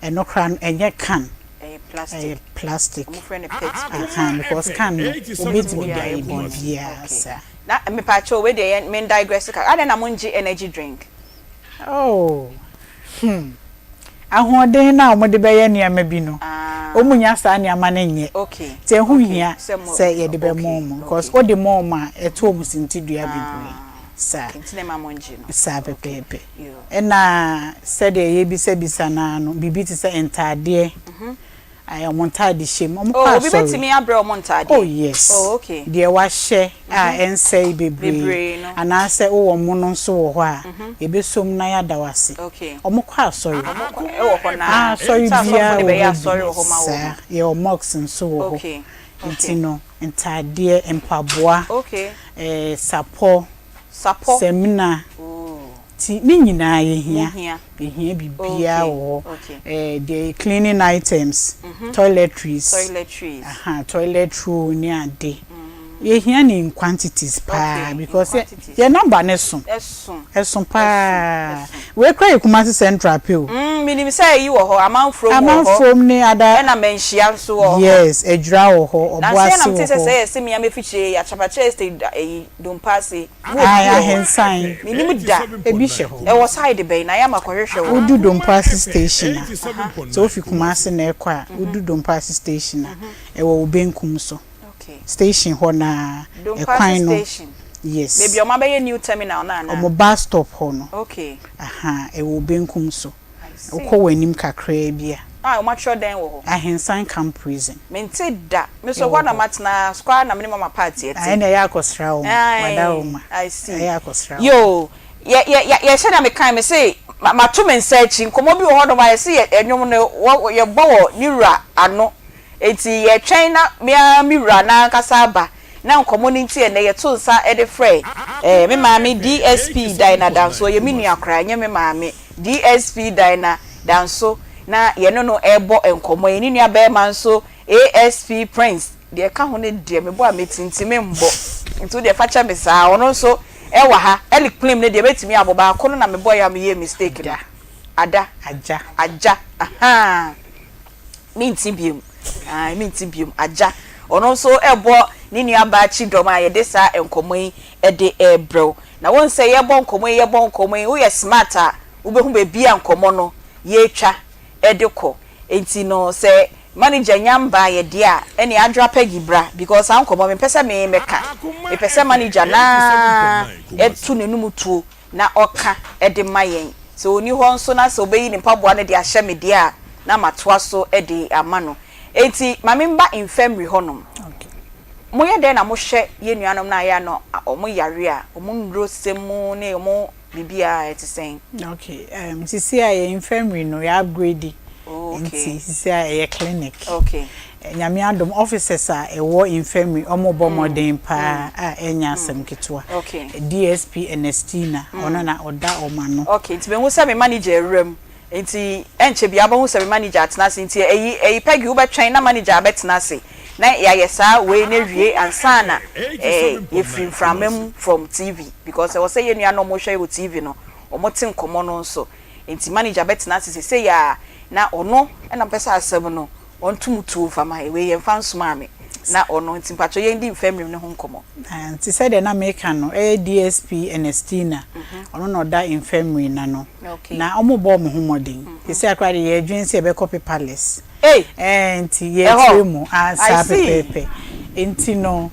ɛno koraa no ɛnyɛ can. Ɛyɛ plastic. Ɛyɛ plastic. Wɔn frɛ no pet pet. Ahaa, because can no, wobɛtumi de ayɛ biribiara Okay. saa. Na mepaakyɛw wei deɛ yɛn, men digress kakra. Adɛn na mongye energy drink? Oh, hmm. Ahoɔden no a wɔde bɛyɛ nneɛma bi no, wɔnnya saa nneɛma no nyɛ. Nti ɛho nhia sɛ yɛde bɛma wɔn because wode ma wɔn a, ɛto wɔn sintidua bebree. Saa. Saa pɛpɛɛpɛ. Ɛna sɛdeɛ yɛbisabisa no ara no, biribi te sɛ ntaadeɛ. Ayɛ wɔn ntaade hyɛ mu. Wɔn Oh, kɔ obi asɔre. bɛtumi abrɛ wɔn ntaadeɛ? Oh yes. Oh, okay. Deɛ wahyɛ a ɛnsɛe bebree. Bebree no. Anaasɛ wowɔ mono nso wɔ hɔ a, yɛbɛsɔ mu na yɛada wo ase. Okay. Wɔn kɔ asɔre. Wɔn kɔ, ɛwɔ hɔ no Ah, ara. asɔre Sɛ asɔfoɔ biara no wɔ bɛyɛ hɔ asɔre bi. wɔ hɔ ma wɔn. Saa. Yɛwɔ mosques nso wɔ hɔ. Okay. Nti Okay. no, ntaadeɛ, mpaboa, Okay. eh, sapɔ, Sapɔ. samina. Ooh. Nti ne nyinaa yɛhia. Mohia. Yɛhia biribiara Okay, wɔ hɔ. okay. Eh, deɛ cleaning items, toiletries. Toiletries. Aha, toilet roll ne ade. Yɛhia no in quantities paa Okay, in because yɛ quantities. yɛn number no so. Ɛso. Ɛso paa. Ɛso, ɛso. Wei koraa yɛ Kumasi Central pɛ o. Mm, menim sɛ ayi wɔ hɔ, Amanfrom wɔ hɔ. Amanfrom ne other. Ɛna Manhyia nso wɔ hɔ. Yes, Adwira wɔ hɔ, Nansa yi Ɔboase na mete wɔ sɛ hɔ. sɛ yɛse me Amefikyire, Akyapakye Estate da ayi, Dompaase. Mo Ae, obi wɔ hɔ. Ahensan. Menim da. Ebi hyɛ hɔ. Ɛwɔ side bɛn? Na yɛ ama kɔhwehwɛ wɔ. Wodu Dompoase station a, sɛ wofi Kumasi na ɛrekɔ a, wodu Dompoase station a, ɛwɔ wo benkum so. Station hɔ no ara, ɛkwan Dompoase no. station. Yes. Baabi a wɔabɛyɛ new terminal no anaa? Wɔn bus stop hɔ no. Okay. Aha, ɛwɔ wo benkum so. I see. Wokɔ w'anim kakraa bi a. A wɔatwerɛ dɛn wɔ hɔ? Ahensan Camp Prison. Mente da. Me nso Ɛwɔ ɛhɔ na hɔ. matena, sukuu ara na me ne Mama Pat yɛte. Ah, ɛnna ɛyɛ akɔsra wɔn. Ae, Wadaworoma. I see. Ɛyɛ akɔsra wɔn. Yoo, yɛ, yɛ, yɛ, yɛ sɛdeɛ mekae, me se, ma, mato me nsa akyi. Nkɔmmɔ bi wɔ hɔnom a yɛse yɛ, nnwom no, wɔ, yɛbɔ wɔ ne wura ano. Enti yɛtwɛn na me ara me wura no ankasa aba. Na nkɔmmɔ no nti ɛnnɛ yɛto nsa de frɛ, eh, me maame DSP Dinah Danso. Ɔyɛ me nua koraa, ɛnyɛ me maame. DSP Dinah Danso na yɛne no rebɔ nkɔmmɔ yi. Ne nua barima nso ASP Prince, deɛ ɛka ho no deɛ mebɔ a meti nti membɔ, nti wo deɛ fa kyɛ me saa. Ɔno nso wɔ ha. Eric Plim no deɛ mɛtumi abɔ, baako no na mebɔeɛ a meyɛɛ mistake no. Ada. Agya. Agya, ahaa. Menti biom, ae menti biom. Agya. Ɔno nso rebɔ ne nua baa Kyidɔm a yɛde saa nkɔmmɔ yi de rebrɛ wo. Na wohu sɛ yɛrebɔ nkɔmmɔ yi, yɛrebɔ nkɔmmɔ yi, woyɛ smart a, wobɛhu baabi a nkɔmmɔ no yɛretwa de kɔ. Enti no sɛ manager nya mbaa yɛ deɛ a, ɛneɛ Adwoa Peggy bra because saa nkɔmmɔ mempɛ sɛ me mɛka. Mepɛ sɛ manager no ara to n'anum tuo na ɔka de ma yɛn. Sɛ ɔnni hɔ nso na sɛ ɔbɛyi ne mpaboa no de ahyɛ me deɛ a, na matoa so de ama no. Enti ma memba infirmary hɔnom. Moyɛ dɛn na mohwɛ yɛn nuanom no a ɛyɛ a na wɔyare a, wɔn nnurosɛm mu ne wɔn biribiara ɛte sɛn? Okay, um, sisi a yɛ infirmary no yɛ upgrade. Oh, okay. Nti sisi a ɛyɛ clinic. Okay. Eh, Nyame adom officers a ɛwɔ infirmary ɔmo bɔ mmɔden paa a ɛnyɛ asɛm ketewa. Okay. DSP Ernestina, ɔno na ɔda ɔmo ano. Okay, nti mehu sɛ me manager awura mu. Nti ɛnkyɛ biara wobɛhu sɛ me manager atena ase. Nti ɛyi, ɛyi Peggy wobɛtwɛn na manager abɛtena ase na yɛayɛ saa wei no awie ansa na eh, yɛfiri mframa mu from TV because ɛwɔ sɛ yɛn nua no a wɔhwɛ wɔ TV no wɔte nkɔmmɔ no nso. Nti manager bɛtena ase seesei ara na ɔno na mpɛ sɛ asɛm no ɔnto mu tuo mfa ma yɛn. Wei yɛmfa nsomaa me na ɔno nti mpakyɛw yɛndi mfamrim no ho nkɔmmɔ. Ah, nti sɛdeɛ na meka no, ɛyɛ DSP Ernestina, ɔno na ɔda infirmary no ano. Na wɔbɔ wɔn ho mmɔden. Seesei koraa deɛ yɛredwene sɛ yɛbɛkɔ paperless. Ei! Ɛɛ, nti Ɛhɔ? yɛrekyerɛ mu. Ah, I saa see. pɛpɛɛpɛ. Nti no,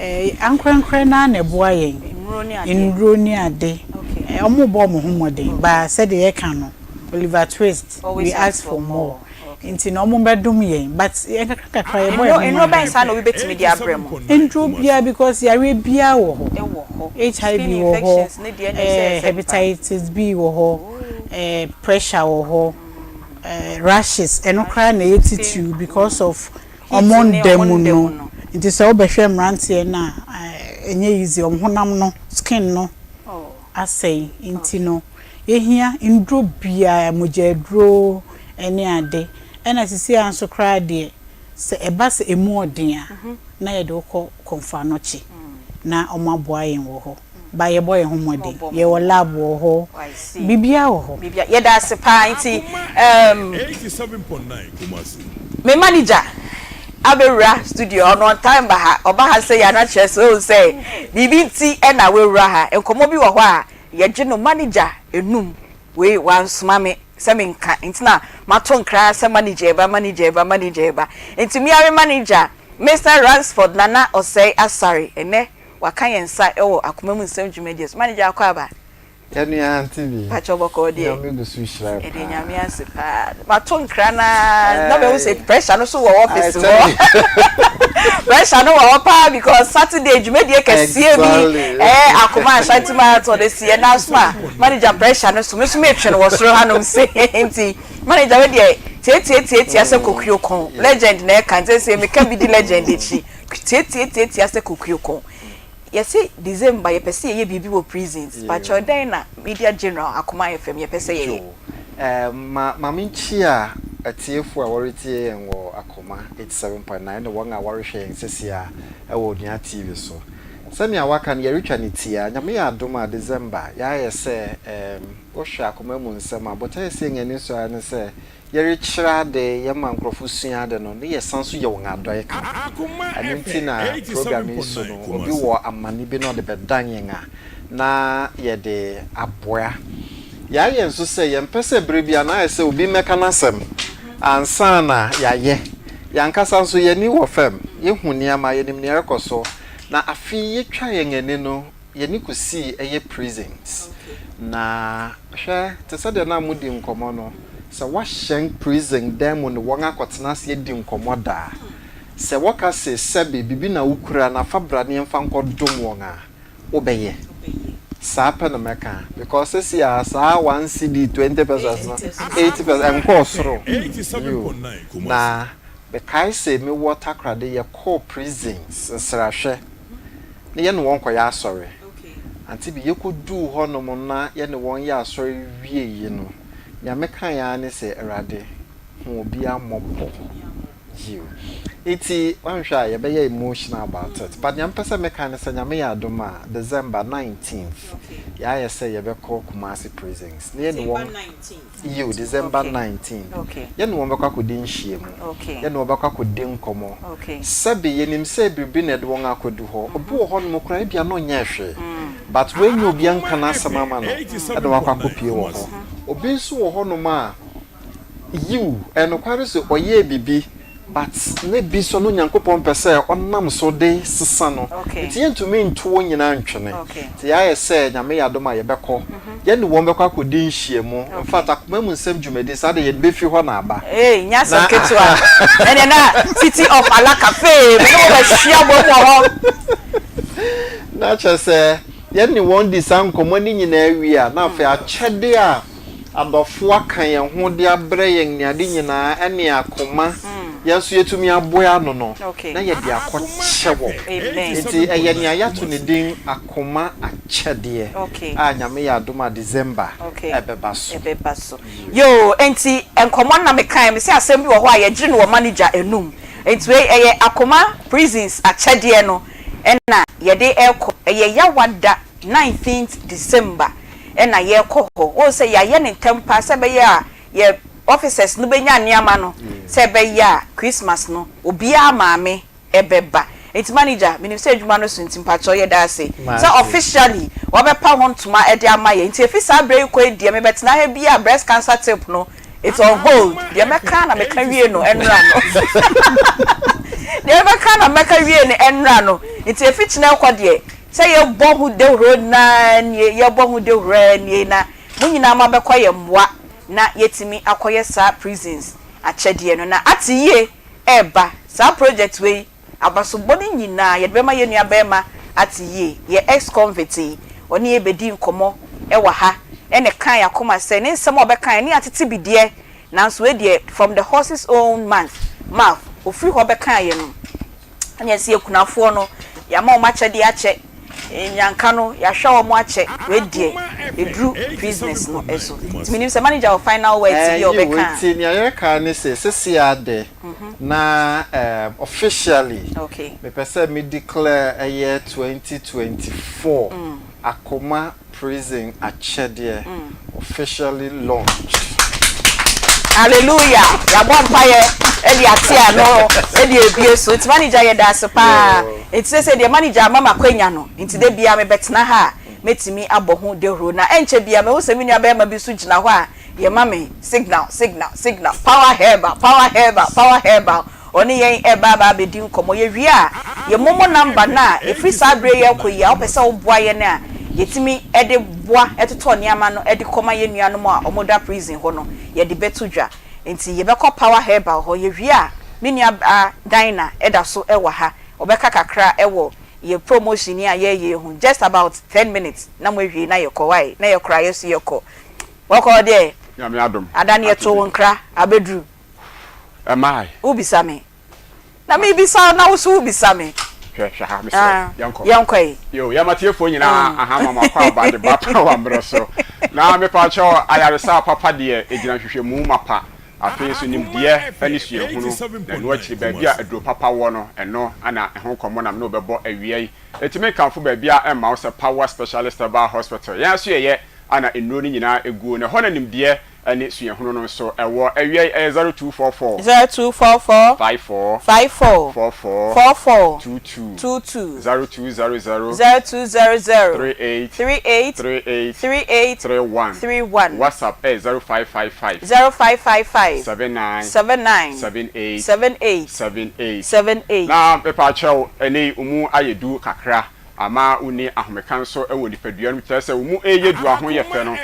Eh, ankorankorɛ no ara na ɛboa yɛn. Nnuro ne ade. Wɔrebɔ wɔn ho mmɔden, but sɛdeɛ yɛka no, Oliver Twist, we ask for more. Nti no wɔbɛdom yɛn, but nkakra nkakra yɛbɔ yɛn ho mmɔden. Nnuro bɛn saa na obi bɛtumi de abrɛ mo? Nnuro biara because yareɛ biara wɔ hɔ. HIV wɔ hɔ, hepatitis B wɔ hɔ, pressure wɔ hɔ, rashes, ɛno koraa na ɛyɛ titiriw because of Ɔmo nda mu no nti sɛ wobɛhwɛ mmeranteɛ no a ɛnyɛ easy ɔmo honam no skin no asɛe nti no yɛhia nduro biaa mogya aduro ɛne ade ɛna sisi ara nso koraa deɛ sɛ ɛba sɛ ɛmu ɔden a na yɛde wo kɔ Komfo Anokye na ɔmo aboa yɛn wɔ hɔ. Ba yɛbɔ yɛn ho mmɔden. Yɛwɔ lab wɔ hɔ. Biribiara wɔ hɔ. Biribiara. Yɛda ase paa nti um, me manager abɛwura studio ɔno ɔntaa mba ha. Ɔba ha sɛ yɛ na kyerɛ sɛ ohu sɛ biribi nti na wawura ha. Nkɔmmɔ bi wɔ hɔ a yɛgye no manager enum. Wei wansoma me sɛ menka nti na mato nkra sɛ manager reba, manager reba, manager reba. Nti me ara me manager Mister Ransford Nana Osei Asare ɛnnɛ Waka yɛn nsa wɔ akoma mu nsɛm dwumadie so. Manager akɔ aba. Yɛn nua aunty bi. Pakyɛw bɔkɔɔ deɛ. Nyame gu so hyira paa. Yɛde Nyame ase paa. Mato nkra no ara na mahu sɛ pressure no so wɔ office hɔ. Pressure no wɔ hɔ paa because Saturday dwumadie kɛseɛ bi ɛɛ Akoma Ashanti Marathon asi ɛna so a manager pressure no so me nso metwe no wɔ soro hanom sei nti manager wo deɛ tiatiatiatia sɛ kokuo kɔn legend na ɛka nti sɛ meka bi di legend akyi. Tiatiatiatia sɛ kokuo kɔn. Yɛse December yɛpɛ sɛ yɛyɛ biribi wɔ prisons, pakyɛw dɛn na Media General Akoma FM yɛpɛ sɛ yɛyɛ? Yoo, eh, ma ma menkyia atiefo a wɔretie yɛn wɔ Akoma 87.9 ne wɔn a wɔrehwɛ yɛn seesei ara wɔ Onua TV so. Sɛnea wɔaka no, yɛretwa no tiaa. Nyame yɛ adom a, December, yɛayɛ sɛ, eh, wohwɛ Akoma mu nsɛm a, botae a ɛsi yɛn ani so ara ne sɛ Yɛrekyerɛ ade, yɛma nkurɔfo sua ade no, ne yɛsan nso yɛ wɔn adɔe ka ho. Ɛno nti na program yi so no, obi wɔ amanne bi na ɔde bɛdan yɛn a, na yɛde aboa. Yɛayɛ nso sɛ yɛmpɛ sɛ bere biara no ayɛ sɛ obi mmɛka n'asɛm ansa na yɛayɛ. Yɛn ankasa nso, yɛn ani wɔ fam, yehu nneɛma, yenim nea ɛrekɔ so. Na afe yi yetwaa yɛn ani no, yɛn ani kosii ɛyɛ prisons. Na hwɛ, te sɛ deɛ na modi nkɔmmɔ no, sɛ woahyɛn prison dan mu ne wɔn akɔtena ase adi nkɔmmɔ da a, sɛ wɔka se, Sɛbe, biribi na wokura na fa bra na yɛmfa nkɔdom wɔn a, wobɛyɛ? Saa pɛ na mɛka. Because sɛsi a, saa one cedi, 20 pesewas no, 80 pesewas, ɛnkɔɔ soro. Yiw. Na mekae se mewɔ Takoradi, yɛkɔɔ prisons nsrahwɛ. na yɛne wɔn kɔyɛ asɔre. Ante bi yɛkɔduu hɔnom na yɛne wɔn yɛɛ asɔre wieeɛ no, nea mekaeɛ ara ne sɛ, Awurade, hu obiara mmɔbɔ. Yiw. Nti woanhwɛ a yɛbɛyɛ emotional about it. But nea mepɛ sɛ meka ne sɛ, Nyame yɛ adom a, December nineteenth, yɛayɛ sɛ yɛbɛkɔ Kumasi prisons na yɛne wɔn. Yiw, December 19. Yɛne wɔn bɛkɔ akodi nhyiam. Yɛne wɔn bɛkɔ akodi nkɔmmɔ. Sɛbe yenim sɛ biribi na ɛde wɔn akodu hɔ. Obi wɔ hɔnom koraa ebia na ɔnyɛɛ hwee, but wannya obi anka n'asɛm ama no na wakɔ akopue wɔ hɔ. Obi nso wɔ hɔnom a, yiw, ɛyɛ nokware sɛ ɔyɛɛ biribi, But na bi nso no Nyankopɔn pɛ sɛ ɔnam so de sesa no nti yɛntumi nto wɔn nyinaa ntwene nti yɛayɛ sɛ Nyame yɛ adom a yɛbɛkɔ yɛne wɔn bɛkɔ akɔdi nhyiamu infact akoma mu nsɛm dwumadi saa deɛ yɛde bɛfiri hɔ na aba Eei nyɛ asɛm na ketewa ɛneɛ na city of Alaka fee me ne wo bɛhyia bom wɔ hɔ. Na kyerɛ sɛ yɛne wɔn di saa nkɔmmɔ no nyinaa wie a na afei akyɛdeɛ a adɔfo aka yɛn ho de abrɛ yɛn ne ade nyinaa ɛne akoma yɛn nso yɛtumi aboa ano no na yɛde akɔkyɛ wɔn. Nti ɛyɛ nea yɛato ne din Akoma Akyɛdeɛ a Nyame yɛ adom a December ɛbɛba so. Ɛbɛba so. Yoo, enti nkɔmmɔ no na mekaeɛ, mese asɛm bi wɔ hɔ a yɛgyere no wɔ manager anum. Enti wei ɛyɛ Akoma Prisons akyɛdeɛ no na yɛde rekɔ. Ɛyɛ Yawada nineteenth December na yɛrekɔ hɔ. Wohu sɛ yɛayɛ no ntɛm paa sɛ ɛbɛyɛ a yɛ officers no bɛnya nneɛma no sɛ ɛbɛyɛ a Christmas no obiara maame bɛba. Nti manager, menim sɛ adwuma no so nti mpakyɛw yɛda ase sɛ officially wabɛpa ho ntoma de ama yɛn. Nti ɛfiri saa berɛ yi kɔ yi deɛ mebɛtena ha biara breast cancer tip no it's on hold. Deɛ mɛka na meka wie no ɛnora no. Deɛ mɛka na mɛka wie no ɛnnora no. Nti efi kyena rekɔ deɛ, sɛ yɛbɔ ho dawuro no ara nie, yɛbɔ ho dawuro ara nie na mo nyinaa moabɛkɔ yɛn mmoa na yɛatumi akɔyɛ saa prisons akyɛdeɛ no. Na ate yie ɛreba, saa project wei, abasobɔ no nyinaa yɛde bɛma yɛn nua barima ate yie, yɛn ex-convict yi, ɔne yɛn bɛdi nkɔmmɔ wɔ ha, ɛna ɛkaa yɛn akoma sɛ ne nsɛm a ɔbɛkaeɛ no yɛatete bi deɛ, nanso wei deɛ from the horse's own month, mouth, ɔfiri hɔ bɛkaeɛ no, Ɛna yɛse akunafoɔ no yɛama wɔn akyɛdeɛ akyɛ, nnyanka no yɛahwɛ wɔn akyɛ, wei deɛ ɛduru prisoners no so. Nti menim sɛ manager wɔ final words bi a Yiw, ɔbɛka a. enti nea yɛreka ara ne sɛ, seesei ara de, na officially mepɛ sɛ me declare ɛyɛ 2024 Akoma Prison akyɛdeɛ officially launched. Hallelujah yɛabɔ mpaeɛ de ate ano de abue so nti manager yɛda ase paa nti sɛsɛ deɛ manager ama me akwanya no nti da biara mebɛtena ha a mɛtumi abɔ ho dawuro na ɛnkyɛ biara mahu sɛ me nua barima bi nso gyina hɔ a yɛma me signal signal signal power herbal power herbal power herbal Ɔne yɛn reba aba abɛdi nkɔmmɔ. Yɛwie a, yɛ momo number no a, ɛfiri saa berɛ yi rekɔ yi a, wopɛ sɛ woboa yɛn a, yɛtumi de boa totɔ nneɛma no de kɔma yɛn nuanom a wɔda prison hɔ no, yɛde bɛto dwa. Nti yɛbɛkɔ Power Herbal hɔ. Yɛwie a, me nuabaa Dinah da so wɔ ha. Ɔbɛka kakra wɔ yɛn promotion yi a yɛreyɛ yi ho. Just about ten minutes na moawie na yɛkɔ. Wai? Na yɛkora yɛ so yɛkɔ. Wɔkɔ deɛ? Nyame adom. Ada no yɛtoo wo nkra abɛduru. Ɛmmae. Wobisa me. Na mebisa wo na wo nso wobisa me. Hwɛ, hwɛ ha, mesrɛ wo, yɛnkɔ. Yɛnkɔ ɛ. Yo, yɛma atiefoɔ nyinaa aha ma mo akwaaba de ba power mmerɛ so. Na mepaakyɛw, ayaresa papa deɛ, ɛgyina nhwehwɛmu mapa, afei nso nimdeɛ ne suahunu, na ɛno akyiri baabi a aduro papa wɔ no, ɛno na ɛho nkɔmmɔ na me ne wo bɛbɔ awia yi. Enti menkamfo baabiara mma wo sɛ Power Specialist Herbal Hospital. Yɛn asoɛeɛ na nnuro no nyinaa guo, na ɛhɔ na nimdeɛ ne suahunu no nso wɔ. Awiei ɛyɛ 0244. 0244. 54. 54. 44. 44. 22. 22. 0200. 0200. 38. 38. 38. 38. 31. 31. WhatsApp ɛyɛ 0555. 0555. 79. 79. 78. 78. 78. 78. Na mepaakyɛw, ɛnnɛ yi wo mu ayɛ du kakra. Ama wonni ahomeka nso wɔ nipadua no mu, kyerɛ sɛ wo mu reyɛ du a ho yɛ fɛ no,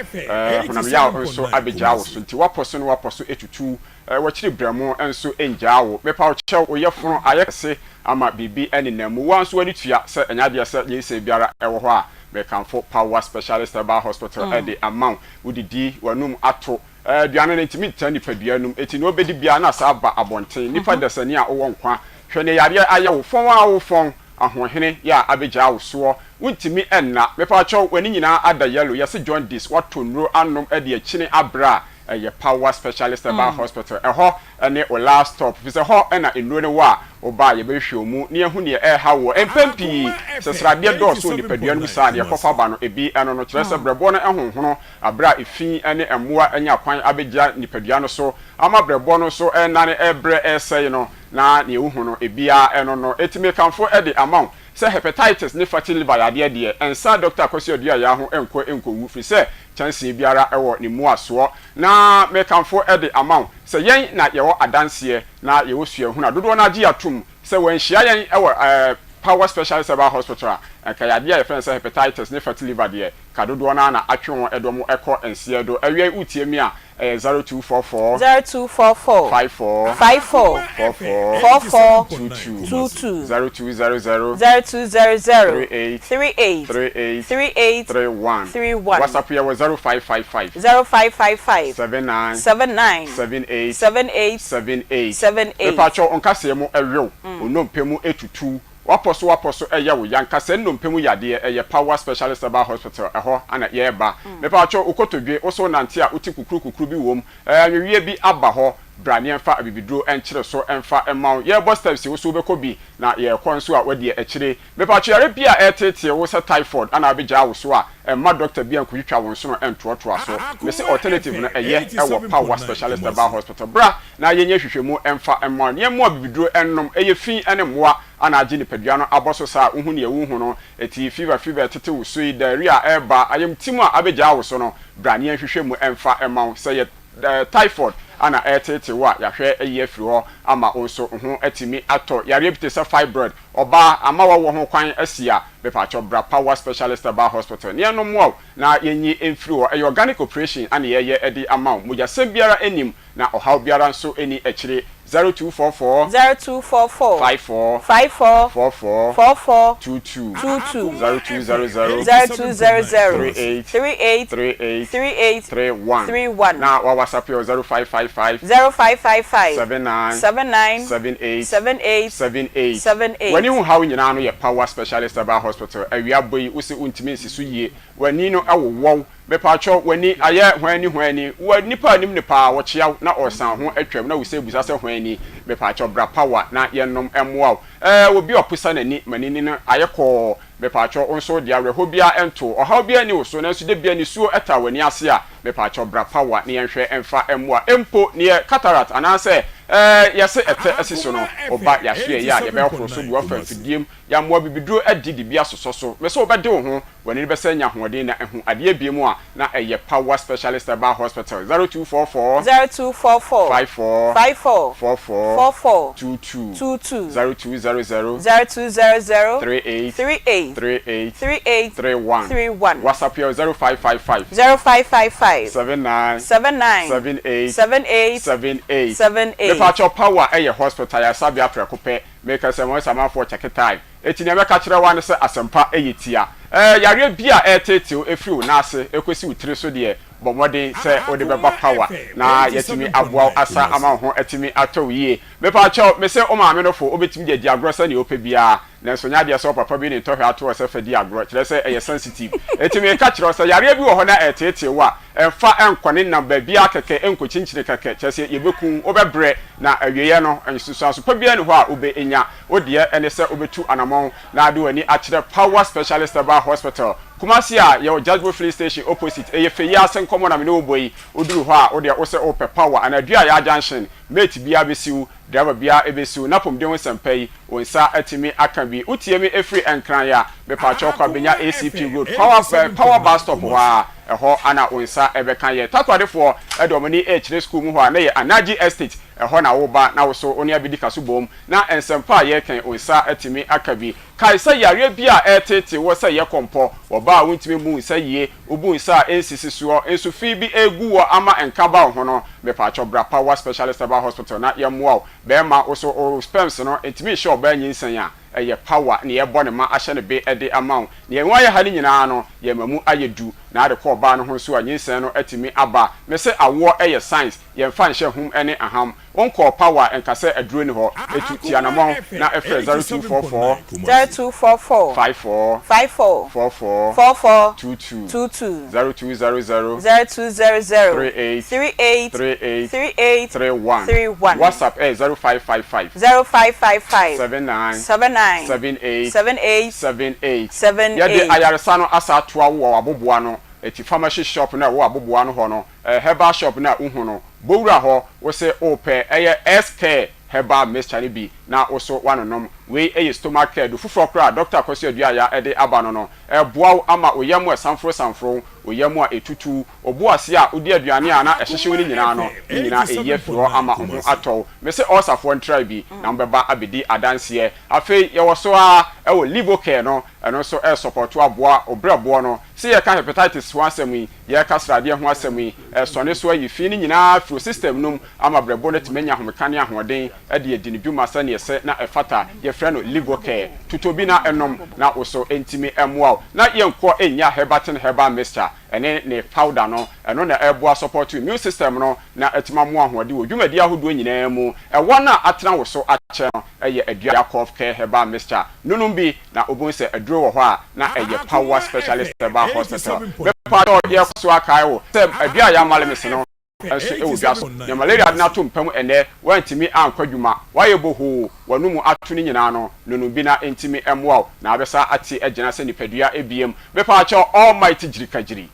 honam yaw nso abegyaa wo so, nti woapɔ so na woapɔ so atutu, w'akyiri berɛmo nso ngyaa wo. Mepa wo kyɛw, wo yafunu ayɛ kɛse ama biribi nenam mu, wo ara nso w'ani tua sɛ ɛnyɛ adeɛ sɛ nyinsɛn biara wɔ hɔ a, mekamfo Power Specialist Herbal Hospital de ama wo. Wodidi, w'anum ato, Aduane no ntumi ntena nipadua no mu, enti nea obedi biara na asan aba abɔnten. Nnipa dasani a wowɔ nkwa, hwɛ nea yareɛ ayɛ wo, fɔn ara wo fɔn, ahoɔhene yɛ a abegyaa wo soɔ, wontumi nna. Mepaakyɛw, w'ani nyinaa ada yellow, yɛse jaundice, woatɔ nnuro anom de akyini abrɛ a, ɛyɛ Power Specialist Herbal Hospital, ɛhɔ ne wo last stop, efisɛ hɔ na nnuro no wɔ a woba a yɛbɛhwehwɛ wo mu na yɛahu nea ɛrehaw woɔ. Mpɛn pii, sɛ sradeɛ dɔɔso wɔ nipadua no mu saa a, nea ɛkɔfa ba no, ebi ɛno no, kyerɛ sɛ brɛboɔ no honhono Bere a efi ne mmoa anya kwan abegyina nipadua no so ama brɛboɔ no nso renane rebrɛ resɛe no, na nea wuhu no, ebiara ɛno no. Enti mekamfo de ama wo sɛ hepatitis ne fatty liver yadeɛ deɛ, nsa Dɔkta Kwasi Aduayaa ho nkɔ nkɔwu, firi sɛ kyɛnsee biara wɔ ne mmuasoɔ. Na mekamfo de ama wo sɛ yɛn na yɛwɔ adanseɛ na yɛwɔ suahunu a dodoɔ no ara gye atom sɛ wɔanhyia yɛn wɔ Power Specialist Herbal Hospital a, anka yadeɛ a yɛfrɛ no sɛ hepatitis ne fatty liver deɛ, ka dodoɔ no ara na atwe wɔn de wɔn kɔ nseɛ do. Awia yi wotie me a, ɛyɛ 0244. 0244. 54. 54. 44. 44. 22. 22. 0200. 0200. 38. 38. 38. 38. 31. 31. WhatsApp yɛ wɔ 0555. 0555. 79. 79. 78. 78. 78. 78. Mepakyɛw, wo nkasɛɛ mu ɛwew, wo nnompe mu etutuw, w'apɔ so w'apɔ so ɛyɛ wo ya, nkasɛɛ nnompe mu yadeɛ, ɛyɛ Power Specialist Herbal Hospital, ɛhɔ na yɛreba. Mepakyɛw, wo kotodwe, wo so nante a wote kukuru kukuru bi wom, ɛɛ nweweɛ bi aba hɔ, bra ne yɛmfa abibiduro nkyere so mfa mma wo. Yɛrebɔ steps yi, wo so wobɛkɔ bi, na yɛrekɔ nso a woadi akyire. Mepatwo yare bi a ɛreteetee wo sɛ typhoid anaa abegyaa wo so a, mma dɔkta bi ankotwitwa wo nsono ntoatoa so. Mese alternative no ɛyɛ wɔ Power Specialist Herbal Hospital. Bra na yɛnyɛ nhwehwɛmu mfa mma wo. Nea mmoa abibiduro nnom, ɛyɛ fi ne mmoa a na agye nipadua no abɔ so saa a wohu nea wohu no. Eti fever fever a ɛtete wo so yi, diarrhea a ɛreba, ayamtim a abegyaa wo so no, bra na yɛnhwehwɛ mu mfa mma wo. Sɛ ɛyɛ typhoid na ɛreteetee wo a, yɛahwɛ ayi afiri hɔ ama wo nso wo ho atumi atɔ. Yareɛ bi te sɛ fibroid, ɔbaa, ama w'awoɔ ho kwan asi a, mepaakyɛw bra Power Specialist Herbal Hospital na yɛn mmoa wo na yɛnyi mfiri hɔ. Ɛyɛ organic operation na yɛyɛ de ama wo. Mogyasɛm biara nnim na ɔhaw biara nso nni akyire. 0244. 0244. 54. 54. 44. 44. 22. 22. 0200. 0200. 38. 38. 38. 38. 31. 31. Na wa WhatsApp yɛ wɔ 0555. 0555. 79. 79. 78. 78. 78. 78. W'ani ho haw nyinaa no yɛ Power Specialist Herbal Hospital. Awia bɔ yi, wose wontumi nsi so yie. W'ani no wowɔw. Mepaakyɛw, w'ani ayɛ hwan ni hwan ni? Wo nipa a nim no paa, ɔkyea wo na ɔresan ho atwam na wosɛ bisa sɛ hwan ni? Mepaakyɛw bra power na yɛnnom mmoa wo. Ɛɛ obi a ɔposa n'ani ma n'ani no ayɛ kɔɔ, mepaakyɛw wo nso deɛ awerɛhoɔ biara nto wo, ɔhaw biara nni wo so nanso da biara nisuo taa w'ani ase a, mepaakyɛw bra power na yɛnhwɛ mfa mmoa. Mpo neɛ cataract anaasɛ ɛɛ yɛse ɛtɛ asi so no, woba yɛasoɛeɛ a yɛbɛhohoro so de wo afa mfidie mu, yɛamoa bibiduro adi de bi asosɔ so. Mese wobɛde wo ho W'ani no bɛsan anya ahoɔden na ahu adeɛ biom a na ɛyɛ Power Specialist Herbal Hospital, 0244 0244 54 54 44 44 22 22 0200 0200 38 38 38 38 31 31. WhatsApp yɛ 0555 0555 79 79 78 78 78 78. Mepaakyɛw Power yɛ hospital ayaresabea prɛko pɛ. Meka sɛ mo Samanfoɔ check time. Enti nea mɛka akyerɛ wo ara ne sɛ asɛmpa yɛ tia. Ɛɛ, yareɛ bi a ɛreteetee wo firi wo nan ase kɔsi wo tiri so deɛ, bɔ mmɔden sɛ wode bɛba Power na yɛatumi aboa wo asa ama wo ho atumi atɔ wo yie. Mepaakyɛw, mese wo maame no fo, wobɛtumi de adi agorɔ sɛdeɛ wopɛ biara, nanso nyɛ adeɛ sɛ wo papa bi ne ntɔhwɛ ato hɔ sɛ fa di agorɔ, kyerɛ sɛ ɛyɛ sensitive. Enti meka kyerɛ wo sɛ yareɛ bi wɔ hɔ na ɛreteetee wo a, mfa nkɔ ne nam baabiara kɛkɛ, nkɔkyinkyini kɛkɛ, kyerɛ sɛ yɛbɛku wo, wobɛbrɛ, na awieeɛ no, nsunsuanso pa biara nni hɔ a wobɛnya. Wo deɛ ne sɛ wobɛtu anamɔn na de w'ani akyerɛ Power Specialist Herbal Hospital, Kumasi a yɛwɔ Jazbo Filling Station opposite. Ɛyɛ fɛ yi ase nkɔmmɔ na me ne wo bɔ yi. Woduru hɔ a, wo deɛ wo sɛ wopɛ Power anaa Duayaa Junction, mate biara bɛsi wo, driver biara bɛsi wo. N'apɔmuden ho nsɛmpa yi, wo nsa atumi aka bi. Wotie me ɛfiri Nkran a, mepaakyɛw kɔ Abenya ACP Road, Power, Power Bus Stop hɔ ara, ɛhɔ na wo nsa bɛka yɛn. Takoradifoɔ de wɔn ani rekyerɛ sukuu mu hɔ a, na ɛyɛ Anaji Estate, ɛhɔ na woba na wo so wo ne abɛdi kaso bom. Na nsɛmpa a yɛreka yi, wo nsa atumi aka bi. Kae sɛ yareɛ bi a ɛreteetee wo sɛ yɛ kɔmpɔ, wɔ ba a wontumi mmu nsa yie, wobu nsa a ɛnsisi soɔ, nso fi bi regu woɔ ama nka ba wo ho no, mepaakyɛw bra Power Specialist Herbal Hospital na yɛmmoa wo. Bɛrima, wo so wo sperms no ntumi nhyɛ ɔbaa nyinsɛn a, ɛyɛ power na yɛbɔ ne ma ahyɛ no be de ama wo. Nea ɛho ayɛ ha no nyinaa no, yɛma mu ayɛ du, na ade kɔ ɔbaa no ho nso a, nyinsɛn no atumi aba. Mese awoɔ yɛ science, yɛmfa nhyɛ hum ne aham. Wonkɔɔ power nka sɛ aduro nni hɔ. Etu ti anamɔn na frɛ 0244. 0244. 54. 54. 44. 44. 22. 22. 0200. 0200. 38. 38. 38. 38. 31. 31. WhatsApp ɛyɛ 0555. 0555. 79. 79. 78. 78. 78. 78. Yɛde ayaresa no asa atoa wo wɔ w'aboboano. Eti pharmacy shop no a ɛwɔ w'aboboano hɔ no, herbal shop no a wohu no, Bɔ wura hɔ, wo se wopɛ ɛyɛ S-Care herbal mixture no bi na wo so woanonom. Wei yɛ stomach care du foforɔ koraa a Dɔkta Kwasi Aduaya de aba no no. Ɛboa wo ama wo yam a ɛsanforo sanforo, wo yam a ɛtutu, wo bo ase a wodi aduane a na ɛhyehye wo no nyinaa no, ne nyinaa ɛyi afiri hɔ ama wo ho atɔ wo. Mese ulcerfoɔ ntrae bi na mobɛba abɛdi adanseɛ. Afei yɛwɔ so ara wɔ Livocare no, ɛno nso ɛresɔpɔto aboa wo berɛboɔ no. Se yɛka hepatitis ho asɛm yi, yɛreka sradeɛ ho asɛm yi, ɛresɔne so ayi fi no nyinaa afiri wo system no mu ama berɛbo no atumi anya ahomeka ne ahoɔden de adi ne dwuma sɛdeɛ ɛsɛ na ɛfata. Yɛfrɛ no Livocare. Totɔ bi na nom na wo so ntumi mmoa wo. Na yɛnkɔ nnya Herbatin Herbal Mixture ɛne ne powder no. Ɛno na ɛreboa support immune system no na atumi amoa ahoɔden wɔ dwumadie ahodoɔ nyinaa mu. Ɛwɔ no a atena wo so akyɛ no yɛ Aduaya Cough Care Herbal Mixture. Nonom bi na wobɛhu sɛ aduro wɔ hɔ a na ɛyɛ Power Specialist Herbal Hospital. Mepakyɛw yɛkɔ so akae wo sɛ Aduaya Malemis no nso wɔ dwa so. Nea malaria de no ato mpa mu ɛnnɛ, woantumi ankɔ adwuma, woayɛ bohoo, w'anomu ato no nyinaa no, nonom bi na ɛntumi mmoa wo na abɛsa ate agyina sɛ nipadua biam. Mepakyɛw Almighty Gyirikagyiri.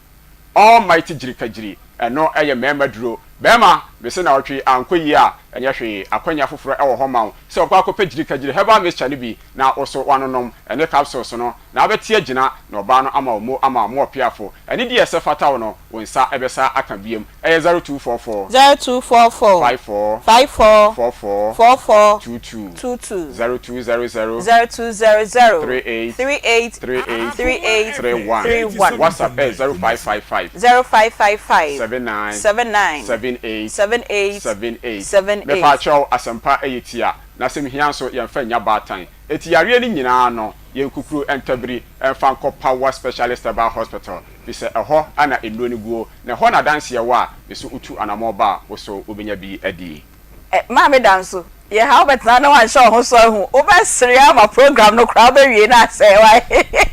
Almighty Gyirikagyiri, ɛno yɛ mmarima duro. Barima, Mese naawɔtwe yi ankɔ yie a, ɛnyɛ hwee. Akwanya foforɔ wɔ hɔ ma wo sɛ wokɔ akɔpɛ gyirikagyiri herbal mixture no bi na wo so woanonom ɛne capsules no na abɛte agyina na ɔbaa no ama wo mo ama mo ɔpeafo. Anidie a ɛsɛ fata wo no, wo nsa bɛsa aka biom. Ɛyɛ 0244. 0244. 54. 54. 44. 44. 22. 22. 0200. 0200. 38. 38. 38. 38. 31. 31. WhatsApp ɛyɛ 0555. 0555. 79. 79. 78. 78. 78. 78. Mepaakyɛw, asɛmpa ɛyɛ tia, na asɛm hia nso yɛmfa nnya baatan. Eti yareɛ no nyinaa no, yɛnkukuru ntabiri mfa nkɔ Power Specialist Herbal Hospital, fisɛ ɛhɔ na nnuro no guo, na ɛhɔ na adanseɛ wɔ a, me so wotu anamɔn ba a, wo so wobɛnya bi adi. Eh maame Danso, yɛ ha wobɛtena na wanhyɛ wo ho so ahu, wobɛsere ama program no koraa wobɛwie na asɛe wai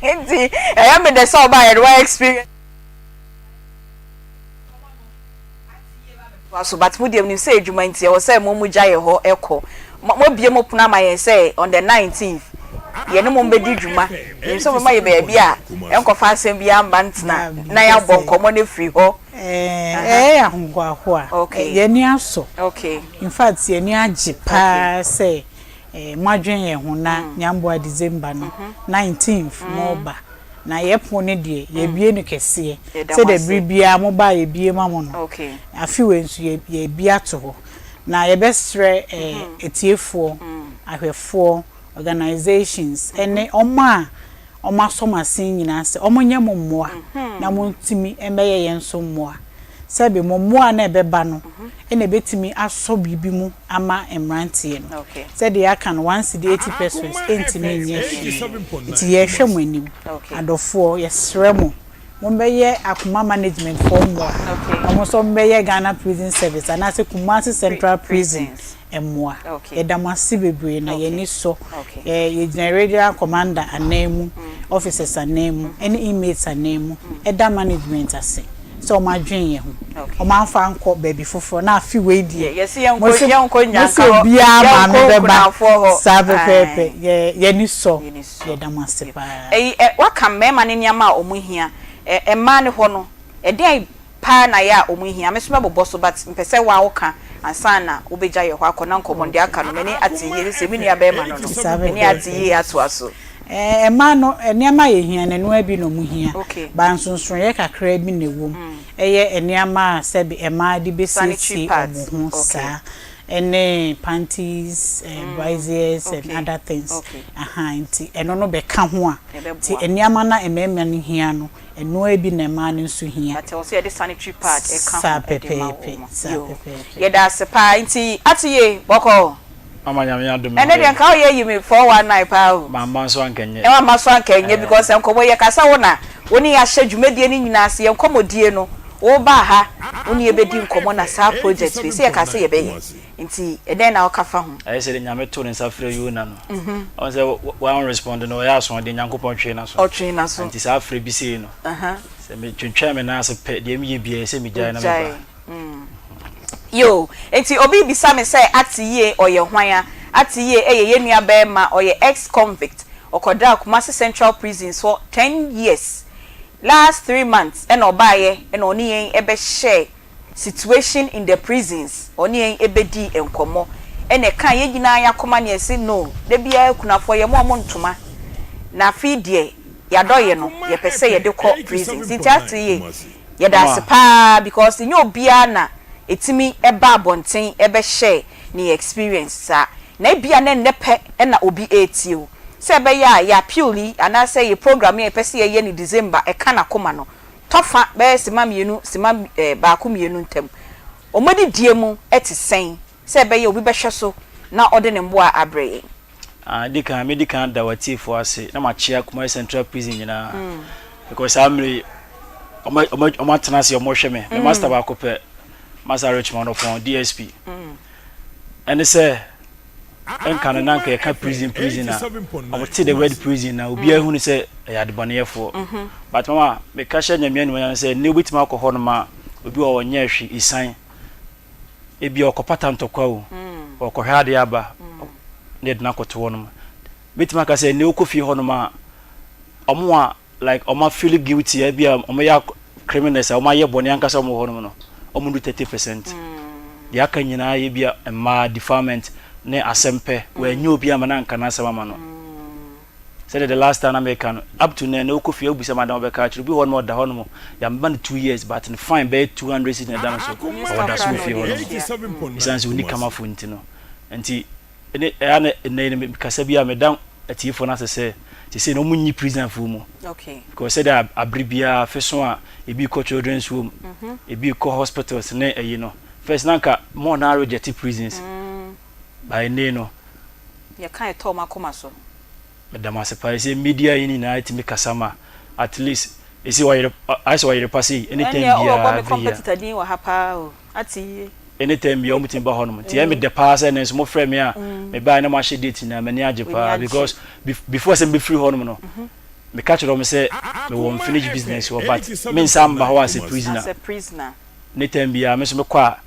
nti ɛyɛ me dɛ sɛ wobaeɛ no wa experience toa so but mo deɛ menim sɛ adwuma nti ɛwɔ sɛ mo mo gya yɛ hɔ kɔ. Mo abue mo pono ama yɛn sɛ on the 19th yɛne mo mbɛdi dwuma. Menim sɛ mobɛma yɛ baabi a ɛnkɔfa asɛm biara mma ntena na yɛabɔ nkɔmmɔ no afiri hɔ. Ɛyɛ yɛn ahohoahoa. Yɛn ani asɔ. In fact yɛn ani agye paa sɛ moadwene yɛn ho na Nyamboa December no 19th moreba. Na yɛn pon no deɛ, yɛabue no kɛseɛ sɛdeɛ berɛ biara moba a yɛbue ma mo no. Afe wei nso, yɛabue ato hɔ. Na yɛbɛsrɛ atiefoɔ, ahwɛfoɔ, organisations ne wɔn a wɔasɔ mo asen nyinaa sɛ wɔnyɛ mo mmoa na montumi mmɛyɛ yɛn nso mmoa. Sɛbe mo mmoa no a ɛbɛba no na ɛbɛtumi asɔ biribi mu ama mmeranteɛ no. Sɛdeɛ yɛaka no, one cedi 80 pesewas ɛntumi nyɛ hwee. Nti yɛrehwɛ mo anim. Adɔfoɔ, yɛsrɛ mo, mommɛyɛ Akoma Management foɔ mmoa na wɔn nso wɔmmɛyɛ Ghana Prison Service anaasɛ Kumasi Central Prison mmoa. Yɛda mo ase bebree na yɛn ani sɔ. Yɛgyina Regional Commander ananmu, officers ananmu, ne inmates ananmu da management ase sɛ wɔadwen yɛn ho. Wɔamfa ankɔ baabi foforɔ na afe wei deɛ, mose obiara maame bɛba. Saa pɛpɛɛpɛ. Yɛn ani sɔ. Yɛda mo ase paa. Eyi ɛ, woaka mmarima no nneɛma a wɔhia. Ɛ, mmaa no hɔ no, ɛdeɛn paa na yɛ a ɔmo hia? Me nso mɛbobɔ so but mpɛ sɛ woa woka ansa na wobɛgya yɛ hɔ akɔ na nkɔmmɔ no deɛ aka no m'ani ate yie sesei me nua bɛɛma no no m'ani ate yie atoa so. Ɛɛ mmaa no nneɛma a yɛhia no ɛno ara bi na ɔmo hia but nsonsonoeɛ kakraa bi na ɛwɔ mu ɛyɛ nneɛma a sɛbe mmaa de bɛsiesie ɔmo ho saa ɛne panties braziers and other things ahaa nti ɛno no bɛka ho a nti nneɛma no a mmarima no hia no Ɛno ara bi na mmaa no nso hia. But ɛwɔ sɛ yɛde sanitary pad ɛka Saa ho de ma pɛpɛɛpɛ, wɔn. saa Yoo. pɛpɛɛpɛ. Yɛda ase paa. Nti ate yie bɔkɔɔ. Mama Nyame adom me Ɛnɛ deɛ deɛ. nka woyɛ ayi me 419 paa o. Mamma nso anka ɛnyɛ. Wamma nso anka ɛnyɛ Ɛɛ. because nkɔmmɔ yi yɛka sɛ wo na wo ne yɛ ahyɛ dwumadie no nyinaa ase, yɛn nkɔmmɔdie no wobaa ha wo ne yɛ bɛdi nkɔmmɔ na saa project wei sɛ yɛka sɛ yɛbɛyɛ nti ɛdɛn na woka fa ho? Ayɛ sɛ deɛ Nyame too ne nsa frɛɛ Yona no. Ɔhu sɛ wan respond no ɔyɛ asoɔden Nyankopɔn twee n'aso. Ɔtwee n'aso. Nti saa frɛ bi sei no sɛ me twentwɛn me nan ase pɛ deɛ meyɛ biara ɛsɛ megyae na meba. Yoo, nti obi rebisa me sɛ Ate Yie ɔyɛ hwan a, Ate Yie yɛ yɛn nua barima, ɔyɛ ex convict, ɔkɔdaa Kumasi Central Prisons hɔ ten years, last 3 months ɛna ɔbaeɛ ɛna ɔne yɛn bɛhyɛɛ situation in the prisons ɔne yɛn bɛdii nkɔmmɔ ɛna ɛkaa yɛn nyinaa yɛn akoma na yɛse no da biara akunafoɔ yɛma wɔn ntoma na afei deɛ yɛadɔeɛ no yɛpɛ sɛ yɛde kɔ prisons nti ase yie yɛda ase paa because nyɛ obiara na ɛtumi ba abɔnten bɛhyɛ ne experience saa na ebia na nnɛ pɛ na obi ɛretie wo sɛ ɛbɛyɛ a yɛ appeal yi anaasɛ yɛ program yi a yɛpɛ sɛ yɛyɛ no December ɛka n'akoma no tɔfa bɛyɛ sima mmienu, sima baako mmienu ntam. Wɔn adidie mu te sɛn sɛ ɛbɛyɛ obi bɛhwɛ so na ɔde ne mmoa abrɛ yɛn? Ah, di kan, medi kan da w'atiefoɔ ase na makyea Kumasi Central Prison nyinaa. Because saa mmerɛ yi, wɔn wɔn wɔn atena ase wɔn rehwɛ me. Me master baako pɛ, Master Richmond Ɔpɔn, DSP. Ɛne sɛ, Nka no na anka yɛka prison prison a, wɔte the word prison na obiara hu no sɛ ɛyɛ adebɔneyɛfoɔ. But mama meka hyɛ Nyame animuonyam sɛ nnɛ wobɛtumi akɔ hɔ nom a obi wɔ hɔ ɔnyɛɛ hwee, ɛsiane ebia ɔkɔpata ntɔkwa o, ɔkɔhwɛ adeɛ aba na yɛde no akɔto hɔ nom. Mɛtumi aka sɛ nnɛ wokɔ fie hɔ nom a, wɔn a like wɔn a feel guilty a ebia wɔyɛ criminals a wɔayɛ bɔne ankasa wɔn wɔ hɔ nom no, wɔn ndu 30%. Deɛ aka nyinaa yɛ bi a mmaa defilement ne asɛm pɛ. Wannya obi amma no anka n'asɛm ama no. Sɛdeɛ the last time na meka no, up to now, na wokɔ fie a wobisa madam ɔbɛka akyerɛ obi wɔ hɔnom a ɔda hɔnom, yɛama no 2 years but ne fine bɛyɛ 200 cedis na ɛda no so, ɔda so wɔ fie hɔnom. Ɛsiane sɛ ɔnni kamafo nti no. Nti ɛne ɛyɛ a na ɛnnɛ yi no mekasa bi a meda atiefoɔ no ase sɛ seesei no wɔnyi prisonfoɔ mu. Because sɛdeɛ abere biara afe so a ebi kɔ children's home, ebi kɔ hospitals ne ɛyi no. First na nka more na reject prisons. But ɛnnɛ yi no. Yɛka ɛtɔ wɔn akoma so. Meda mo ase paa ɛsɛ media yi nyinaa tumi kasa ma at least ɛsɛ ɔyere ayɛ sɛ ɔyere pa sei anytime Ɛnneɛ wobɛbɔ biara me every year. competitor din wɔ ha paa o. Ate yie. Anytime biara wɔn tumi ba hɔ nom nti ɛyɛ me dɛ paa sɛ ɛnɛ nso mo frɛ me a me baeɛ na mo ahyɛ date nyinaa m'ani agye W'ani paa agye. because before sɛ mebɛfiri hɔ nom no meka kyerɛ wɔn sɛ mewɔ unfinished business wɔ but me nsan mba hɔ as a prisoner. As a prisoner. Anytime biara me nso mekɔ a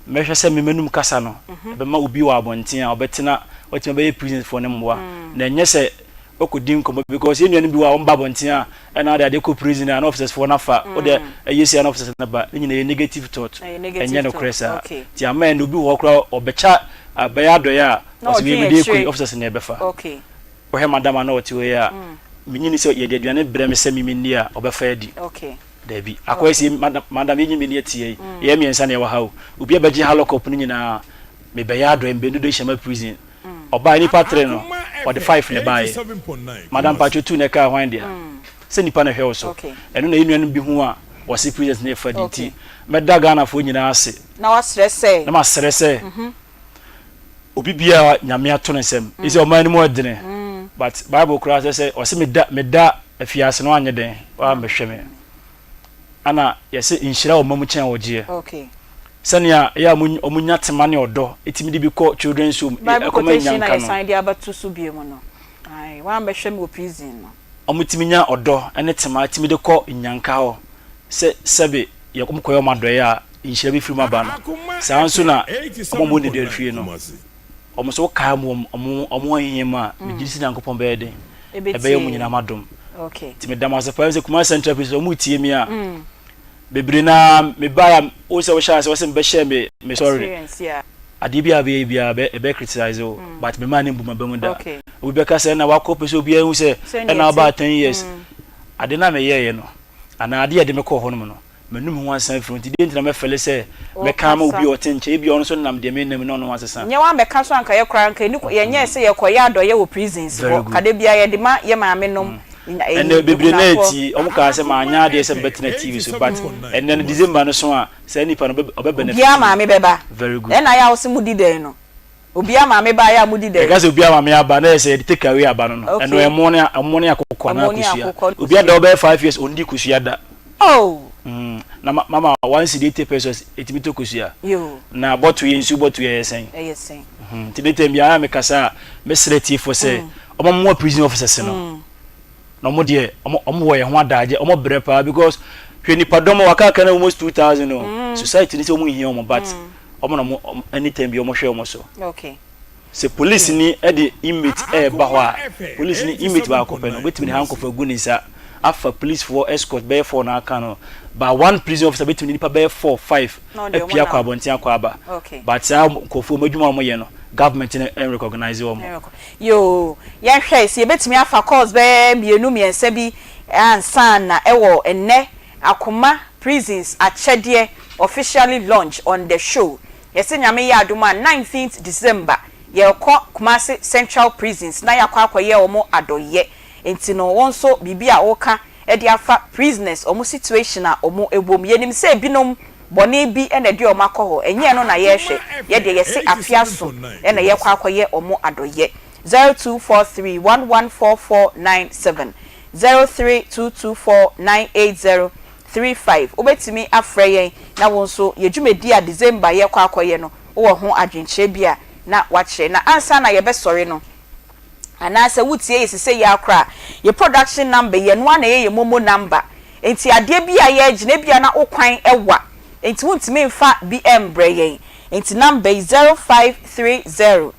Mɛhwɛ sɛ me m'anum kasa no ɛbɛma obi wɔ abɔnten a ɔbɛtena watumi abɛyɛ prison foɔ no mmoa na ɛnyɛ sɛ wakɔdi nkɔmmɔ because yɛn nuanom bi wɔ a wɔn ba abɔnten a ɛna ade ade kɔ prison a na officers foɔ no afa wode ɛyɛ sei a na officers no ba ne nyinaa ɛyɛ negative thought ɛnyɛ nokorɛ saa nti ama ɛnɛ obi wɔ hɔ koraa ɔbɛkyɛ abɛyɛ adɔeɛ a ɔsɛ wei mede kɔ yi officers na ɛbɛfa wohwɛ madam a na ɔte hɔ yi a menyini sɛ yɛde aduane brɛ me sɛ me menni a ɔbɛfa adi. Dabi. Akɔyɛ sɛ yɛ madam yɛnyi me ne atia yi. Yɛyɛ miɛnsa na yɛwɔ ha o. Obi abɛgye ha lock up no nyinaa mebɛyɛ adɔe mebɛdudu Hyɛma prison. Ɔbaeɛ nipa tre no ɔde five na ɛbaeɛ. Madam mpakyɛw two na ɛkaa hwan dea? Sɛ nipa na ɛhwɛ wo so. Ɛno na yɛn nuanom bi hu a wɔse prisons no yɛ fa di nti mɛda Ghanafoɔ nyinaa ase. Na wasrɛ sɛ. Na masrɛ sɛ obi biara Nyame ato ne nsam. Ɛsɛ ɔman no mu ɛdene but bible koraa sɛ sɛ ɔse meda meda Afiase no anyɛ dɛn wammɛhwɛ me. Ana yɛse nhyira wɔ mma mu kyɛn ɔgyeɛ. Sɛnea ɛyɛ a wɔn nya tema ne ɔdɔ tumi de bi kɔ children's home Bible ɛkɔma quotation na nnyanka no. yɛsan de abɛto so bio mu no, ae, wammɛhwɛ me wɔ prison no. Wɔtumi nya ɔdɔ ne tema tumi de kɔ nnyanka hɔ sɛ sɛbe yɛ wɔkɔyɛ wɔn adɔeɛ a nhyira bɛfiri mu aba no. Saa ara nso na wɔn a wɔwɔ nneduafie no. Wɔn nso wokae wɔn wɔ wɔn wɔn ahohia mu a, megye di sɛ Nyankopɔn bɛyɛ den, ɛbɛyɛ wɔn nyinaa m'adom. Nti meda mo ase paa sɛ Kumasi Central Prison wɔn retie me a, bebree naa mebaeɛ a wo sɛ wohyɛ ase wɔsɛ mebɛhyɛ me me sɔre. Adeɛ bi a bɛyɛ biara bɛ ɛbɛ criticize wo but memaa ne mbu m'aba mu da. Obi bɛka sɛ ɛna wakɔ pɛ sɛ obiara hu sɛ ɛna wabaa 10 years. Ade no a meyɛeɛ no anaa adeɛ a ɛde me kɔɔ hɔnom no Manu me ho asan afiri ho nti, deɛn nti na mɛfɛle sɛ mɛka ama obi a ɔte nkyɛn? Ebia ɔno nso nam deɛ menam mu na ɔno ho asesa. Nyɛ woammɛka so anka yɛ koraa anka ɛni yɛnyɛɛ sɛ yɛkɔyɛ adɔeɛ wɔ prisons Very hɔ ka good. da biara yɛde ma yɛ maame nom ɛyi Ɛnɛ bebree na akunafoɔ. ɛti wɔn kaa sɛ manyɛ adeɛ sɛ mebɛtena TV so but ɛnɛ no December no so a saa nipa no ɔbɛ benefit Obiara mu. maame bɛba. Very good. Ɛna ayɛ a wose modi dɛn no? Obiara maame ba ayɛ a modi dɛn? Yɛka sɛ obiara maame aba na yɛ sɛ yɛde take away aba no no ɛno Okay. ɛmo ne ɛmo ne akokɔ anaa Ɛmo ne kosua. akokɔ ne Obi ada kosua. ɔbɛyɛ 5 years ɔndi kosua da. Oh! Mm, na ma mama one cedi 80 pesos ɛtumi tɔ kosua. Yoo. Na bottle yɛ nsuo bottle yɛ sɛn? Ɛyɛ sɛn? Mhm, nti ne time biara mekasa a mɛsrɛ atiefoɔ sɛ ɔmo mmoa prison officers no. Na ɔmo deɛ ɔmo ɔmo wɔ yɛn ho adagye, ɔmo brɛ paa because hwɛ nipadɔm a waka aka no almost 2000 o. Society ni sɛ ɔmo nhia ɔmo but ɔmo na ɔmo anytime biara ɔmo hwɛ ɔmo so. Okay. Sɛ polisini de inmate reba hɔ a, polisini inmate baako pɛ no, obetumi de handcuff agu ne nsa afa policefoɔ escort bɛyɛ four na aka no. But one prison officer betumi de nipa bɛyɛ four, five apue akɔ abɔnten akɔ aba. But saa nkurɔfoɔ wɔn adwuma a wɔyɛ no, government no nrecognise wɔn. Yoo, yɛnhwɛ sɛ yɛbɛtumi afa course bɛyɛ mmienu mmiɛnsa bi ansa na ɛwɔ nnɛ Akoma Prisons akyɛdeɛ officially launch on the show. Yɛse Nyame yɛ adom a 19th December yɛrekɔ Kumasi Central Prisons na yɛakɔ akɔyɛ wɔn adɔyɛ. Nti no wo nso biribi a woka de afa prisoners wɔn situation a wɔn wɔ mu. Yɛnim sɛ ebinom bɔne bi na ɛde wɔn akɔ hɔ, ɛnyɛ ɛno na yɛrehwɛ, yɛdeɛ yɛse afe aso na yɛrekɔ akɔyɛ wɔn adɔyɛ. 0243 114497, 03224 980 35 Wobɛtumi afrɛ yɛn na wo nso yɛn dwumadi a December yɛrekɔ akɔyɛ no wowɔ ho adwenkyerɛ bi a na woakyerɛ. Na ansa na yɛbɛsɔre no, anaasɛ wotie yɛ sesei yi ara koraa a, yɛn production number yi, ɛno ara na ɛyɛ yɛn momo number. Enti adeɛ bi a yɛregyina, ebia na wo kwan wa, enti wontumi mfa bi mbrɛ yɛn. Enti number yi, 0530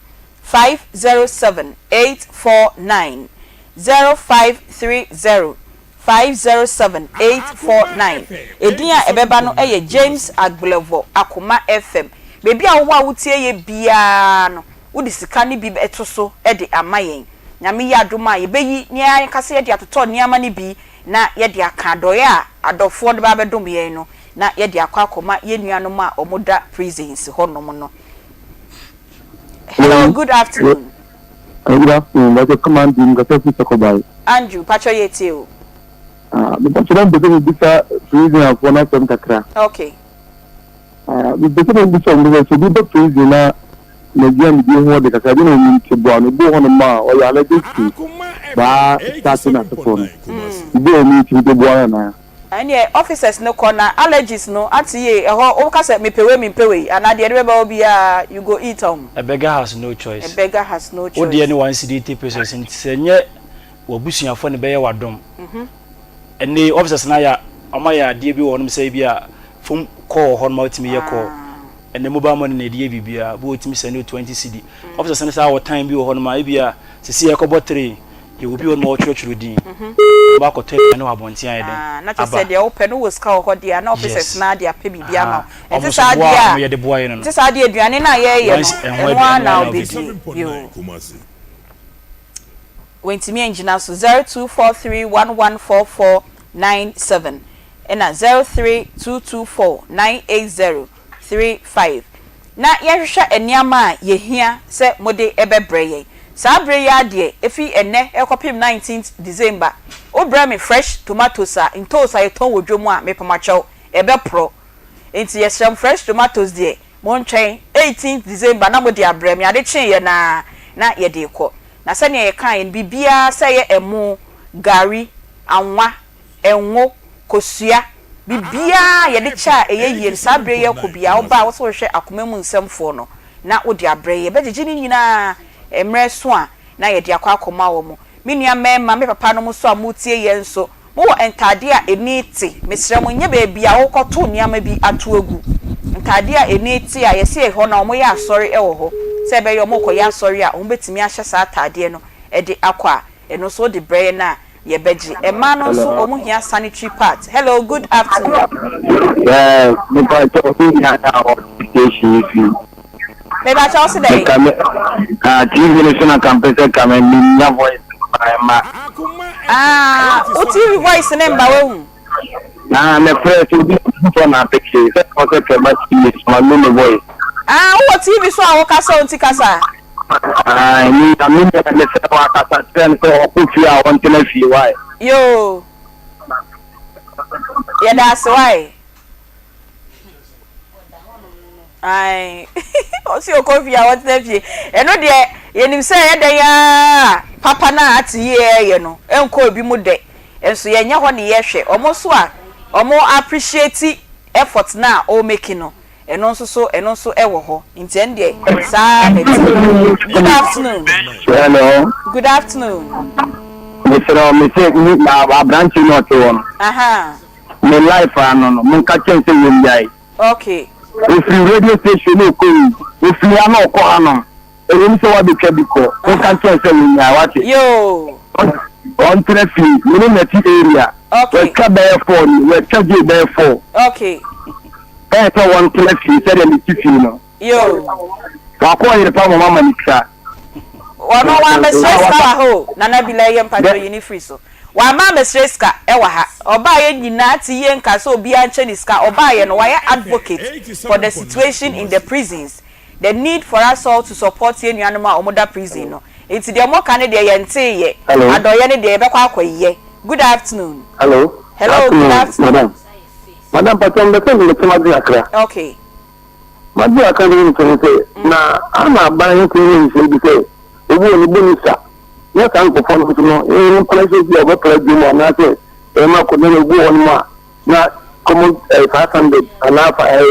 507 849, 0530 507 849. Edin a ɛbɛba no yɛ James Agblevor Akoma FM. Baabi a wowɔ a wotie yɛ biara no, wode sika no bi bɛto so de ama yɛn. Nyame yɛ adom a, yɛbɛyi na yɛn ankasa yɛde atotɔ nneɛma no bi na yɛde aka adɔeɛ a adɔfoɔ de ba abɛdom yɛn no na yɛde akɔ akɔma yɛn nuanom a wɔda prisons hɔnom no. Hello, good afternoon. Good afternoon, Bàtchɛ kama Andrew nkasa fi Sɔkɔbae. Andrew, pakyɛ yɛ tie o. Ah, mepatwɛ na mpɛ sɛ mebisa prison afoɔ no asɛm kakra. Okay. Ah, mepɛ sɛ mebisa wɔn sɛ sɛ obi ba prison na n'aduanedie ho ɔde kakra, deɛ na wɔn nti boa no, obi wɔ hɔnom a ɔyɛ allergic to saa starch no asefoɔ no, ebi wɔ wɔn nti de boa no anaa? Ɛneɛ officers no kɔ na allergies no ate yie ɛhɔ woka sɛ mepɛ wei mempɛ wei anaa deɛ yɛde bɛba hɔ biara you go eat um. A beggar has no choice. A beggar has no Wo deɛ ne one cedi 80 pesos nti sɛ ɛnyɛ w'abusuafoɔ na ɛbɛyɛ w'adom. Ɛnɛ yi officers no ayɛ wɔn ayɛ adeɛ bi wɔ hɔnom sɛ ebi a phone call wɔ hɔnom a wotumi yɛ call. Ɛnɛ mobile money na yɛde yɛ biribiara. Bi wɔ wotumi send wo 20 cedi. Officers no saa wɔ time bi wɔ hɔnom a ebi a sisi yɛkɔbɔ three yɛwɔ bi wɔ hɔnom a wɔtwerɛtwerɛ din. Wɔbɛ akɔtɔ aduane wɔ abɔnten ayɛ dɛn Ah, na kyerɛ aba. sɛ deɛ wopɛ no wɔ sika wɔ hɔ deɛ a na officers Yes. no ara de apɛ biribi ama Aha. wo. Wɔn Ɛnte nso saa boa deɛ a a, wɔyɛ de boa yɛn no no. ɛnte saa deɛ aduane no a yɛreyɛ Wɔn no, ɛho ɛno aduane ara no na ara na wobɛdi. wobɛdie. Yoo. Wantumi angyina so, 0243114497 ɛna 0322498035. Na yɛnhwehwɛ nneɛma a yɛhia sɛ mode bɛbrɛ yɛn. Saa berɛ yi ara deɛ, ɛfiri ɛnnɛ rekɔpem 19th December, wobrɛ me fresh tomatoes a, ntoosi a yɛtɔn wɔ dwam a, mepamoakyɛw, ɛbɛporɔ. Enti yɛsrɛ mo, fresh tomatoes deɛ, Montwɛn eighteenth December na mode abrɛ me, ade kyeeɛ no ara na yɛde rekɔ. Na sɛdeɛ yɛkaeɛ no, biribiara sɛ ɛyɛ ɛmo, gari, anwa, ngo, kosua, biribiara a yɛde kyɛ a ɛyɛ yie no, saa berɛ yi rekɔ biara, woba a wo sɛ wohwehwɛ akoma mu nsɛmfoɔ no na wode abrɛ yɛn. Yɛbɛgyegye ne nyinaa mmerɛ so a na yɛde akɔ akɔma wɔn. Me nua mmarima, me papanom nso a moretie yɛn nso, Mowɔ ntaadeɛ a ani te, mesrɛ mo nyɛ baabi a wokɔto nneɛma bi ato agu. Ntaadeɛ a ani te a yɛse ɛhɔ no a wɔyɛ asɔre wɔ hɔ, sɛ ɛbɛyɛ wɔrekɔyɛ asɔre a wɔbɛtumi ahyɛ saa ataadeɛ no de akɔ a, ɛno nso wode brɛ yɛn a yɛbɛgye. Mmaa no nso Hello. wɔhia sanitary pads. Hello, good afternoon. Yes, mepa kyɛw me nua na ɔwɔ station yi fi. Mepa kyɛw se dɛn? Nka me ah TV no so na nka mpɛ sɛ nka me menya voice no ma ɛma. Ah, wo TV voice ne mba wahu. Ah, me frɛ sɛ obi foforɔ na apeke sɛ ɔsɛ sɛ ma TV so ma me me voice. Ah, wowɔ TV so a wokasa o nti kasa. Ah, me na me nua me sɛ wakasa kyerɛ no sɛ ɔkɔ fie a ɔntena fie why. Yoo. Yɛda ase why. Ae ɔsi ɔkɔ fie a ɔtena fie ɛno deɛ yɛnim sɛ ɛyɛ dɛn ara papa no a ate yie ɛyɛ no ɛnkɔ ebi mu dɛ nso yɛnyɛ hɔ ne yɛhwɛ ɔmo nso a ɔmo appreciate effort no a ɔmeki no ɛno nso so ɛno nso ɛwɔ hɔ nti ɛno deɛ saa na ɛte good afternoon Hello. Good afternoon. Mesrɛ wo mese aberante no ɔte hɔ no. Aha. Me life ano no monka kyɛn sɛ wɔnnyae. Okay. Ofiri radio station na ɔkɔ yi, ofiri ha na ɔkɔ hanom. Ɛwom sɛ wabɛtwa bi kɔ, monka nkyerɛ no sɛ wɔnnyae, wate? Yoo. Ɔntena fie, me ne Nati area. Okay. Watwa bɛyɛ four ni, watwa gye bɛyɛ four. Okay. Ɛyɛ sɛ wɔntena fie sɛdeɛ mete fie no. Yoo. Wakɔ ɔyere pa mama ma ne sika. Ɔno wammɛsrɛ sika wɔ ha o, Nana Bila yɛ mpakyɛw yi ne firi so. Wamma ammɛsrɛ sika wɔ ha. Ɔbaeɛ nyinaa te yie nka sɛ obiara nkyɛ ne sika. Ɔbaeɛ no wayɛ advocate for the situation in the prisons, the need for us all to support yɛn nuanom a wɔda prison no. Nti deɛ moka no deɛ yɛnteeɛ. Hello. Adɔeɛ no deɛ yɛbɛkɔ akɔyɛ. Good afternoon. Hello. Hello, good afternoon. Madam. Madam pakyɛ mepɛ sɛ mete m'adwene kakra. Okay. M'adwene kakra de mete ne sɛ na ana aban no tumi yɛ nhyehyɛe bi sɛ obi wɔ ne bɔ ne sa na saa nkurɔfoɔ no nso no yɛn mpra sɛ bi a wɔbɛpra dwom anaasɛ ɛma akonnwa no obi wɔ hɔnom a na common ɛɛ 500 anaa fa ɛɛ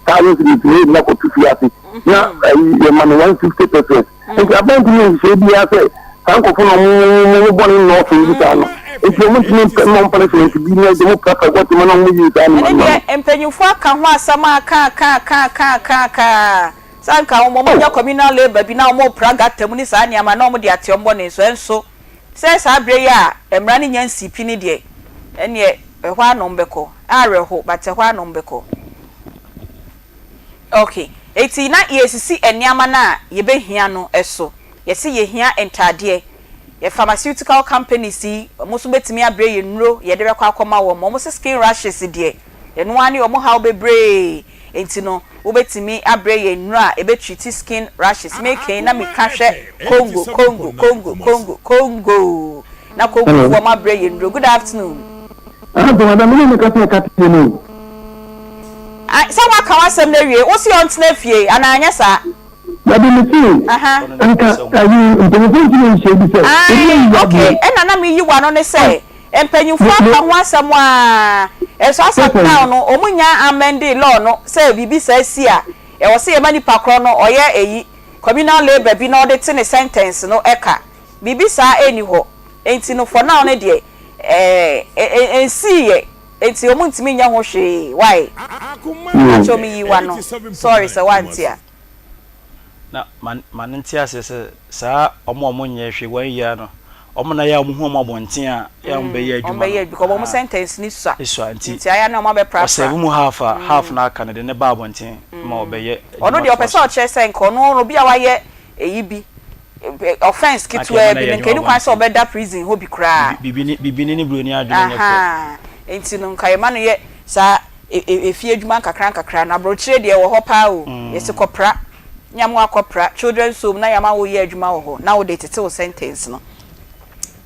thousand cedis na yɛde akɔto fie ase na ɛyi yɛma no 150 pesos nti aban ntumi nhyehyɛ biara sɛ saa nkurɔfoɔ no ɔmo ɔmo bɔ ne nnɔɔso bi saa no nti ɔmo ntumi mpɛ mma ɔmo punishment bi na ɛde ɔmo prapra gɔte ma na ɔmo yi saa Ɛno nneɛma no. deɛ mpanyinfoɔ aka ho asɛm aka aka aka aka aka aka sɛ anka wɔn wɔn nyɛ communal labour bi na wɔn repra gutter mu ne saa nneɛma na wɔn de ate wɔn bɔne so ɛnso sɛ saa berɛ yi a mmara no nya nsii pi no deɛ ɛneɛ ɛhɔ ara na wɔn bɛkɔ awerɛho but ɛhɔ ara na wɔn bɛkɔ. Ok. Enti na yɛresisi nneɛma no a yɛbɛhia no so. Yɛse yɛhia ntaadeɛ. Yɛ pharmaceutical companies yi, wɔn nso bɛtumi abrɛ yɛn nnuro yɛde bɛkɔ akɔma wɔn. Wɔn se skin rashes deɛ, ɛno ara ne wɔn haw bebree. Enti no, wobɛtumi abrɛ yɛn nnuro a ɛbɛ treat skin rashes. Mekei na meka hwɛ Congo, Congo, Congo, Congo, Congo. Na Congofoɔ moabrɛ yɛn nnuro. Good afternoon. Ah, madam, me ne me kasa ɛka tie no. Ah, sɛ woaka w'asɛm no awie, wo se ɔntena fie anaa anyɛ saa? Dabi me se nka ayi mpanyinfoɔ ntumi nhyɛ bi sɛ ebi ayi adeɛ. Okay, ɛna na meyi w'ano ne sɛ mpanyinfoɔ aka ho asɛm aa, ɛnso as at now no wɔn nnya amende law no sɛ biribi saa si a ɛwɔ sɛ yɛma nipa korɔ no ɔyɛ ɛyi communal labour bi na ɔde te ne sentence no ɛka, biribi saa ɛnni hɔ, enti no for now no deɛ ɛɛ ɛnsii yɛ. Enti ɔmo ntumi nyɛ ho hwee why? Mepakyɛw me yi w'ano sorry sɛ w'ante a. Na ma ma no nte aseɛ sɛ saa ɔmo a ɔmo nyɛɛ hwee wɔn yia no ɔmo na yɛ a ɔmo hu ɔmo abɔnten a yɛ a ɔmo bɛyɛ Ɔmo adwuma bɛyɛ no because ɔmo ahaa sentence no sua esua nti nti ayɛ a na ɔmo abɛprapra. ɔsɛɛve mu half a half no aka no de no ba abɔnten ma ɔbɛyɛ Ɔno adwuma deɛ ɔpɛ toa sɛ so. ɔkyerɛ sɛ nka ɔno obi a wayɛ eyi bi offence Na nka ketewaa ɛma no bi yɛ no nka adwuma ɛni kwan sɛ abɔnten. ɔbɛda prison hɔ bi koraa. Bibi bibini ne buroni adwene nyɛ pɛ. Ahaa nti no nka yɛma no yɛ saa efie adwuma nkakra nkakra no. Aburokyire deɛ ɛwɔ hɔ paa o, yɛse kɔpra ne yɛama wakɔpra children's home na yɛama wo yɛ adwuma wɔ hɔ na wode tete wo sentence no.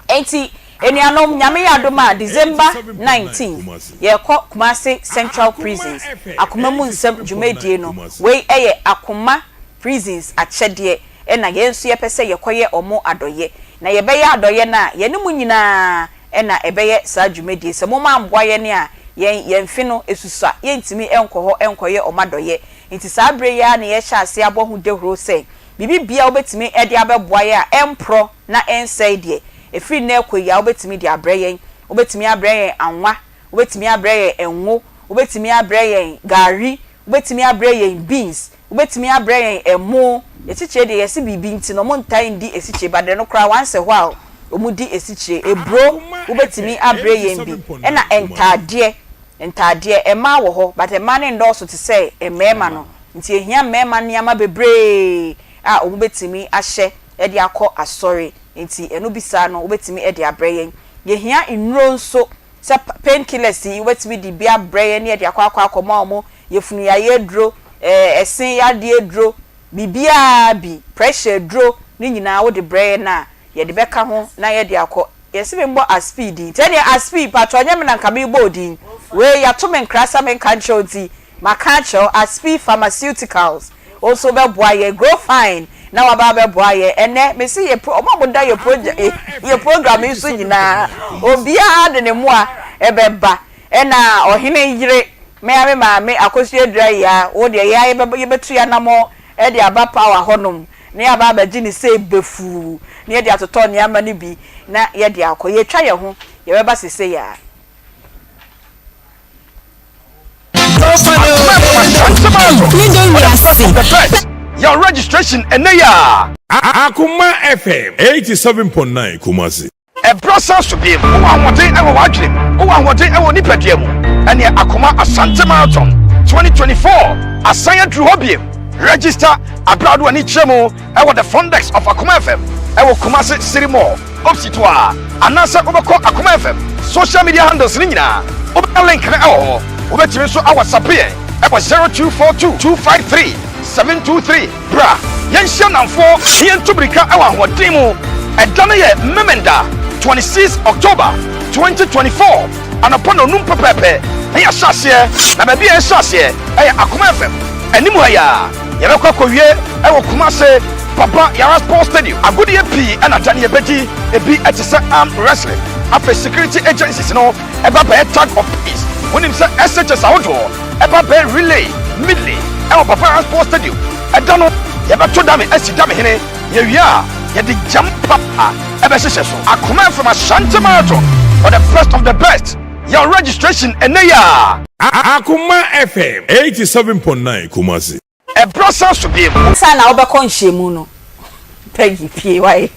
Enti anuanom Nyame yɛ adom a December 19 yɛrekɔ Kumasi Central Prisons akoma mu nsɛm dwumadie no, wei yɛ akoma prisons akyɛdeɛ na yɛn nso yɛpɛ sɛ yɛkɔyɛ wɔn adɔyɛ. Na yɛbɛyɛ adɔyɛ no a, yɛne mo nyinaa na ɛbɛyɛ saa dwumadie. Sɛ mom amboa yɛn a, yɛn yɛn mfe no susua, yɛntumi nkɔ hɔ nkɔyɛ wɔn adɔyɛ. Nti saa berɛ yi ara na yɛrehyɛ aseɛ abɔ ho dawuro sɛ, biribi biara a wobɛtumi de abɛboa yɛn a ɛmporɔ na ɛnsɛe deɛ, ɛfiri nnɛ rekɔ yi ara wobɛtumi de abrɛ yɛn. Wobɛtumi abrɛ yɛn anwa, wobɛtumi abrɛ yɛn ngo, wobɛtumi abrɛ yɛn gari, wobɛtumi abrɛ yɛn beans, Wobɛtumi abrɛ yɛn ɛmo, asikyire deɛ yɛse biribi nti no ɔmo ntaa ndi asikyire but ɛno koraa once a while ɔmo di asikyire, aburo wobɛtumi abrɛ yɛn bi ɛna ntaadeɛ, ntaadeɛ mmaa wɔ hɔ but mmaa no nnɔɔso te sɛ mmarima no nti ɛhia mmarima nneɛma bebree a ɔmo bɛtumi ahyɛ de akɔ asɔre nti ɛno bi saa no wobɛtumi de abrɛ yɛn. Yɛhia nnuro nso sɛ pain killers yi wobɛtumi de bi abrɛ yɛn ne yɛde akɔ akɔ akɔma ɔmo Yafunu yareɛ aduro, ɛse yadeɛ aduro, biribiara bi, pressure aduro ne nyinaa wode brɛ yɛn a, yɛde bɛka ho na yɛde akɔ. Yɛse me mbɔ Aspee din, nti ɛneɛ Aspee mpakyɛw ɛnyɛ me na nka merebɔ wo din, wei yato me nkra sɛ menka nkyerɛ wo nti maka akyerɛ wo, Aspee Pharmaceuticals wo nso wobɛboa yɛn, Grow Fine na waba abɛboa yɛn, ɛnɛ mese yɛ pro, ɔmo a moda yɛ project, yɛ program yi so nyinaa obiara de ne mmoa ɛbɛba. Ɛna ɔhene yere, me ara me maame Akosua Aduayiaa, wo deɛ yɛn ara yɛbɛba yɛbɛtu yɛn anammɔn de aba power hɔnom na yɛaba abɛgye ne sei bafuu na yɛde atotɔ nneɛma no bi na yɛde akɔ. Yɛatwa yɛn ho, yɛbɛba seesei ara. Yɛ registration ɛnɛ yi a. Akoma FM 87.9 Kumasi. Ɛberɛ san so bio. Wowɔ ahoɔden wɔ w'adwene mu, wowɔ ahoɔden wɔ wo nipadua mu. Ɛneɛ Akoma Asante Marathon 2024 asan aduru hɔ bio. Register aberɛ a wode w'ani kyerɛ mu wɔ the front desk of Akoma FM wɔ Kumasi City Mall opposite hɔ a, anaasɛ wobɛkɔ Akoma FM social media handles no nyinaa, wobɛnya link no wɔ hɔ. Wobɛtumi nso a WhatsApp yɛn wɔ 0242 253 723. Bra, yɛnhyia nnamfoɔ na yɛntu mmirika wɔ ahoɔden mu. Ɛda no yɛ Memenda, 26 October, 2024, anɔpa nnɔnnum pɛpɛɛpɛ na yɛahyɛ aseɛ, na baabi a yɛhyɛ aseɛ yɛ Akoma FM anim ha yi ara. Yɛbɛkɔ akɔwie wɔ Kumase Baba Yara Sports Stadium. Agodeɛ pii na da no yɛbɛdi, ebi te sɛ arm wrestling, afei security agencies no ɛba bɛyɛ tug of peace. Wonim sɛ SHS ahodoɔ ɛba bɛyɛ relay medley ɛwɔ Baba Yara Sports Stadium. Ɛda no, yɛbɛto dame asi dame hene. Yɛwie a, yɛde gyam pa ɛbɛhyehyɛ so. Akoma from Ashanti Marathon for the best of the best. Yɛ registration ɛnnɛ yi ara. Akoma FM 87.9 Kumasi. Ɛberɛ san so bio. Ansa na wobɛkɔ nhyiamu no, Peggy pie why?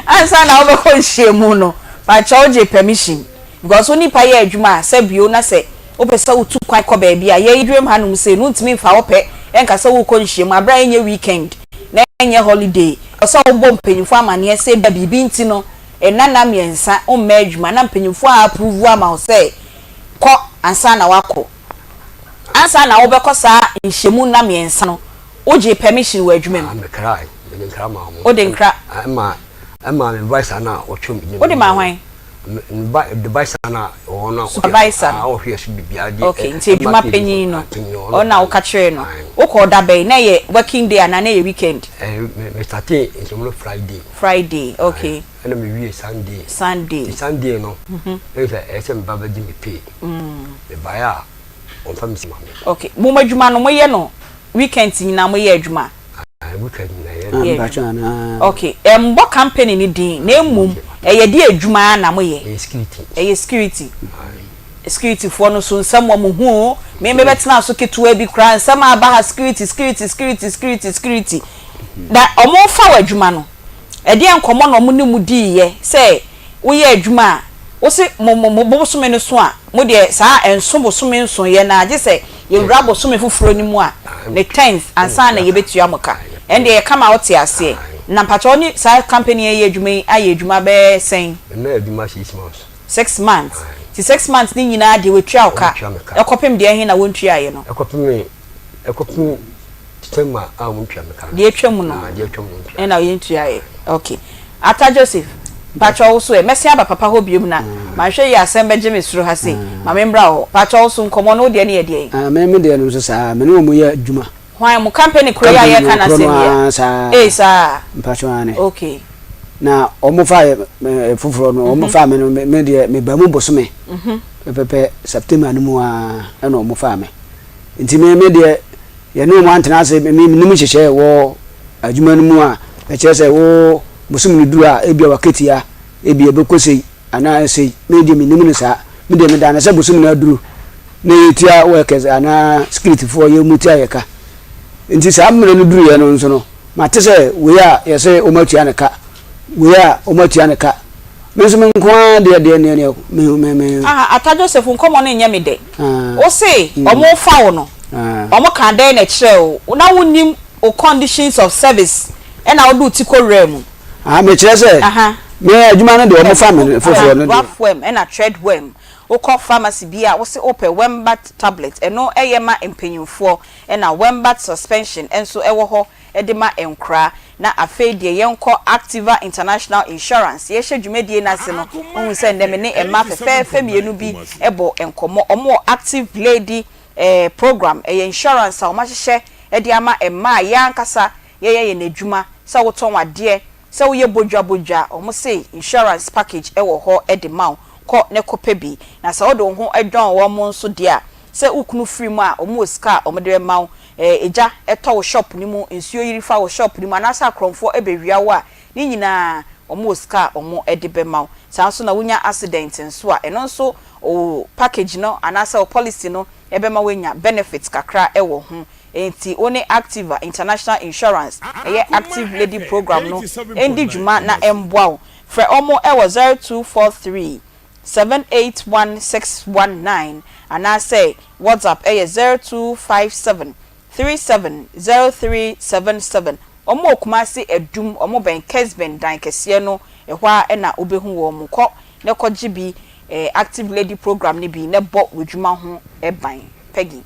Ansa na wobɛkɔ nhyiamu no, pakyɛ wogye permission because wo nipa yɛ adwuma a sɛ bio na sɛ wopɛ sɛ wotu kwan kɔ baabi a yɛn dwam hanom sei no wontumi mfa wo pɛ. Ɛnka sɛ worekɔ nhyiam bere a ɛnyɛ weekend na ɛnyɛ holiday. Ɛwɔ sɛ wobɔ mpanyimfo amanneɛ sɛ ebia biribi nti no nna nna mmiɛnsa womma adwuma na mpanyimfo a approve ama wo sɛ kɔ ansa na woakɔ. Ansa na wobɛkɔ saa nhyiam nna mmiɛnsa no, wogyee permission wɔ adwuma mu? Ah, mekrae. Mede nkra maa wɔn. Wode nkra? Ɛma ɛma me vice no a ɔtwe me gyina. Wode maa hwan? Supervisor no. Okay, nti adwuma panyin no, ɔno na woka kyerɛɛ no. Wokɔɔ da bɛn? Na ɛyɛ working day anaa na ɛyɛ weekend? Me startee nhyiamu no Friday. Friday, okay. Ɛna me wie Sunday. Sunday. Nti Sunday no, ɛyɛ sɛ ɛyɛ sɛ me ba bɛgye me pay. Me baeɛ a, wɔmfa me si ma me. Okay, mo adwuma no moyɛ no weekends nyinaa moyɛ adwuma? Yɛ adwuma. Ok, ɛmbɔ company no din na mmom ɛyɛ deɛ adwuma ara na moyɛ? Ɛyɛ security. Ɛyɛ security. Security foɔ no so nsɛm wɔn ho o, me me bɛtena so ketewa bi koraa nsɛm a aba ha security security security security security. Na wɔn fa wɔ adwuma no, ɛdeɛn nkɔmɔ na wɔn ne mo diiɛ sɛ woyɛ adwuma a, wose mo mo mo bosome no so a, mo deɛ saa ɛnso bosome nsoeɛ no ara, gye sɛ yɛwura bosome foforɔ no mu a, ne tenth ansa na yɛbɛtua mo ka. Ɛndeɛ yɛka ma wote aseɛ. Na mpakyɛ wo ne saa company yi a yɛyɛ adwuma yi ayɛ adwuma bɛyɛ sɛn? Mɛyɛ adwuma six months. Six months. Nti six months no nyinaa deɛ wɔatua wo ka? Wɔatua me ka. Ɛkɔpem deɛ he na wɔntuaeɛ no? Ɛkɔpem ɛkɔpem December a wɔntua me ka no. Deɛ atwa mu no. Ah, deɛ atwa mu no wɔntua. Ɛna yɛntuaeɛ. Okay. Atta Joseph, mpakyɛw wo so ɛ? Mɛsen aba papa hɔ biom na manhwɛ yie a asɛm bɛgye me soro ha sei. Ma me mbra wo hɔ. Mpakyɛw wo so nkɔmmɔ no wo deɛ no yɛ deɛn? Ah, me me deɛ no nso saa, me ne wɔn yɛ adwuma. Hwan, mo company koro yi a Company no yɛreka korɔ n'asɛm no yi a? ara saa. Ei, saa? Mpakyɛw aane. Okay. Na wɔn faa yɛ me foforɔ no, wɔn faa me no, me me deɛ me baa mu bosome pɛpɛpɛ September no mu ara ɛna wɔn faa me. Nti me me deɛ yɛne wɔn antena ase, me mennim nhyehyɛe wɔ adwuma no mu a ɛkyerɛ sɛ wo bosome no duru a ebia w'akatua ebia ɛbɛkɔ sei anaa sei. Me deɛ mennim no saa. Me deɛ meda no sɛ bosome no aduru na yɛtua workers anaa securityfoɔ yɛ mu tua yɛ ka. Nti saa mmerɛ no duruiɛ no nso no, mate sɛ wei a yɛsɛ wɔatua no ka, wei a wɔatua no ka. Me nso me nko ara deɛ deɛ deɛ deɛ me me me. Aha Atta Joseph nkɔmɔ no nyɛ me dɛ. Ah. Wo se ɔmo fa wo no ɔmo kaa dɛn na ɛkyerɛɛ wo? Na wo nim wo conditions of service ɛna wode wo ti kɔ wuraa mu? Ah me kyerɛ sɛ Aha. me adwuma no deɛ ɔmo fa me no foforɔ no deɛ. Rough worm ɛna thread worm. Wo kɔ pharmacy bi a wo se wo pɛ Wembat tablet ɛno ɛyɛ ma mpanyinfoɔ ɛna Wembat suspension nso ɛwɔ hɔ de ma nkoraa. Na afei deɛ yɛnkɔ Activa International Insurance. Yɛhyɛ dwumadie no ase no, wohu sɛ nnɛ me ne mmaa fɛfɛɛfɛ mmienu bi bɔ nkɔmmɔ. Wɔn wɔ Active Lady eh, program. Ɛyɛ insurance a wɔahyehyɛ de ama mmaa a yɛn ankasa yɛyɛ yɛn adwuma, sɛ wotɔn adeɛ, sɛ woyɛ bodwa bodwa, wɔn se insurance package wɔ hɔ de ma wo. Kɔ na kɔpɛ bi. Na sɛ wode wo ho dɔn wɔn nso deɛ a, sɛ wo kunu firi mu a, wɔn wɔ sika a wɔde bɛma wo. Egya tɔ wo shop no mu, nsuo yiri fa wo shop no mu anaasɛ akorɔmfoɔ bɛwia wo a, ne nyinaa wɔn wɔ sika a wɔde bɛma wo. Saa nso na wonya accident nso a, ɛno nso wo package no anaasɛ wo policy no bɛma woanya benefit kakra wɔ ho. Enti wo ne Activa International Insurance, ɛyɛ Active Lady Program no ndi dwuma na ɛmmoa wo. Frɛ wɔn wɔ 0243 781619 anaasɛ WhatsApp yɛ 0257 370377. Wɔn wɔ Kumasi Adum, wɔn bɛn Kesben dan kɛseɛ no, ɛhɔ ara na wobɛhu wɔn. Kɔ na kɔgye bi, Active Lady program no bi na bɔ w'adwuma ho ban. Peggy.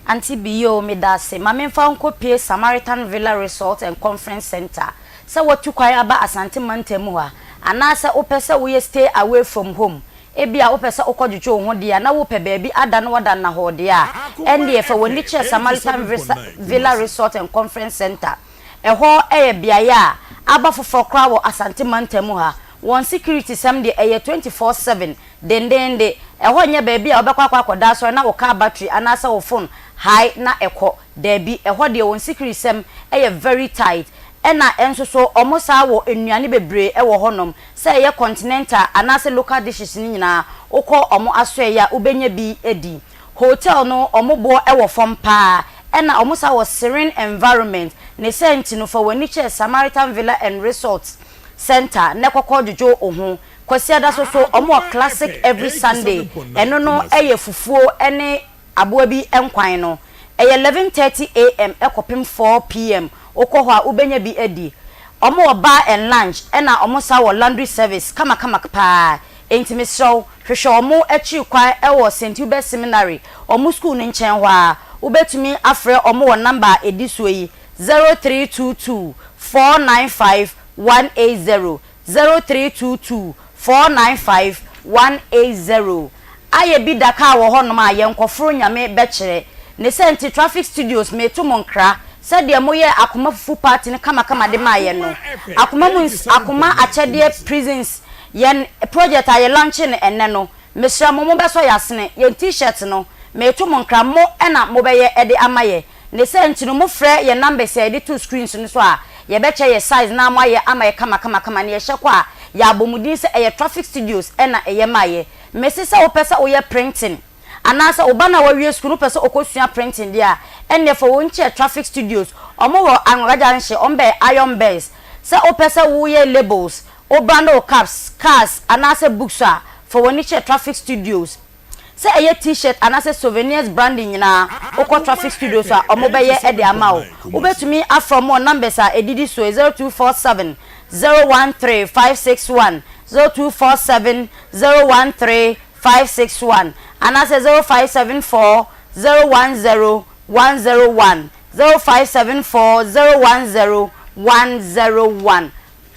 Auntie Biyoo, medase. Ma memfa wo nkɔpue Samaritan Villa Resort and Conference Centre. Sɛ woatu kwan aba Asante mantam mu ha, anaasɛ wopɛ sɛ woyɛ stay away from home, ebia wopɛ sɛ wokɔdwodwo wo ho deɛ a na wopɛ baabi ada na woada nnahɔɔ deɛ a, ɛndeɛ fa w'ani kyerɛ Samaritan Villa Resort and Conference Centre. Ɛhɔ yɛ beaeɛ a aba foforɔ koraa wɔ Asante mantam mu ha. Wɔn security sɛm deɛ ɛyɛ 24/7 dendeende. Ɛhɔ nyɛ baabi a wobɛkɔ akɔ akɔda asɔre na wo car battery anaasɛ wo phone hae na ɛkɔ. Daabi, ɛhɔ deɛ wɔn sikirisɛm yɛ very tight. Ɛna nso so wɔn saa wɔ nnuane bebree wɔ hɔ nom, sɛ ɛyɛ continental anaasɛ local dishes no nyinaa, wokɔ wɔn asoɛeɛ a wobɛnya bi adi. Hotel no wɔn boɔ wɔ fam paa, ɛna wɔn saa wɔ serene environment, ne saa nti no fa w'ani kyerɛ Samaritan Villa and Resort Centre na kɔkɔ dwodwo wo ho. Kwasiada so so wɔn wɔ classic every Sunday, ɛno no yɛ fufuo ne Aboa bi nkwan no. Ɛyɛ 11:30 AM kɔpem 4 PM. Wokɔ hɔ a wobɛnya bi adi. Wɔn wɔ bar and lounge ɛna wɔn san wɔ laundry service kamakama paa. Enti mesrɛ wo, hwehwɛ wɔn akyiri kwan wɔ St. Hubert Seminary, wɔn sukuu no nkyɛn hɔ ara. Wobɛtumi afrɛ wɔn wɔ number a ɛdi soɔ yi, 0322 495 180, 0322 495 180. Ayɛ bi da kaa wɔ hɔnom a yɛnkɔforo Nyame bɛkyerɛ. Ne sɛ nti Traffic Studios meto mo nkra sɛ deɛ moyɛɛ Akoma Fufu Party no kamakama de maa yɛn no. Akoma mu ns Akoma Akyɛdeɛ Prisons yɛn project a yɛ launche no ɛnnɛ no mesrɛ mo mobɛsɔ yɛasene yɛn T-shirt no meto mo nkra mo na mobɛyɛ de ama yɛ. Ne saa nti no mo frɛ yɛn numbers a yɛde to screens no so a yɛbɛkyɛ yɛ size na moayɛ ama yɛ kamakamakama na yɛhyɛ kɔ a yɛabɔ mo din sɛ ɛyɛ Traffic Studios na ɛyɛ maa yɛ. Mese sɛ wopɛ sɛ woyɛ printing anaasɛ wo ba no a wawie sukuu no wopɛ sɛ ɔkɔsua printing deɛ a ɛnneɛ fa wɔn kyerɛ Traffic Studios. Wɔn wɔ Anwagaja Nhye, wɔn bɛn Iron Benz. Sɛ wopɛ sɛ woyɛ labels, wo brand wo caps, cars anaasɛ books a, fa w'ani kyerɛ Traffic Studios. Sɛ ɛyɛ T-shirt anaasɛ souvenirs branding nyinaa, wokɔ Traffic Studios a, wɔbɛyɛ de ama wo. Wobɛtumi afrɛ wɔn wɔ numbers a ɛdidi soɔ yi, 0247 013 561, 0247 013 561, anaasɛ 0574 010 101, 0574 010 101.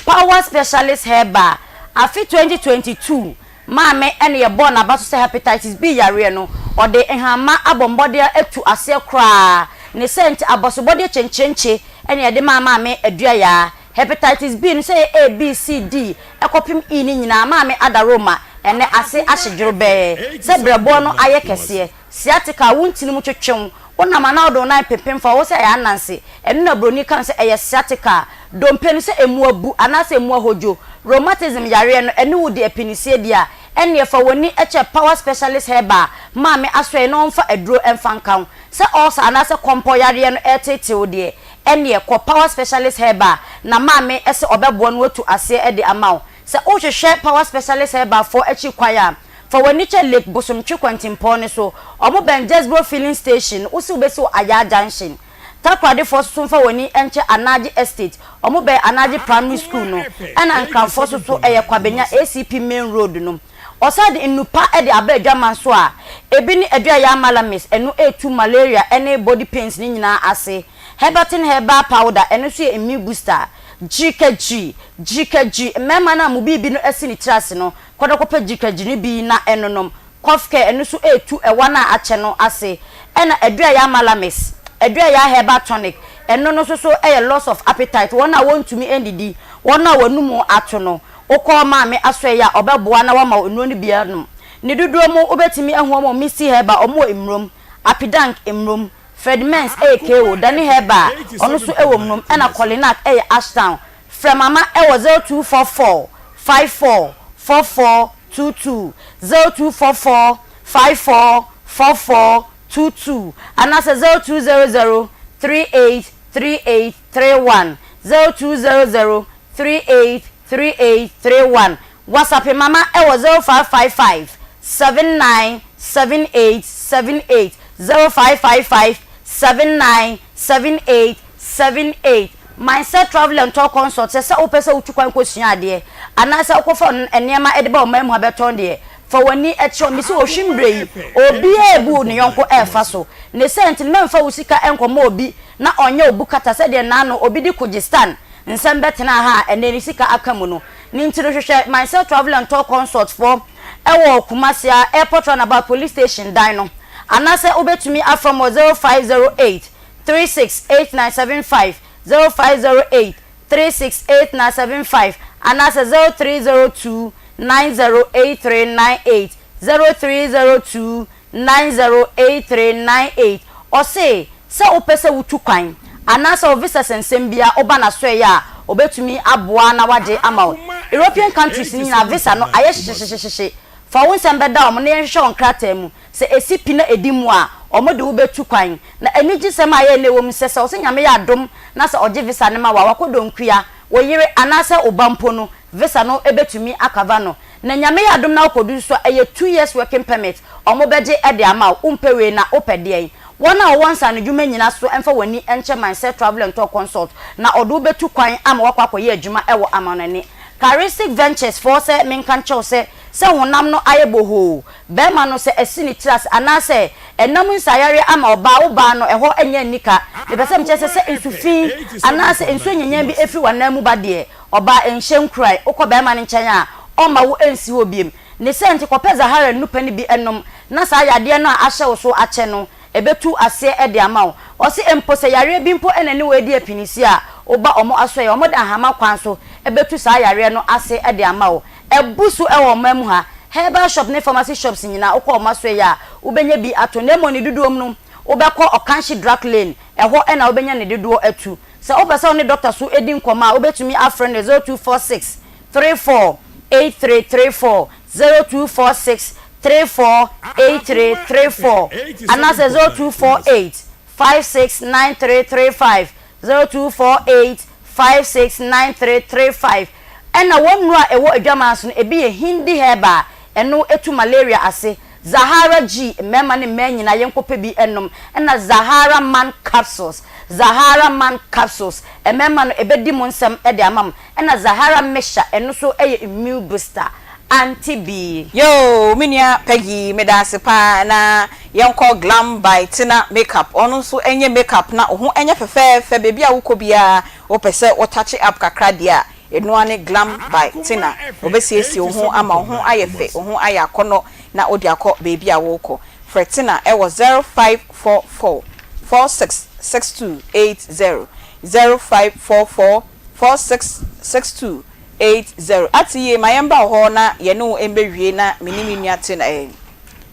Power Specialist Herbal, Afe 2022 Maame na yɛbɔɔ n'aba so sɛ Hepatitis B yareɛ no, ɔde nhamma abɔ mmɔden atu aseɛ koraa. Ne saa nti, abɔsobɔdeɛ kyenkyerenkye na yɛde maa Maame Aduayaa. Hepatitis B no, sɛ ɛyɛ A, B, C, D kɔpem E no nyinaa, Maame Adaroma ɛnnɛ ase ahye dworobɛɛ sɛ berɛboɔ no ayɛ kɛseɛ. Sciatica, wo ntini mu twetwe wo, wonam anaa wode wo nan pempem fa hɔ sɛ ɛyɛ ananse, ɛno na buroni ka no sɛ ɛyɛ sciatica. Dompe no, sɛ emu abu anaasɛ emu ahodwo, rheumatism yareɛ no, ɛne wo di apinisie deɛ a, ɛnneɛ fa w'ani kyɛ Power Specialist Herbal maame asoɛeɛ na ɔmfa aduro mfa nka wo. Sɛ ulcer anaasɛ kɔmpɔ yareɛ no reteetee wo deɛ, ɛnneɛ kɔ Power Specialist Herbal na maame sɛ ɔbɛboa no atu aseɛ de ama wo. Sɛ wohwehwɛ Power Specialist Herbal foɔ akyi kwan a, Fa w'ani kyɛ Lake Bosomtwe kwantempɔn no so. Ɔmo bɛn Jesbro Filling Station no, wose wobesi wɔ Ayaa Junction. Takoradefoɔ soso mfa w'ani nkyɛ Anagye Estate, ɔmo bɛn Anagye Primary School no, ɛna Nkranfoɔ soso ɛyɛ Kwabenya ACP Main Road no. Ɔsan de nnupa de aba adwaman so a, ebi ne Aduayaa Malamis, ɛno ɛtu malaria ne body pains no nyinaa ase. Herbatin Herbal Powder, ɛno nso yɛ immune booster. Gyirikagyiri, gyirikagyiri, mmarima no a mo biribi no asi ne tiri ase no, Kɔ na kɔpɛ gyikagyini bi na ɛnonom. Cough care, ɛno nso ɛretu ɛwa no a akyɛ no ase. Ɛna Aduayaa Malamis, Aduayaa Herbal Tonic, ɛno no nso so yɛ loss of appetite, wɔn a wɔntumi nnidi, wɔn a wɔn anum ato no. Wokɔ Maame Asoɛeɛ a, ɔbɛboa na wama wo nnuro no bi anom. Ne dodoɔ mu, wobɛtumi ahu wɔn wɔ Misty Herbal, wɔn wɔ Mmrom, Apidank, Mmrom, Fred Mens yɛ KO, Danny Herbal, ɔno nso wɔ Mmrom, ɛna Kolinak yɛ Ashtown. Frɛ Mama wɔ 0244 54 44 22, 0244 54 44 22, anaasɛ 0200 38 38 31, 0200 38 38 31. Whatsappe Mama wɔ 0555 79 78 78, 0555 79 78 78. Mindset Travel and Tour Consult, Sɛ sɛ wopɛ sɛ wotu kwan kɔsua adeɛ anaasɛ wokɔfa nneɛma de ba ɔman mu ha bɛtɔn deɛ, fa w'ani kyerɛ wɔn. Mese ohwim berɛ yi, obiara rebu ne yɔnko refa so. Ne saa nti no, mɛmfa wo sika nkɔma obi na ɔnyɛ wo bukata sɛdeɛ nnaano obi de Kyrgyzstan nsɛm bɛtenaa ha a ɛnnɛ ne sika aka mu no. Ne nti no, hwehwɛ Mindset Travel and Tour Consult foɔ wɔ Kumasi a Airport Runabout Police Station dan no anaasɛ wobɛtumi afrɛ wɔn wɔ 0508 368975, 0508 368975 anaasɛ 0302 908398, 0302 908398. Ɔse sɛ wopɛ sɛ wotu kwan anaasɛ wo visa sɛnsɛm biara woba n'asoɛeɛ a ɔbɛtumi aboa na wagye ama wo. European countries no nyinaa visa no ayɛ hyehyehyehye. Fa wo nsɛm bɛda wɔn na yɛnhwehwɛ wo nkrataa mu. Sɛ esi pi na edi mu a, wɔde wo betu kwan. Na anigyesɛm a ɛyɛ nnɛ wɔ mu sɛ, sɛ ɔsɛ Nyame yɛ adom na sɛ ɔgye visa no ma wo a, wakɔ Donkua, wo yere anaasɛ wo ba mpo no, visa no betumi akava no. Na Nyame yɛ adom na wokɔdu nso a, ɛyɛ two years working permit wɔbɛgye de ama wo. Wompɛ wei na wopɛ deɛn? Wɔn a wɔwɔ nsaanodwuma nyina so mfa wɔn ani nkyɛ Mindset Travel and Tour Consult na ɔde wo bɛtu kwan ama woakɔ akɔyɛ adwuma wɔ amanɔne. Charistic Ventures foɔ sɛ menka nkyerɛ wo sɛ, sɛ honam no ayɛ bohoo, barima no sɛ asi ne tiri ase anaasɛ ɛnam nsaeyareɛ ama ɔbaa, wo baa no ɛhɔ nyɛ anika. Mepɛ sɛ mekyerɛ sɛ, sɛ nsu fi anaasɛ nsuo nyanyan bi firi w'anan mu ba deɛ, ɔbaa nhyɛ nkuran. Wokɔ barima no nkyɛn a, ɔmma wo nsi hɔ biom. Ne saa nti, kɔpɛ Zahara nnupɛ no bi nom, na saa yadeɛ no a ahyɛ wo so akyɛ no, ɛbɛtu aseɛ de ama wo. Ɔse mpo sɛ yareɛ bi mpo na ɛne wo redi apinisi a, woba wɔn asoɛeɛ a, wɔde ahama kwan so bɛtu saa yareɛ no ase de ama wo. Abu so wɔ ɔman mu ha. Herbal shop ne pharmacy shops nyinaa, wokɔ wɔn asoɛeɛ a, wobɛnya bi ato. Na mmom ne dodoɔ mu no, wobɛkɔ Ɔkanhye Drug Lane, ɛhɔ na wobɛnya ne dodoɔ atu. Sɛ wopɛ sɛ wo ne dɔkta so di nkɔmmɔ a, wobɛtumi afrɛ no 0246 34 8334, 0246 34 8334, anaasɛ 0248 569335, 0248 569335. Ɛna wɔn nnuro a ɛwɔ adwaman so no, ebi yɛ Hindi herbal, ɛno ɛtu malaria ase, Zahara G, mmarima ne mmaa nyinaa yɛnkɔpɛ bi nnom, ɛna Zahara Man Capsules, Zahara Man Capsules, mmarima no ɛbɛdi mo nsɛm de ama mo, Ɛna Zahara Mixture ɛno nso yɛ immune booster, anti bi. Yoo me nua Peggy medaase paa na yɛnkɔ Glam by Tina makeup ɔno nso nyɛ makeup na wo ho nyɛ fɛfɛɛfɛ baabi a wokɔ biara wopɛ sɛ wo touch up kakra deɛ a ɛnoa ne Glam by Tina ɔbɛsiesie wo ho ama wo ho ayɛ fɛ wo ho ayɛ akɔnɔ na wode akɔ baabi a wokɔ frɛ Tina ɛwɔ 0544 466280 0544 466280 Ate yie, ma yɛmba wo hɔ na yɛne wo mbɛwie na me ne me nua Tina eh,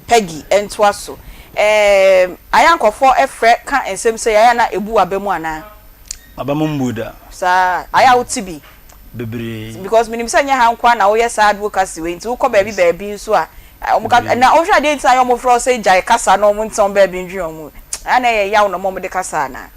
Peggy ntoa so. Eh, ayɛ a nkorɔfoɔ frɛ ka nsɛm sei, ayɛ a na ɛbu w'aba mu anaa? M'aba mu mbu da. Saa, ayɛ a wote bi? Bebree. Because menim sɛ nyɛ ha nko ara na woyɛ saa advocacy wei, nti wokɔ baabi baabi nso a, wɔn ka, na wohwɛ a deɛ nti na ayɛ a wɔfrɛ wo sɛ gyae kasa na wɔn ntena wɔn baabi ndwen wɔn ho, ayɛ a na ɛyɛ yaw na wɔn de kasa anaa?